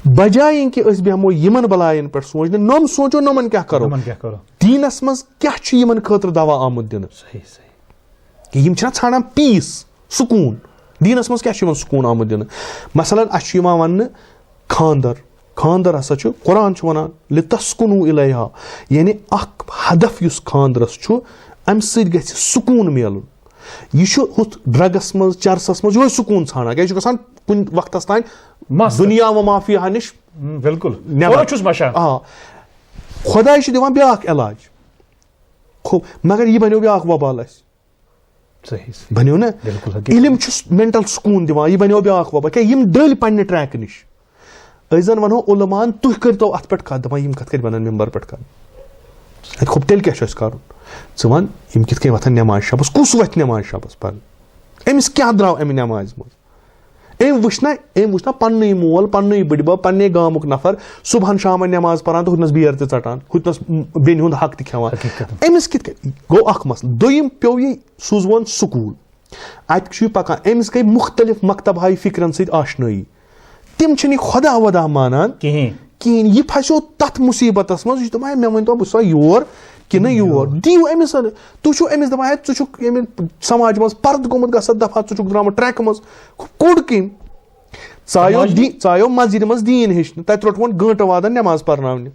بجایہِ کہِ أسۍ بیٚہمو یِمَن بَلایَن پٮ۪ٹھ سونٛچنہِ، نۄم سونٛچو نۄمَن کیٛاہ کَرو؟ نۄمَن کیٛاہ کَرو؟ دیٖنَس منٛز کیٛاہ چھُ یِمَن خٲطرٕ دوا آمُت دِنہٕ؟ صحیح، صحیح۔ یِم چھِنہ ژھانڈان پیٖس، سکوٗن۔ دیٖنَس منٛز کیٛاہ چھُ یِمَن سکوٗن آمُت دِنہٕ؟ مثلاً، اَسہِ چھُ یِوان وَننہٕ خانٛدر۔ خانٛدر ہسا چھُ، قرآن چھُ وَنان، "لِتَسْكُنُوا إِلَيْهَا"، یعنی اَکھ ہدف یُس خانٛدرَس چھُ، اَمہِ سۭتۍ گژھِ سکوٗن میلُن۔ یہِ چھُ ہُتھ ڈرگس منٛز، چرسس منٛز یِہوٚے سکوٗن ژھانڈان، کیٛازِ یہِ چھُ گژھان کُنہِ وقتس تام مست۔ دُنیا و ما فیہا نِش۔ ہم، بِلکُل۔ نٮ۪بر۔ اورٕ چھُس مَشان۔ آ۔ خۄداے چھُ دِوان بیٛاکھ علاج۔ خو-، مگر یہِ بنیو بیٛاکھ وبال اَسہِ۔ صحیح، صحیح۔ بنیو نا؟ بِلکُل حقیٖقت۔ علم چھُ مینٹل سکوٗن دِوان، یہِ بنیو بیٛاکھ وبال۔ کیٛاہ یِم ڈٔلۍ پننہِ ٹریکہٕ نِش۔ أسۍ زن ونو علماہن، تُہۍ کٔرتو اتھ پٮ۪ٹھ کتھ، دپان یِم کتھ کٔرۍ ونان ممبر پٮ۪ٹھ کتھ۔ اتہِ کھوٚپ، تیٚلہِ کیٛاہ چھُ اَسہِ کرُن؟ ژٕ ون، یِم کِتھ کٔنۍ وۄتھن نٮ۪مازِ شبس، کُس وۄتھِ نٮ۪مازِ شبس پرنہِ؟ أمِس کیٛاہ درٛاو امہِ نٮ۪مازِ منٛز؟ أمۍ وٕچھ نہ، أمۍ وٕچھ نہ پننُے مول، پننُے بٕڈبب، پننے گامُک نفر صبحن شامن نٮ۪ماز پران تہٕ ہُتنس بیر تہِ ژٹان، ہُتنس بیٚنہِ ہُنٛد حق تہِ کھٮ۪وان۔ حقیٖقتن۔ أمِس کِتھ کٔنۍ گوٚو اکھ مسلہٕ؟ دوٚیِم پیوٚو یہِ سوٗزوُن سکوٗل، اتہِ چھُ یہِ پکان، أمِس گٔے مُختٔلِف مکتب ہاے فکرن سۭتۍ آشنٲیی۔ تِم چھِنہٕ یہِ خۄدا وۄدا مانان کِہیٖنۍ۔ کِہیٖنۍ۔ یہِ پھسیو تتھ مُصیبتس منٛز، یہِ چھُ دپان، "ہے، مےٚ ؤنۍ تو، بہٕ چھُسا یور کِنہٕ یور؟ یور۔ دِیِو أمِس۔" تُہۍ چھِو أمِس دپان، "ہے، ژٕ چھُکھ ییٚمہِ سماجہِ منٛز پردٕ گوٚمُت، گژھان دفعہ، ژٕ چھُکھ درٛامُت ٹریکہٕ منٛز۔" کوٚڑ کٔمۍ؟ ژایو سماج دی-، ژایو مسجدِ منٛز دیٖن ہیٚچھنہٕ، تتہِ روٚٹہون گٲنٹہٕ وادن نٮ۪ماز پرناونہِ۔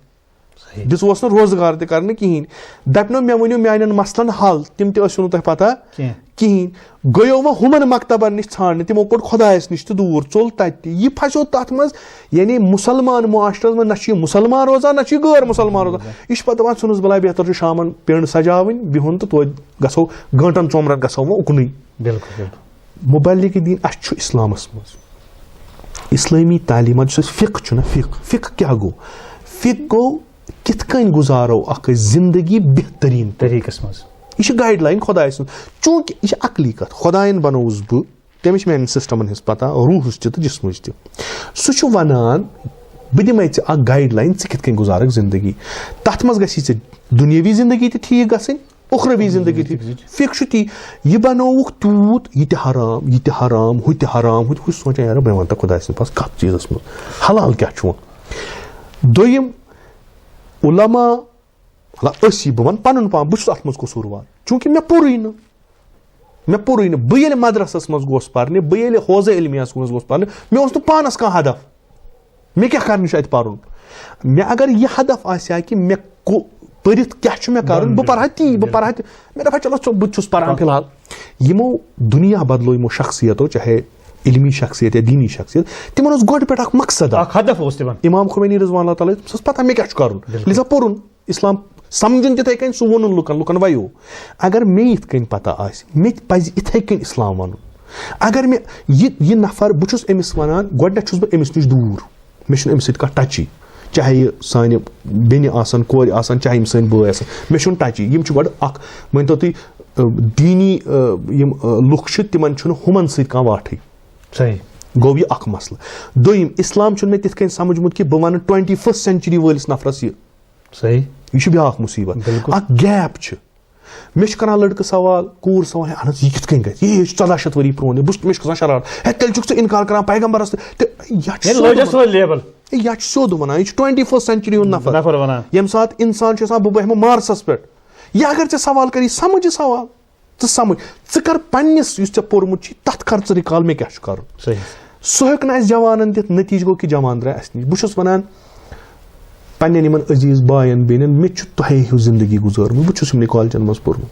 صحیح۔ دِژوس نہٕ روزگار تہِ کرنہٕ کِہیٖنۍ۔ دپنو، "مےٚ ؤنِو میانٮ۪ن مسلن حل، تِم تہِ ٲسِو نہٕ تۄہہِ پتہ کینٛہہ۔ کِہیٖنۍ۔" گٔیو وۄنۍ ہُمن مکتبن نِش ژھانڈنہِ، تِمو کوٚڑ خۄدایس نِش تہِ دوٗر، ژوٚل تتہِ تہِ۔ یہِ پھسیو تتھ منٛز، یعنی مُسلمان معاشرس منٛز نہ چھُ یہِ مُسلمان روزان، نہ چھُ یہِ غٲر مُسلمان روزان۔ یہِ چھُ پتہٕ دپان، "ژھٕنُس بلاے، بہتر چھُ شامن پینڈ سجاوٕنۍ، بِہُن تہٕ توتہِ گژھو گٲنٹن ژۄمرن گژھو وۄنۍ اُکنُے۔" بِلکُل، بِلکُل۔ مبلغ دیٖن، اَسہِ چھُ اِسلامَس منٛز، اِسلٲمی تعلیٖمات، یُس اَسہِ فقہ چھُنہ، فقہ، فقہ کیٛاہ گوٚو؟ فقہ گوٚو کِتھ کٔنۍ گُزارو اَکھ أسۍ زِندگی بہتریٖن پٲٹھۍ۔ طریٖقَس منٛز۔ یہِ چھِ گایڈ لایِن خۄداے سٕنٛز۔ چوٗنٛکہِ یہِ چھِ عقلی کَتھ، خۄدایَن بَنووُس بہٕ، تٔمِس چھِ میٛانٮ۪ن سِسٹَمَن ہٕنٛز پَتہ، روٗحَس تہِ تہٕ جِسمٕچ تہِ۔ سُہ چھُ وَنان، "بہٕ دِمَے ژےٚ اَکھ گایڈ لایِن، ژٕ کِتھ کٔنۍ گُزارَکھ زِندگی۔" تَتھ منٛز گژھی ژےٚ دُنیٲوی زِندگی تہِ ٹھیٖک گژھٕنۍ، اُخروی زندگی تہِ۔ فقہ چھُ تی، یہِ بنووُکھ تیوٗت، یہِ تہِ حرام، یہِ تہِ حرام، ہُہ تہِ حرام، ہُہ تہِ، ہُہ چھُ سونٛچان، "یارٕ، مےٚ وَن تہٕ خۄداے سٕنٛدِ پاس کَتھ چیٖزَس منٛز حلال کیٛاہ چھُ وۄنۍ؟" دوٚیِم، علماء، مطلب، أسی، بہٕ وَنہٕ پَنُن پان، بہٕ چھُس اَتھ منٛز قصوٗروار، چوٗنٛکہِ مےٚ پوٚرُے نہٕ، مےٚ پوٚرُے نہٕ۔ بہٕ ییٚلہِ مدرسَس منٛز گوس پَرنہِ، بہٕ ییٚلہِ حوزَے علمیَس منٛز گوس پَرنہِ، مےٚ اوس نہٕ پانَس کانٛہہ ہدف۔ مےٚ کیٛاہ کَرنہِ چھُ اَتہِ پَرُن؟ مےٚ اگر یہِ ہدف آسہِ ہا کہِ مےٚ کو-، پٔرِتھ کیٛاہ چھُ مےٚ کَرُن، بہٕ پَرٕ ہا تی، بہٕ پَرٕ ہا تہِ، مےٚ دَپہٕ ہا، "چلو، ژٕ، بہٕ تہِ چھُس پَران فی الحال۔" یِمو دُنیا بدلو یِمو شخصیتو، چاہے علمی شخصیت یا دینی شخصیت، تِمن اوس گۄڈٕ پٮ۪ٹھ اَکھ مقصد اَکھ۔ اَکھ ہدف اوس تِمن۔ امام خمینی رضوان اللہ تعالیٰ، تٔمِس ٲس پَتہ مےٚ کیٛاہ چھُ کَرُن، بالکل۔ لہذا پوٚرُن۔ اسلام سمجھُن تِتھے کٔنۍ، سُہ ووٚنُن لُکن، لُکن وَیو۔ اگر مےٚ یِتھ کٔنۍ پتہ آسہِ، مےٚ تہِ پزِ یِتھے کٔنۍ اسلام وَنُن۔ اگر مےٚ یہِ، یہِ نفر، بہٕ چھُس أمِس وَنان، گۄڈٕنٮ۪تھ چھُس بہٕ أمِس نِش دوٗر، مےٚ چھُنہٕ أمِس سۭتۍ کانٛہہ ٹچی، چاہے یہِ سانہِ بیٚنہِ آسن، کورِ آسن، چاہے یِم سٲنۍ بٲے آسن، مےٚ چھُنہٕ ٹچی۔ یِم چھِ گۄڈٕ اکھ، مٲنۍ تو تُہۍ، اَ، دیٖنی، اَ، یِم، اَ، لُکھ چھِ، تِمن چھُنہٕ ہُمن سۭتۍ کانٛہہ واٹھٕے۔ صحیح۔ گوٚو یہِ اکھ مسلہٕ۔ دوٚیِم، اسلام چھُنہٕ مےٚ تِتھ کٔنۍ سمجھمُت کہِ بہٕ وَنہٕ ٹُوَنٹی فٔسٹ سٮ۪نچُری وٲلِس نفرس یہِ۔ صحیح۔ یہِ چھُ بیٛاکھ مُصیبت۔ بالکل۔ اکھ گیپ چھِ۔ مےٚ چھُ کران لڑکہٕ سوال، کوٗر سوال، "ہے، اہن حظ، یہِ کِتھ کٔنۍ گژھِ؟ یہِ، یہِ چھُ ژۄداہ شیٚتھ ؤری پرون، یہِ بہٕ چھُس، مےٚ چھُ کھسان شرارت۔ ہے، تیٚلہِ چھُکھ ژٕ انکار کران پیغمبرس تہِ۔" تہٕ یہِ چھُ ییٚلہِ سیوٚد لٔج اَسہِ وَنان۔ سۄ لیبل۔ ہے، یہِ چھُ سیوٚد وَنان، یہِ چھُ ٹُوَنٹی فٔسٹ سٮ۪نچُری ہُنٛد نفر۔ نفر وَنان۔ ییٚمہِ ساتہٕ انسان چھُ آسان، "بہٕ بیٚہمہٕ مارسَس پٮ۪ٹھ۔" یہِ اگر ژےٚ سوال کری، سمجھ یہِ سوال۔ ژٕ سمجھ، ژٕ کر پننِس یُس ژےٚ پوٚرمُت چھُے، تتھ کر ژٕ رِکال، مےٚ کیٛاہ چھُ کرُن۔ صحیح۔ سُہ ہیوٚک نہٕ اَسہِ جوانن دِتھ، نتیٖجہٕ گوٚو کہِ جوان درٛاے اَسہِ نِش۔ بہٕ چھُس ونان پننٮ۪ن یِمن عزیز باین بیٚنٮ۪ن، مےٚ تہِ چھُ تۄہے ہیوٗ زندگی گُزٲرمٕژ، بہٕ تہِ چھُس یِمنٕے کالجن منٛز پوٚرمُت۔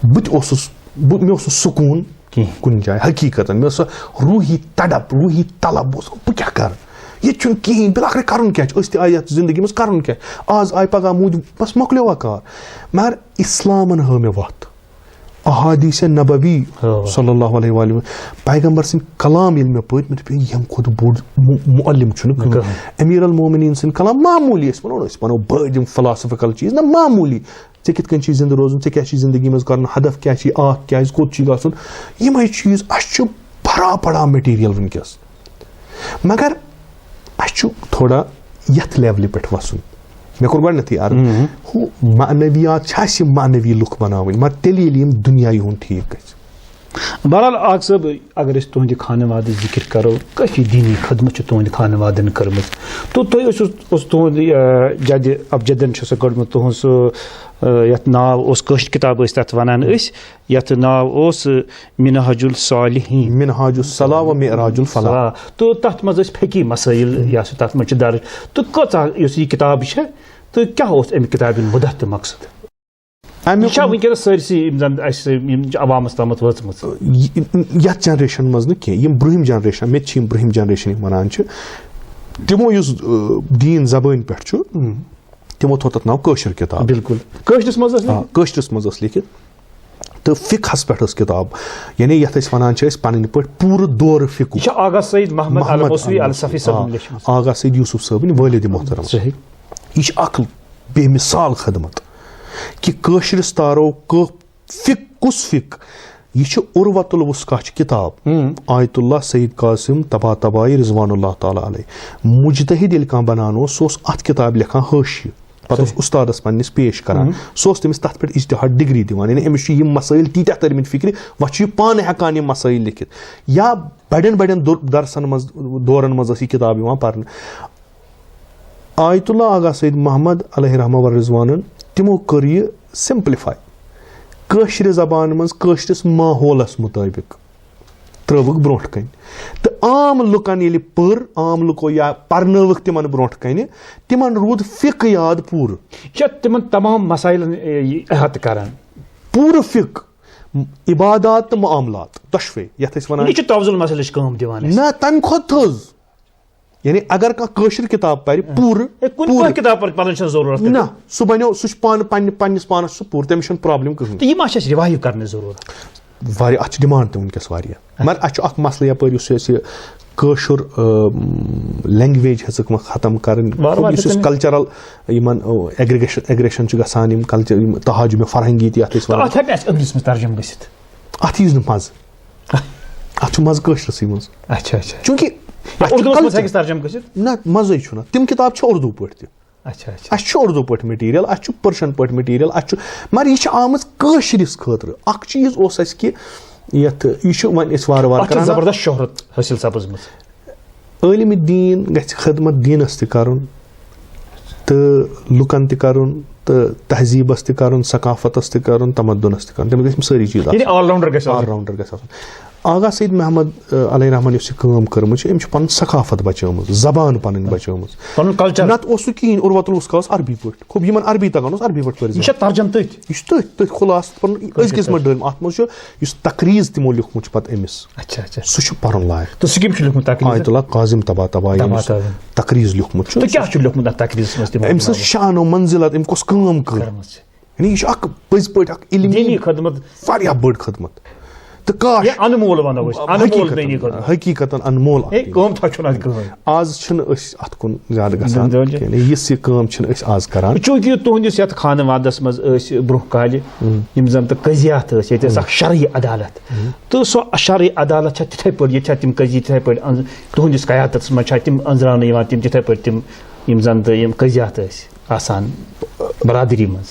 بہٕ تہِ اوسُس، بہٕ، مےٚ اوس نہٕ سکوٗن کِہیٖنۍ۔ کُنہِ جایہِ، حقیٖقتن۔ مےٚ ٲس سۄ روٗحی تڑپ، روٗحی طلب، بہٕ اوسُس، بہٕ کیٛاہ کرٕ؟ ییٚتہِ چھُنہٕ کِہیٖنۍ، بِلاخرٕ کرُن کیٛاہ چھُ؟ أسۍ تہِ آیہِ یَتھ زندگی منٛز، کرُن کیٛاہ؟ آز آیہِ، پگاہ موٗدۍ، بس مۄکلیو کار۔ مگر اسلامن ہٲو مےٚ وَتھ۔ احادیث نبوی صلی اللہ علیہ وآلہ وسلم، پیغمبر سٕنٛدۍ کلام ییٚلہِ مےٚ پٔرۍ، مےٚ دوٚپ، "ہے، ییٚمہِ کھۄتہٕ بوٚڑ مُ-، معلم چھُنہٕ کٕہٕنۍ۔" امیر المومنین سٕنٛدۍ کلام معموٗلی، أسۍ وَنو، أسۍ وَنو بٔڑۍ یِم فلاسفیکل چیٖز، نہ، معموٗلی۔ ژےٚ کِتھ کٔنۍ چھُے زِندٕ روزُن، ژےٚ کیٛاہ چھُے زِندگی منٛز کَرُن، ہدف کیٛاہ چھُے، آکھ کیٛازِ، کوٚت چھُے گژھُن، یِمَے چیٖز۔ اَسہِ چھُ بھرا پڑا مٹیٖریل وٕنکیٚس، مگر اَسہِ چھُ تھوڑا یَتھ لیولہِ پٮ۪ٹھ وَسُن۔ مےٚ کوٚر گۄڈٕنیتھٕے عرض، ہُہ معنویات چھِ اَسہِ یِم معنوی لُکھ بَناوٕنۍ، مگر تیٚلہِ ییٚلہِ یِم دُنیا یِہُنٛد ٹھیٖک گژھِ۔ بہرحال، آغا صٲب، اگر أسۍ تُہنٛدِ خانوادٕچ ذِکِر کرو، کٲفی دیٖنی خدمت چھِ تُہنٛدِ خانوادن کٔرمٕژ۔ تہٕ تُہۍ ٲسِو، اوس تُہنٛد، آ، جدِ ابجدن چھُ سُہ کوٚڑمُت تُہنٛد سُہ، آ، یتھ ناو اوس، کٲشِر کِتاب ٲسۍ تتھ ونان أسۍ، یتھ ناو اوس، آ، منہاج الصالحین۔ منہاج الصلاح و معراج الفلاح۔ صلاح۔ تہٕ تتھ منٛز ٲسۍ فقی مسٲیل، یا سُہ تتھ منٛز چھِ درج۔ تہٕ کۭژاہ یۄس یہِ کِتاب چھےٚ، تہٕ کیٛاہ اوس امہِ کِتابہِ ہُنٛد مُدت تہٕ مقصد؟ اَمیُک یہِ چھا وٕنکیٚنَس سٲرسٕے یِم زَن اَسہِ یِم چھِ عوامَس تامَتھ وٲژمٕژ؟ یہِ-، یَتھ جَنریشَن منٛز نہٕ کینٛہہ، یِم برٛونٛہِم جَنریشَن، مےٚ تہِ چھِ یِم برٛونٛہِم جَنریشَن یِم وَنان چھِ، تِمو یُس، آ، دیٖن زَبٲنۍ پٮ۪ٹھ چھُ، تِمو تھوٚو تَتھ ناو کٲشِر کِتاب۔ بِلکُل۔ کٲشرِس منٛز ٲس آ، لیکھِتھ؟ کٲشرِس منٛز ٲس لیکھِتھ۔ تہٕ فِقہَس پٮ۪ٹھ ٲس کِتاب، یعنی یَتھ أسۍ وَنان چھِ أسۍ پَنٕنۍ پٲٹھۍ پوٗرٕ دورٕ فِقہُک۔ یہِ چھا آغا سعید محمد محمد الموسوی الموسوی، الصفی صٲبٕنۍ آ، لیٚچھمٕژ؟ آغا سعید یوسف صٲبٕنۍ والد محترم۔ صحیح۔ یہِ چھِ اَکھ بے مثال خدمت کہِ کٲشرِس تارو کٲ-، فِق-، کُس فِق؟ یہِ چھِ عروۃ الوثقیٰ چھِ کِتاب۔ آیت اللہ سید قاسم طباطبائی رضوان اللہ تعالیٰ علیہ۔ مجتہد ییٚلہِ کانٛہہ بنان اوس، سُہ اوس اَتھ کِتابہِ لیکھان حٲشیہِ۔ پَتہٕ اوس اُستادَس پنٛنِس پیش کران۔ سُہ اوس تٔمِس تَتھ پٮ۪ٹھ اجتہاد ڈگری دِوان۔ یعنی أمِس چھُ یِم مسٲیِل تیٖتیٛاہ تٔرمٕتۍ فِکرِ، وۄنۍ چھُ یہِ پانہٕ ہٮ۪کان یِم مسٲیِل لیکھِتھ۔ یا بڑٮ۪ن بڑٮ۪ن دُر-، درسَن منٛز، دورَن منٛز ٲس یہِ کِتاب یِوان پَرنہٕ۔ آیت اللہ آغا سید محمد علیہ رحمہ و رضوانن، تِمو کٔر یہِ simplify۔ کٲشرِ زبانہِ منٛز، کٲشرِس ماحولس مُطٲبِق ترٲوٕکھ برونٛٹھ کنہِ۔ تہٕ عام لُکن ییٚلہِ پٔر، عام لُکو یا پرنٲوٕکھ تِمن برونٛٹھ کنہِ، تِمن روٗد فقہ یاد پوٗرٕ۔ یہِ چھا تِمن تمام مسائلن، اے، یہِ احاطہٕ کران؟ پوٗرٕ فقہ، عبادات تہٕ معاملات دۄشوے، یتھ أسۍ ونان یہِ چھُ توزُل مسلٕچ کٲم دِوان اَسہِ۔ نہ، تمہِ کھۄتہٕ تھٔز۔ یعنی اگر کانٛہہ کٲشِر کِتاب پرِ پوٗرٕ، ہے، کُنہِ پوٗرٕ۔ کانٛہہ کِتاب پر-، پرنٕچ چھَنہٕ ضروٗرت۔ نہ، سُہ بنیو، سُہ چھُ پانہٕ پننہِ، پننِس پانس چھُ سُہ پوٗرٕ، تٔمِس چھَنہٕ problem کٕہٕنۍ۔ تہٕ یہِ ما چھِ اَسہِ revive کرنٕچ ضروٗرت؟ واریاہ، اَتھ چھِ demand تہِ وٕنکیٚس واریاہ۔ مگر اَسہِ چھُ اَکھ مسلہٕ یَپٲرۍ، یُس اَسہِ کٲشُر، آ، language ہیٚژٕکھ وۄنۍ ختم کرٕنۍ۔ وارٕ وارٕ یُس، یُس چھِ تٔمِس cultural یِمن، آ، aggregation، aggression چھُ گژھان، یِم culture، یِم تہاجم فرہنگی تہِ یَتھ أسۍ تہٕ وَنان۔ اَتھ ہیٚکہِ نہٕ اَسہِ عربِس منٛز ترجمہٕ گٔژھِتھ؟ اَتھ یی نہٕ مَزٕ۔ اَتھ چھُ مَزٕ کٲشرِسٕے منٛز۔ اچھا، اچھا۔ چوٗنٛکہِ یا اَتھ چھُ اُردوَس منٛز culture۔ ہیٚکہِ ترجمہٕ گٔژھِتھ؟ نہ، مَزَے چھُنہٕ۔ تِم کِتاب چھِ اُردو پٲٹھۍ تہِ۔ اچھا، اچھا۔ اَسہِ چھُ اُردو پٲٹھۍ material، اَسہِ چھُ Persian پٲٹھۍ material، اَسہِ چھُ، مگر یہِ چھِ آمٕژ کٲشرِس خٲطرٕ۔ اَکھ چیٖز اوس اَسہِ کہِ یَتھ، یہِ چھُ وۄنۍ أسۍ وارٕ وارٕ اَتھ چھِ کران۔ زبردست شہرت حٲصِل سَپٕزمٕژ۔ عٲلمِ دیٖن گژھِ خدمت دیٖنَس تہِ کَرُن، تہٕ لُکَن تہِ کَرُن، تہٕ تہذیٖبَس تہِ کَرُن، ثقافتَس تہِ کَرُن، تمدُنَس تہِ کَرُن۔ تٔمِس گژھِ یِم سٲری چیٖز آسٕنۍ۔ یعنی all rounder گژھِ آسُن۔ All rounder گژھِ آسُن۔ آغا سید محمد، آ، علیہ رحمان یۄس یہِ کٲم کٔرمٕژ چھِ، أمۍ چھِ پَنُن ثقافت بچٲومٕژ، زبان پَنٕنۍ بچٲومٕژ۔ پَنُن culture۔ نَتہٕ اوس نہٕ کِہیٖنۍ، عروۃ الوثقیٰ اوس عربی پٲٹھۍ۔ خوب، یِمَن عربی تَگان اوس، عربی پٲٹھۍ پٔرۍ۔ یہِ چھا ترجمہٕ تٔتھۍ؟ یہِ چھُ تٔتھۍ، تٔتھۍ خُلاصہٕ پَنُن أزکِس منٛز ڈٲلمہٕ۔ اَتھ منٛز چھُ یُس تقریٖز تِمو لیوٗکھمُت چھُ پَتہٕ أمِس۔ اچھا، اچھا۔ سُہ چھُ پَرُن لایق۔ تہٕ سُہ کٔمۍ چھُ لیوٗکھمُت تقریٖز؟ آیت اللہ کاظم طباطبائی ییٚمِس طباطبائی۔ تقریٖز لیوٗکھمُت چھُ۔ تہٕ کیٛاہ چھُ لیوٗکھمُت اَتھ تقریٖزَس منٛز تِمو؟ أمۍ سٕنٛز شان و منزلت، أمۍ کۄس کٲم کٔر۔ کٔرمٕژ چھِ۔ یعنی یہِ چھُ اَکھ پٔزۍ پٲٹھۍ اَکھ علمی دینی خدمت۔ واریاہ بٔڑ خدمت۔ تہٕ کاش۔ یا انمول وَنو أسۍ، انمول حقیٖقتاً، دینی خدمت۔ حقیٖقتاً انمول اکھ ہے، دینی۔ کٲم تھا چھُنہٕ اَتہِ کٕہٕنۍ۔ آز چھِنہٕ أسۍ اَتھ کُن زیادٕ گژھان بِلکُل۔ کِہیٖنۍ۔ یِژھ یہِ کٲم چھِنہٕ أسۍ آز کران۔ چوٗنٛکہِ تُہٕنٛدِس یَتھ خانوادَس منٛز ٲسۍ برٛونٛہہ کالہِ یِم زَن تہٕ قضیات ٲسۍ، ییٚتہِ ٲس اَکھ شرعی عدالت۔ تہٕ سۄ شرعی عدالت چھا تِتھَے پٲٹھۍ، ییٚتہِ چھا تِم قضیہِ تِتھَے پٲٹھۍ أنٛز-، تُہٕنٛدِس قیادتَس منٛز چھا تِم أنٛزراونہٕ یِوان، تِم تِتھَے پٲٹھۍ تِم یِم زَن تہٕ یِم قضیات ٲسۍ آسان برادری منٛز؟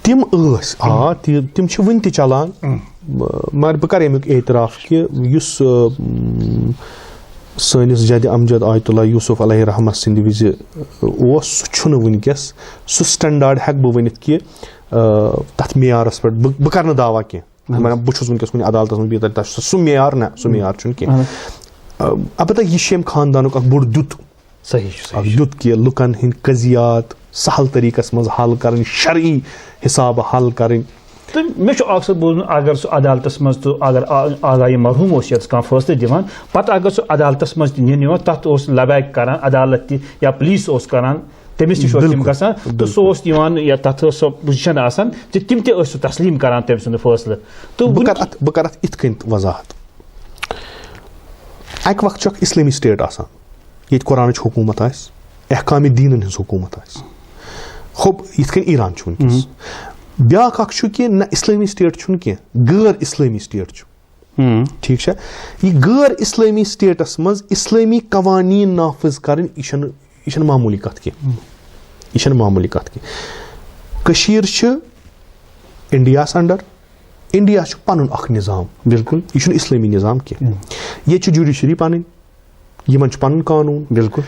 تِم ٲسۍ، آ، تہِ-، تِم چھِ وٕنہِ تہِ چلان۔ م-، مگر بہٕ کَرٕ اَمیُک اعتراف کہِ یُس، م، سٲنِس جدِ امجد آیت اللہ یوسف علیہ رحمہ سٕنٛدِ وِزِ اوس، سُہ چھُنہٕ وٕنکیٚس۔ سُہ standard ہٮ۪کہٕ بہٕ ؤنِتھ کہِ، آ، تَتھ معیارَس پٮ۪ٹھ بہٕ، بہٕ کَرٕ نہٕ دعویٰ کینٛہہ۔ مطلب، بہٕ چھُس وٕنکیٚس کُنہِ عدالتَس منٛز بِہِتھ، تَتہِ چھُ سُہ معیار نہ، سُہ معیار چھُنہٕ کینٛہہ۔ آ، البتہ یہِ چھِ ییٚمہِ خاندانُک اکھ بوٚڑ دیُت۔ صحیح چھُ، صحیح اکھ چھُ۔ دیُت کہِ لُکن ہٕنٛدۍ قضیات سہل طریٖقس منٛز حل کرٕنۍ، شرعی حسابہٕ حل کرٕنۍ۔ تہٕ مےٚ چھُ اکھ سُہ بوٗزمُت، اگر سُہ عدالتس منٛز تہٕ اگر آ-، آغا یہِ مرحوٗم اوس ییٚتس کانٛہہ فٲصلہٕ دِوان، پتہٕ اگر سُہ عدالتس منٛز تہِ نِنہٕ یِوان، تتھ اوس لبیک کران عدالت تہِ یا پُلیٖس اوس کران، تٔمِس نِش اوس تِم بِلکُل، گژھان تہٕ سُہ بِلکُل۔ اوس یِوان یا تَتھ ٲس سۄ پُزِشَن آسان زِ تِم تہِ ٲسۍ سُہ تسلیٖم کَران تٔمۍ سُنٛد فٲصلہٕ۔ تہٕ بہٕ وٕنہِ کَرٕ اَتھ بہٕ کَرٕ اَتھ یِتھ کٔنۍ وضاحت۔ اَکہِ وقتہٕ چھُ اَکھ اِسلٲمی سٹیٹ آسان، ییٚتہِ قرآنٕچ حکوٗمت آسہِ، احکامِ دیٖنَن ہٕنٛز حکوٗمت آسہِ۔ ہوٚب یِتھ کٔنۍ ایران چھُ وٕنکیٚس۔ بیٛاکھ اَکھ چھُ کہِ نہ، اِسلٲمی سٹیٹ چھُنہٕ کینٛہہ، غٲر اِسلٲمی سٹیٹ چھُ۔ ٹھیٖک چھا؟ یہِ غٲر اِسلٲمی سٹیٹَس منٛز اِسلٲمی قوانیٖن نافذ کَرٕنۍ، یہِ چھَنہٕ یہِ چھَنہٕ معموٗلی کَتھ کینٛہہ۔ یہِ چھَنہٕ معموٗلی کَتھ کینٛہہ۔ کٔشیٖر چھِ انڈیاہَس اندر، انڈیا چھُ پَنُن اَکھ نظام۔ بِلکُل۔ یہِ چھُنہٕ اِسلٲمی نظام کینٛہہ۔ ییٚتہِ چھِ جوڈیشری پَنٕنۍ، یِمَن چھُ پَنُن قانوٗن۔ بِلکُل۔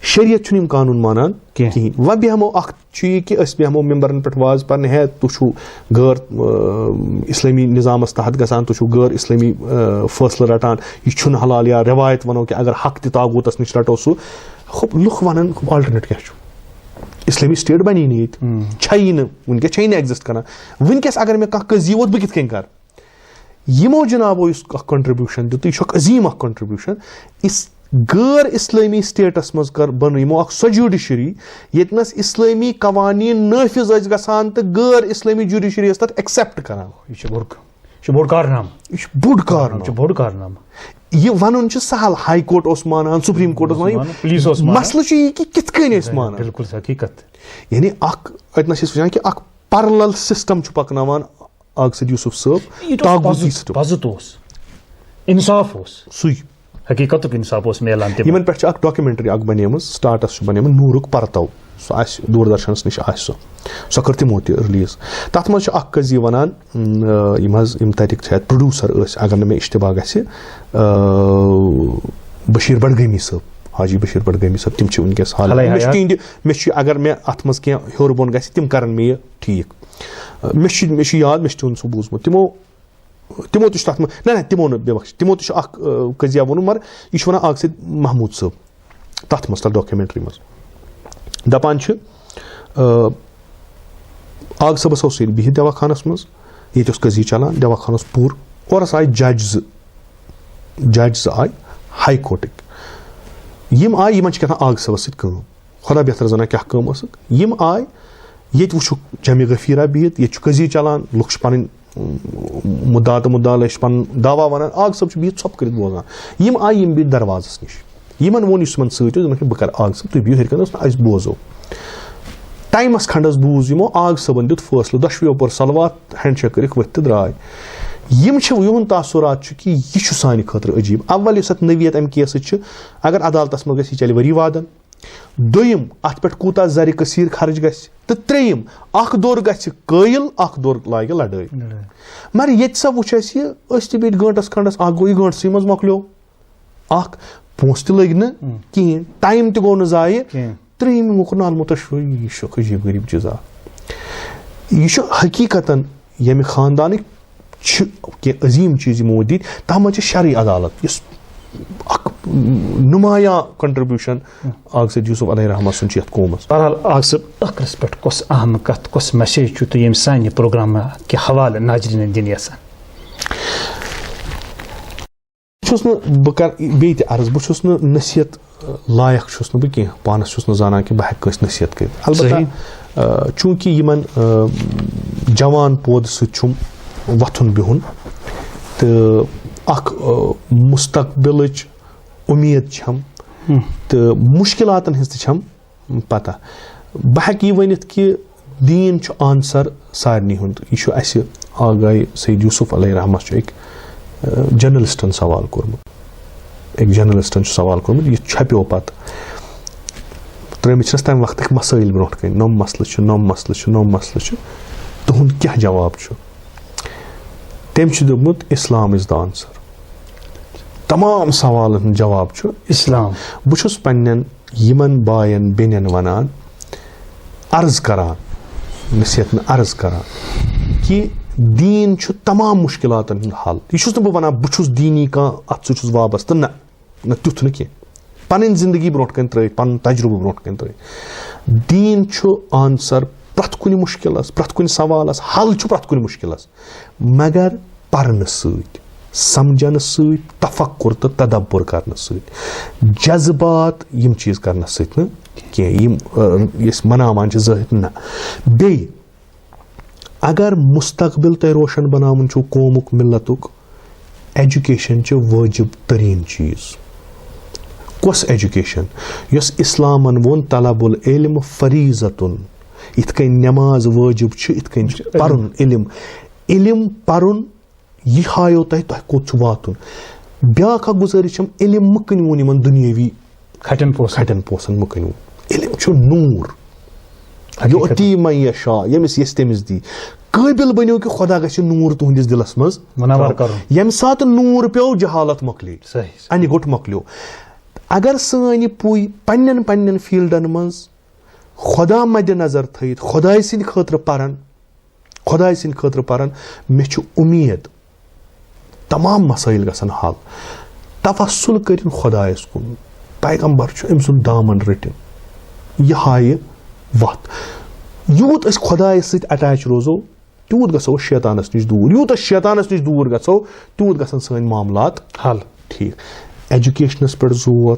شریعت چھُنہٕ یِم قانوٗن مانان کینٛہہ۔ کِہیٖنۍ۔ وۄنۍ بیٚہمو، اَکھ چھُ یہِ کہِ أسۍ بیٚہمو ممبرَن پٮ۪ٹھ وعظ پَرنہِ، ہے تُہۍ چھُو غٲر، اَ، اِسلٲمی نظامَس تحت گژھان، تُہۍ چھُو غٲر اِسلٲمی، اَ، فٲصلہٕ رَٹان، یہِ چھُنہٕ حلال، یا رٮ۪وایت وَنو کہِ اگر حق تہِ طاغوٗتَس نِش رَٹو سُہ، ہوٚب لُکھ وَنَن، ہوٚب alternate کیٛاہ چھُ؟ اِسلٲمی سٹیٹ بَنی نہٕ ییٚتہِ، چھَیی نہٕ، وٕنکیٚس چھَیی نہٕ ایگزِسٹ کَران۔ وٕنکیٚس اگر مےٚ کانٛہہ قٲضی ووت، بہٕ کِتھ کٔنۍ کَرٕ؟ یِمو جنابو یُس اَکھ کانٹرٛبیوٗشَن دیُت، یہِ چھُ اَکھ عظیٖم اَکھ کانٹرٛبیوٗشَن۔ اِس غٲر اِسلٲمی سٹیٹَس منٛز کٔر بَنٲو یِمو اَکھ سۄ جوڈیشری، ییٚتہِ نَس اِسلٲمی قوانیٖن نٲفِذ ٲسۍ گژھان تہٕ غٲر اِسلٲمی جوڈیشری ٲس تَتھ ایکسیپٹ کَران۔ یہِ چھُ بوٚڑ یہِ چھُ بوٚڑ کارنامہٕ۔ یہِ چھُ بوٚڑ یہِ چھُ کارنامہٕ۔ بوٚڑ کارنامہٕ۔ یہِ وَنُن چھُ سہل، ہاے کورٹ اوس مانان، سپریم کورٹ اوس مانان، پُلیٖس اوس مانان۔ مسلہٕ چھُ یہِ کہِ کِتھ کٔنۍ ٲسۍ مانان۔ بِلکُل حقیٖقت۔ یعنی اَکھ، اَتہِ نَس چھِ أسۍ وٕچھان کہِ اَکھ parallel system چھُ پَکناوان آغا سید یوٗسُف صٲب، یہِ تہِ اوس طاغوٗتی پَزُت، system۔ پَزُت اوس۔ اِنصاف اوس۔ سُے۔ حقیٖقتُک اِنصاف اوس میلان تِمن۔ یِمن پٮ۪ٹھ چھِ اَکھ documentary اَکھ بَنیمٕژ، سٹارٹَس چھُ بَنیمُت نوٗرُک پَرتَو۔ سُہ آسہِ دوٗردَرشَنَس نِش آسہِ سُہ۔ سۄ کٔر تِمو تہِ release۔ تَتھ منٛز چھُ اَکھ قٲضی وَنان، اۭں، یِم حظ، یِم تَتِکۍ چھِ اَتہِ producer ٲسۍ، اگر نہٕ مےٚ اشتباہ گژھِ، اۭں، بشیٖر بڈگٲمی صٲب، حاجی بشیٖر بڈگٲمی صٲب، تِم چھِ وٕنکیٚس حالٕے۔ حالٕے مےٚ چھُ حیات۔ تِہِنٛدِ، مےٚ چھُ، اگر مےٚ اَتھ منٛز کینٛہہ ہیوٚر بۄن گژھِ، تِم کَرَن مےٚ یہِ ٹھیٖک۔ مےٚ چھُ، مےٚ چھُ یاد، مےٚ چھُ تِہُنٛد سُہ بوٗزمُت۔ تِمو تِمو تہِ چھُ تَتھ منٛز، نہ، نہ، تِمو نہٕ، بے بخش، تِمو تہِ چھُ اَکھ، اۭں، قضیہ ووٚنمُت، مگر یہِ چھُ وَنان آغا سید محموٗد صٲب تَتھ منٛز، تَتھ documentary منٛز۔ دَپان چھِ، اۭں، آغا صٲبَس اوس ییٚتہِ بِہِتھ دَوا خانَس منٛز، ییٚتہِ اوس قضیہ چَلان، دَوا خان اوس پوٗرٕ، اورَس آیہِ جج زٕ، جج زٕ آیہِ ہاے کورٹٕکۍ۔ یِم آیہِ، یِمَن چھِ کیٛاہ تام آغا صٲبَس سۭتۍ کٲم۔ خۄدا بہتر زانان کیٛاہ کٲم ٲسٕکھ۔ یِم آے، ییٚتہِ وٕچھُکھ جمع غفیٖرا بِہِتھ، ییٚتہِ چھُ قضیہ چلان، لُکھ چھِ پَنٕنۍ، اُم، مُدعا تہٕ مُدعا لٲگۍ چھِ پَنُن دعوا وَنان، آغا صٲب چھُ بِہِتھ ژھۄپہٕ کٔرِتھ بوزان۔ یِم آے، یِم بِہِتھ دروازَس نِش۔ یِمَن ووٚن یُس یِمَن سۭتۍ اوس، دوٚپمَکھ، "ہے، بہٕ کَرٕ آغا صٲب، تُہۍ بِہِو ہیٚرِ کَنہِ، أسۍ بوزو۔" ٹایمَس کھنٛڈَس بوٗز یِمو، آغا صٲبَن دیُت فٲصلہٕ، دۄشوٕیو پوٚر صلوات، ہینڈ شیک کٔرِکھ ؤتھۍ تہٕ درٛاے۔ یِم چھِ، یِہُنٛد تاثرات چھُ کہِ یہِ چھُ سانہِ خٲطرٕ عجیٖب۔ اول یُس اَتھ نوعیت اَمہِ کیسٕچ چھِ، اگر عدالتَس منٛز گژھِ، یہِ چَلہِ ؤری وادَن۔ دوٚیِم، اَتھ پٮ۪ٹھ کوٗتاہ زرِ کثیٖر خرٕچ گژھِ۔ تہٕ ترٛیٚیِم، اَکھ دوٚر گژھِ قٲیِل، اَکھ دوٚر لاگہِ لڑٲے۔ لڑٲے۔ مگر ییٚتہِ سا وٕچھ اَسہِ یہِ، أسۍ تہِ بیٖٹھۍ گٲنٛٹَس کھنٛڈَس، اَکھ گوٚو یہِ گٲنٛٹسٕے منٛز مۄکلیو۔ اَکھ، پونٛسہٕ تہِ لٔگۍ نہٕ کِہیٖنۍ، ٹایم تہِ گوٚو نہٕ ضایع۔ کِہیٖنۍ۔ ترٛیٚیِم، یِمو کوٚر نالہٕ مُتَشٲہی، یہِ چھُ اکھ عجیٖب غریٖب چیٖزا۔ یہِ چھُ حقیٖقتاً ییٚمہِ خاندانٕکۍ چھِ کینٛہہ عظیٖم چیٖز یِمو دِتۍ، تَتھ منٛز چھِ شرعی عدالت، یُس اکھ نمایاں contribution آغا سید یوسف علیہ رحمہ سُنٛد چھُ یَتھ قومَس۔ بہرحال، آغا صٲب، ٲخرس پٮ۪ٹھ کۄس اہم کتھ، کۄس message چھُو تُہۍ ییٚمہِ سانہِ پروگرامہٕ کہِ حوالہٕ ناظریٖنن دِنۍ یژھان؟ چھُس نہٕ بہٕ کَرٕ بیٚیہِ تہِ عرض، بہٕ چھُس نہٕ نصیحت لایق چھُس نہٕ بہٕ کینٛہہ، پانَس چھُس نہٕ زانان کہِ بہٕ ہٮ۪کہٕ کٲنٛسہِ نصیحت کٔرِتھ۔ البتہ، صحیح۔ آ، چوٗنٛکہِ یِمَن، آ، جوان پودٕ سۭتۍ چھُم وۄتھُن بِہُن تہٕ اَکھ، آ، مُستقبِلٕچ اُمید چھَم تہٕ مُشکِلاتَن ہٕنٛز تہِ چھَم پتہ۔ بہٕ ہٮ۪کہٕ یہِ ؤنِتھ کہِ دیٖن چھُ آنسر سارنٕے ہُنٛد۔ یہِ چھُ اَسہِ آغاے سید یوسف علیہ رحمہ چھُ أکۍ، آ، جرنلسٹن سوال کوٚرمُت۔ أکۍ جرنلسٹن چھُ سوال کوٚرمُت، یہِ چھپیو پتہٕ۔ ترٲومٕتۍ چھِس تَمہِ وقتٕکۍ مسٲیِل برونٛٹھ کَنہِ، نۄم مسلہٕ چھِ، نۄم مسلہٕ چھِ، نۄم مسلہٕ چھِ۔ تُہُنٛد کیٛاہ جواب چھُ؟ تٔمۍ چھُ دوٚپمُت، "Islam is the answer۔" تمام سوالن ہُنٛد جواب چھُ اسلام۔ بہٕ چھُس پننٮ۪ن یِمن باین بیٚنٮ۪ن ونان، عرض کران، نصیحت نہٕ، عرض کران کہِ دیٖن چھُ تمام مُشکِلاتن ہُنٛد حل۔ یہِ چھُس نہٕ بہٕ ونان بہٕ چھُس دیٖنی کانٛہہ، اتھ سۭتۍ چھُس وابستہٕ، نہ، نہ، تیُتھ نہٕ کینٛہہ۔ پنٕنۍ زندگی برونٛٹھ کنہِ ترٲیِتھ، پنُن تجربہٕ برونٛٹھ کنہِ ترٲیِتھ، دیٖن چھُ آنسر پرٛٮ۪تھ کُنہِ مُشکِلس، پرٛٮ۪تھ کُنہِ سوالس، حل چھُ پرٛٮ۪تھ کُنہِ مُشکِلس، مگر پرنہٕ سۭتۍ۔ سمجھنہٕ سۭتۍ، تفکر تہٕ تدبر کرنہٕ سۭتۍ، جذبات یِم چیٖز کرنہٕ سۭتۍ نہٕ کینٛہہ، یِم، ٲ، أسۍ مناوان چھِ ظٲہِر نہ۔ بیٚیہِ اگر مستقبل تۄہہِ روشن بناوُن چھُو قومُک، ملتُک، ایجوکیشن چھِ وٲجب تریٖن چیٖز۔ کۄس ایجوکیشن؟ یۄس اسلامن ووٚن، "طلب العلم فریضتن"، یِتھ کٔنۍ نماز وٲجب چھِ، یِتھ کٔنۍ چھُ پرُن علم۔ علم پرُن، یہِ ہایو تۄہہِ، تۄہہِ کوٚت چھُ واتُن۔ بیٛاکھ اکھ گُزٲرِش چھم، علم مہٕ کٕنوُن یِمن دُنیٲوی کھٹٮ۪ن پونٛسن۔ کھٹٮ۪ن پونٛسن مہٕ کٕنوُن۔ علم چھُ نوٗر۔ حقیٖقتن۔ یؤتی من یشاء، ییٚمِس یژھِ تٔمِس دی۔ قٲبِل بٔنِو کہِ خۄدا گژھِ نوٗر تُہنٛدِس دِلس منٛز منور ترٛاوُن۔ کرُن۔ ییٚمہِ ساتہٕ نوٗر پیوٚو، جہالت مۄکلے۔ صحیح، صحیح۔ انہِ گوٚٹ مۄکلیو۔ اگر سٲنۍ یہِ پُے پننٮ۪ن پننٮ۪ن فیلڈن منٛز خۄدا مدِ نظر تھٲیِتھ خۄداے سٕنٛدِ خٲطرٕ پرن، خۄداے سٕنٛدِ خٲطرٕ پرن، مےٚ چھُ اُمید تمام مسٲیِل گژھن حل۔ توسل کٔرِن خۄدایس کُن۔ پیغمبر چھُ، أمۍ سُنٛد دامن رٔٹِن۔ یہِ ہایہِ وتھ۔ یوٗت أسۍ خۄدایس سۭتۍ اٹیچ روزو، تیوٗت گژھو أسۍ شیطانس نِش دوٗر۔ یوٗت أسۍ شیطانس نِش دوٗر گژھو، تیوٗت گژھن سٲنۍ معاملات حل۔ ٹھیٖک۔ ایجوکیشنس پٮ۪ٹھ زور،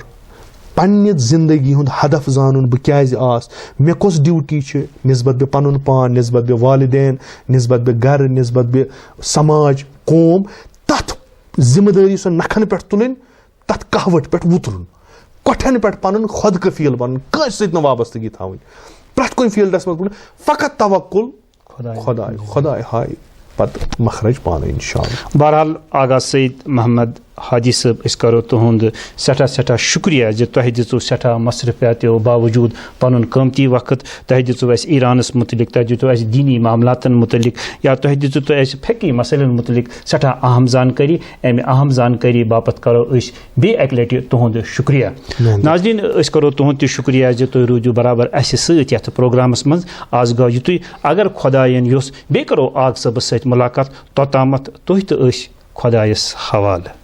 پننہِ زندگی ہُنٛد ہدف زانُن، بہٕ کیازِ آس، مےٚ کۄس ڈیوٹی چھِ نسبت بہ پنُن پان، نسبت بہ والدین، نسبت بہ گرٕ، نسبت بہ سماج، قوم۔ تتھ ذمہ دٲری سۄ نکھن پٮ۪ٹھ تُلٕنۍ، تتھ کہوٹ پٮ۪ٹھ وُترُن، کۄٹھٮ۪ن پٮ۪ٹھ پنُن خۄد کفیل بنُن، کٲنٛسہِ سۭتۍ نہٕ وابستگی تھاوٕنۍ، پرٛٮ۪تھ کُنہِ فیلڈس منٛز پنُن فقط توکل خۄداے۔ خۄداے، خۄداے ہاے پتہٕ مخرج پانے، انشاءاللہ۔ بہرحال، آغا سید محمد ہادی صٲب، أسۍ کرو تُہُنٛد سٮ۪ٹھاہ، سٮ۪ٹھاہ شُکریہ زِ تۄہہِ دِژوٕ سٮ۪ٹھاہ مصرفیاتو باوجوٗد پنُن قۭمتی وقت۔ تۄہہِ دِژوٕ اَسہِ ایرانس مُتعلق، تۄہہِ دِژوٕ اَسہِ دینی معاملاتن مُتعلق، یا تۄہہِ دِژوٕ تۄہہِ اَسہِ فقہی مسٲیلن مُتعلق سٮ۪ٹھاہ اہم زانکٲری۔ اَمہِ اہم زانکٲری باپتھ کرو أسۍ بیٚیہِ اَکہِ لٹہِ تُہُنٛد شُکریہ۔ محنت۔ ناظریٖن، أسۍ کرو تُہُنٛد تہِ شُکریہ زِ تُہۍ روٗدِو برابر اَسہِ سۭتۍ یَتھ پروگرامس منٛز۔ آز گوٚو یِتُے۔ اگر خۄدایَن یوٚژھ، بیٚیہِ کرو آغا صٲبس سۭتۍ مُلاقات۔ توٚتامَتھ تُہۍ تہٕ أسۍ خۄدایَس حوالہٕ۔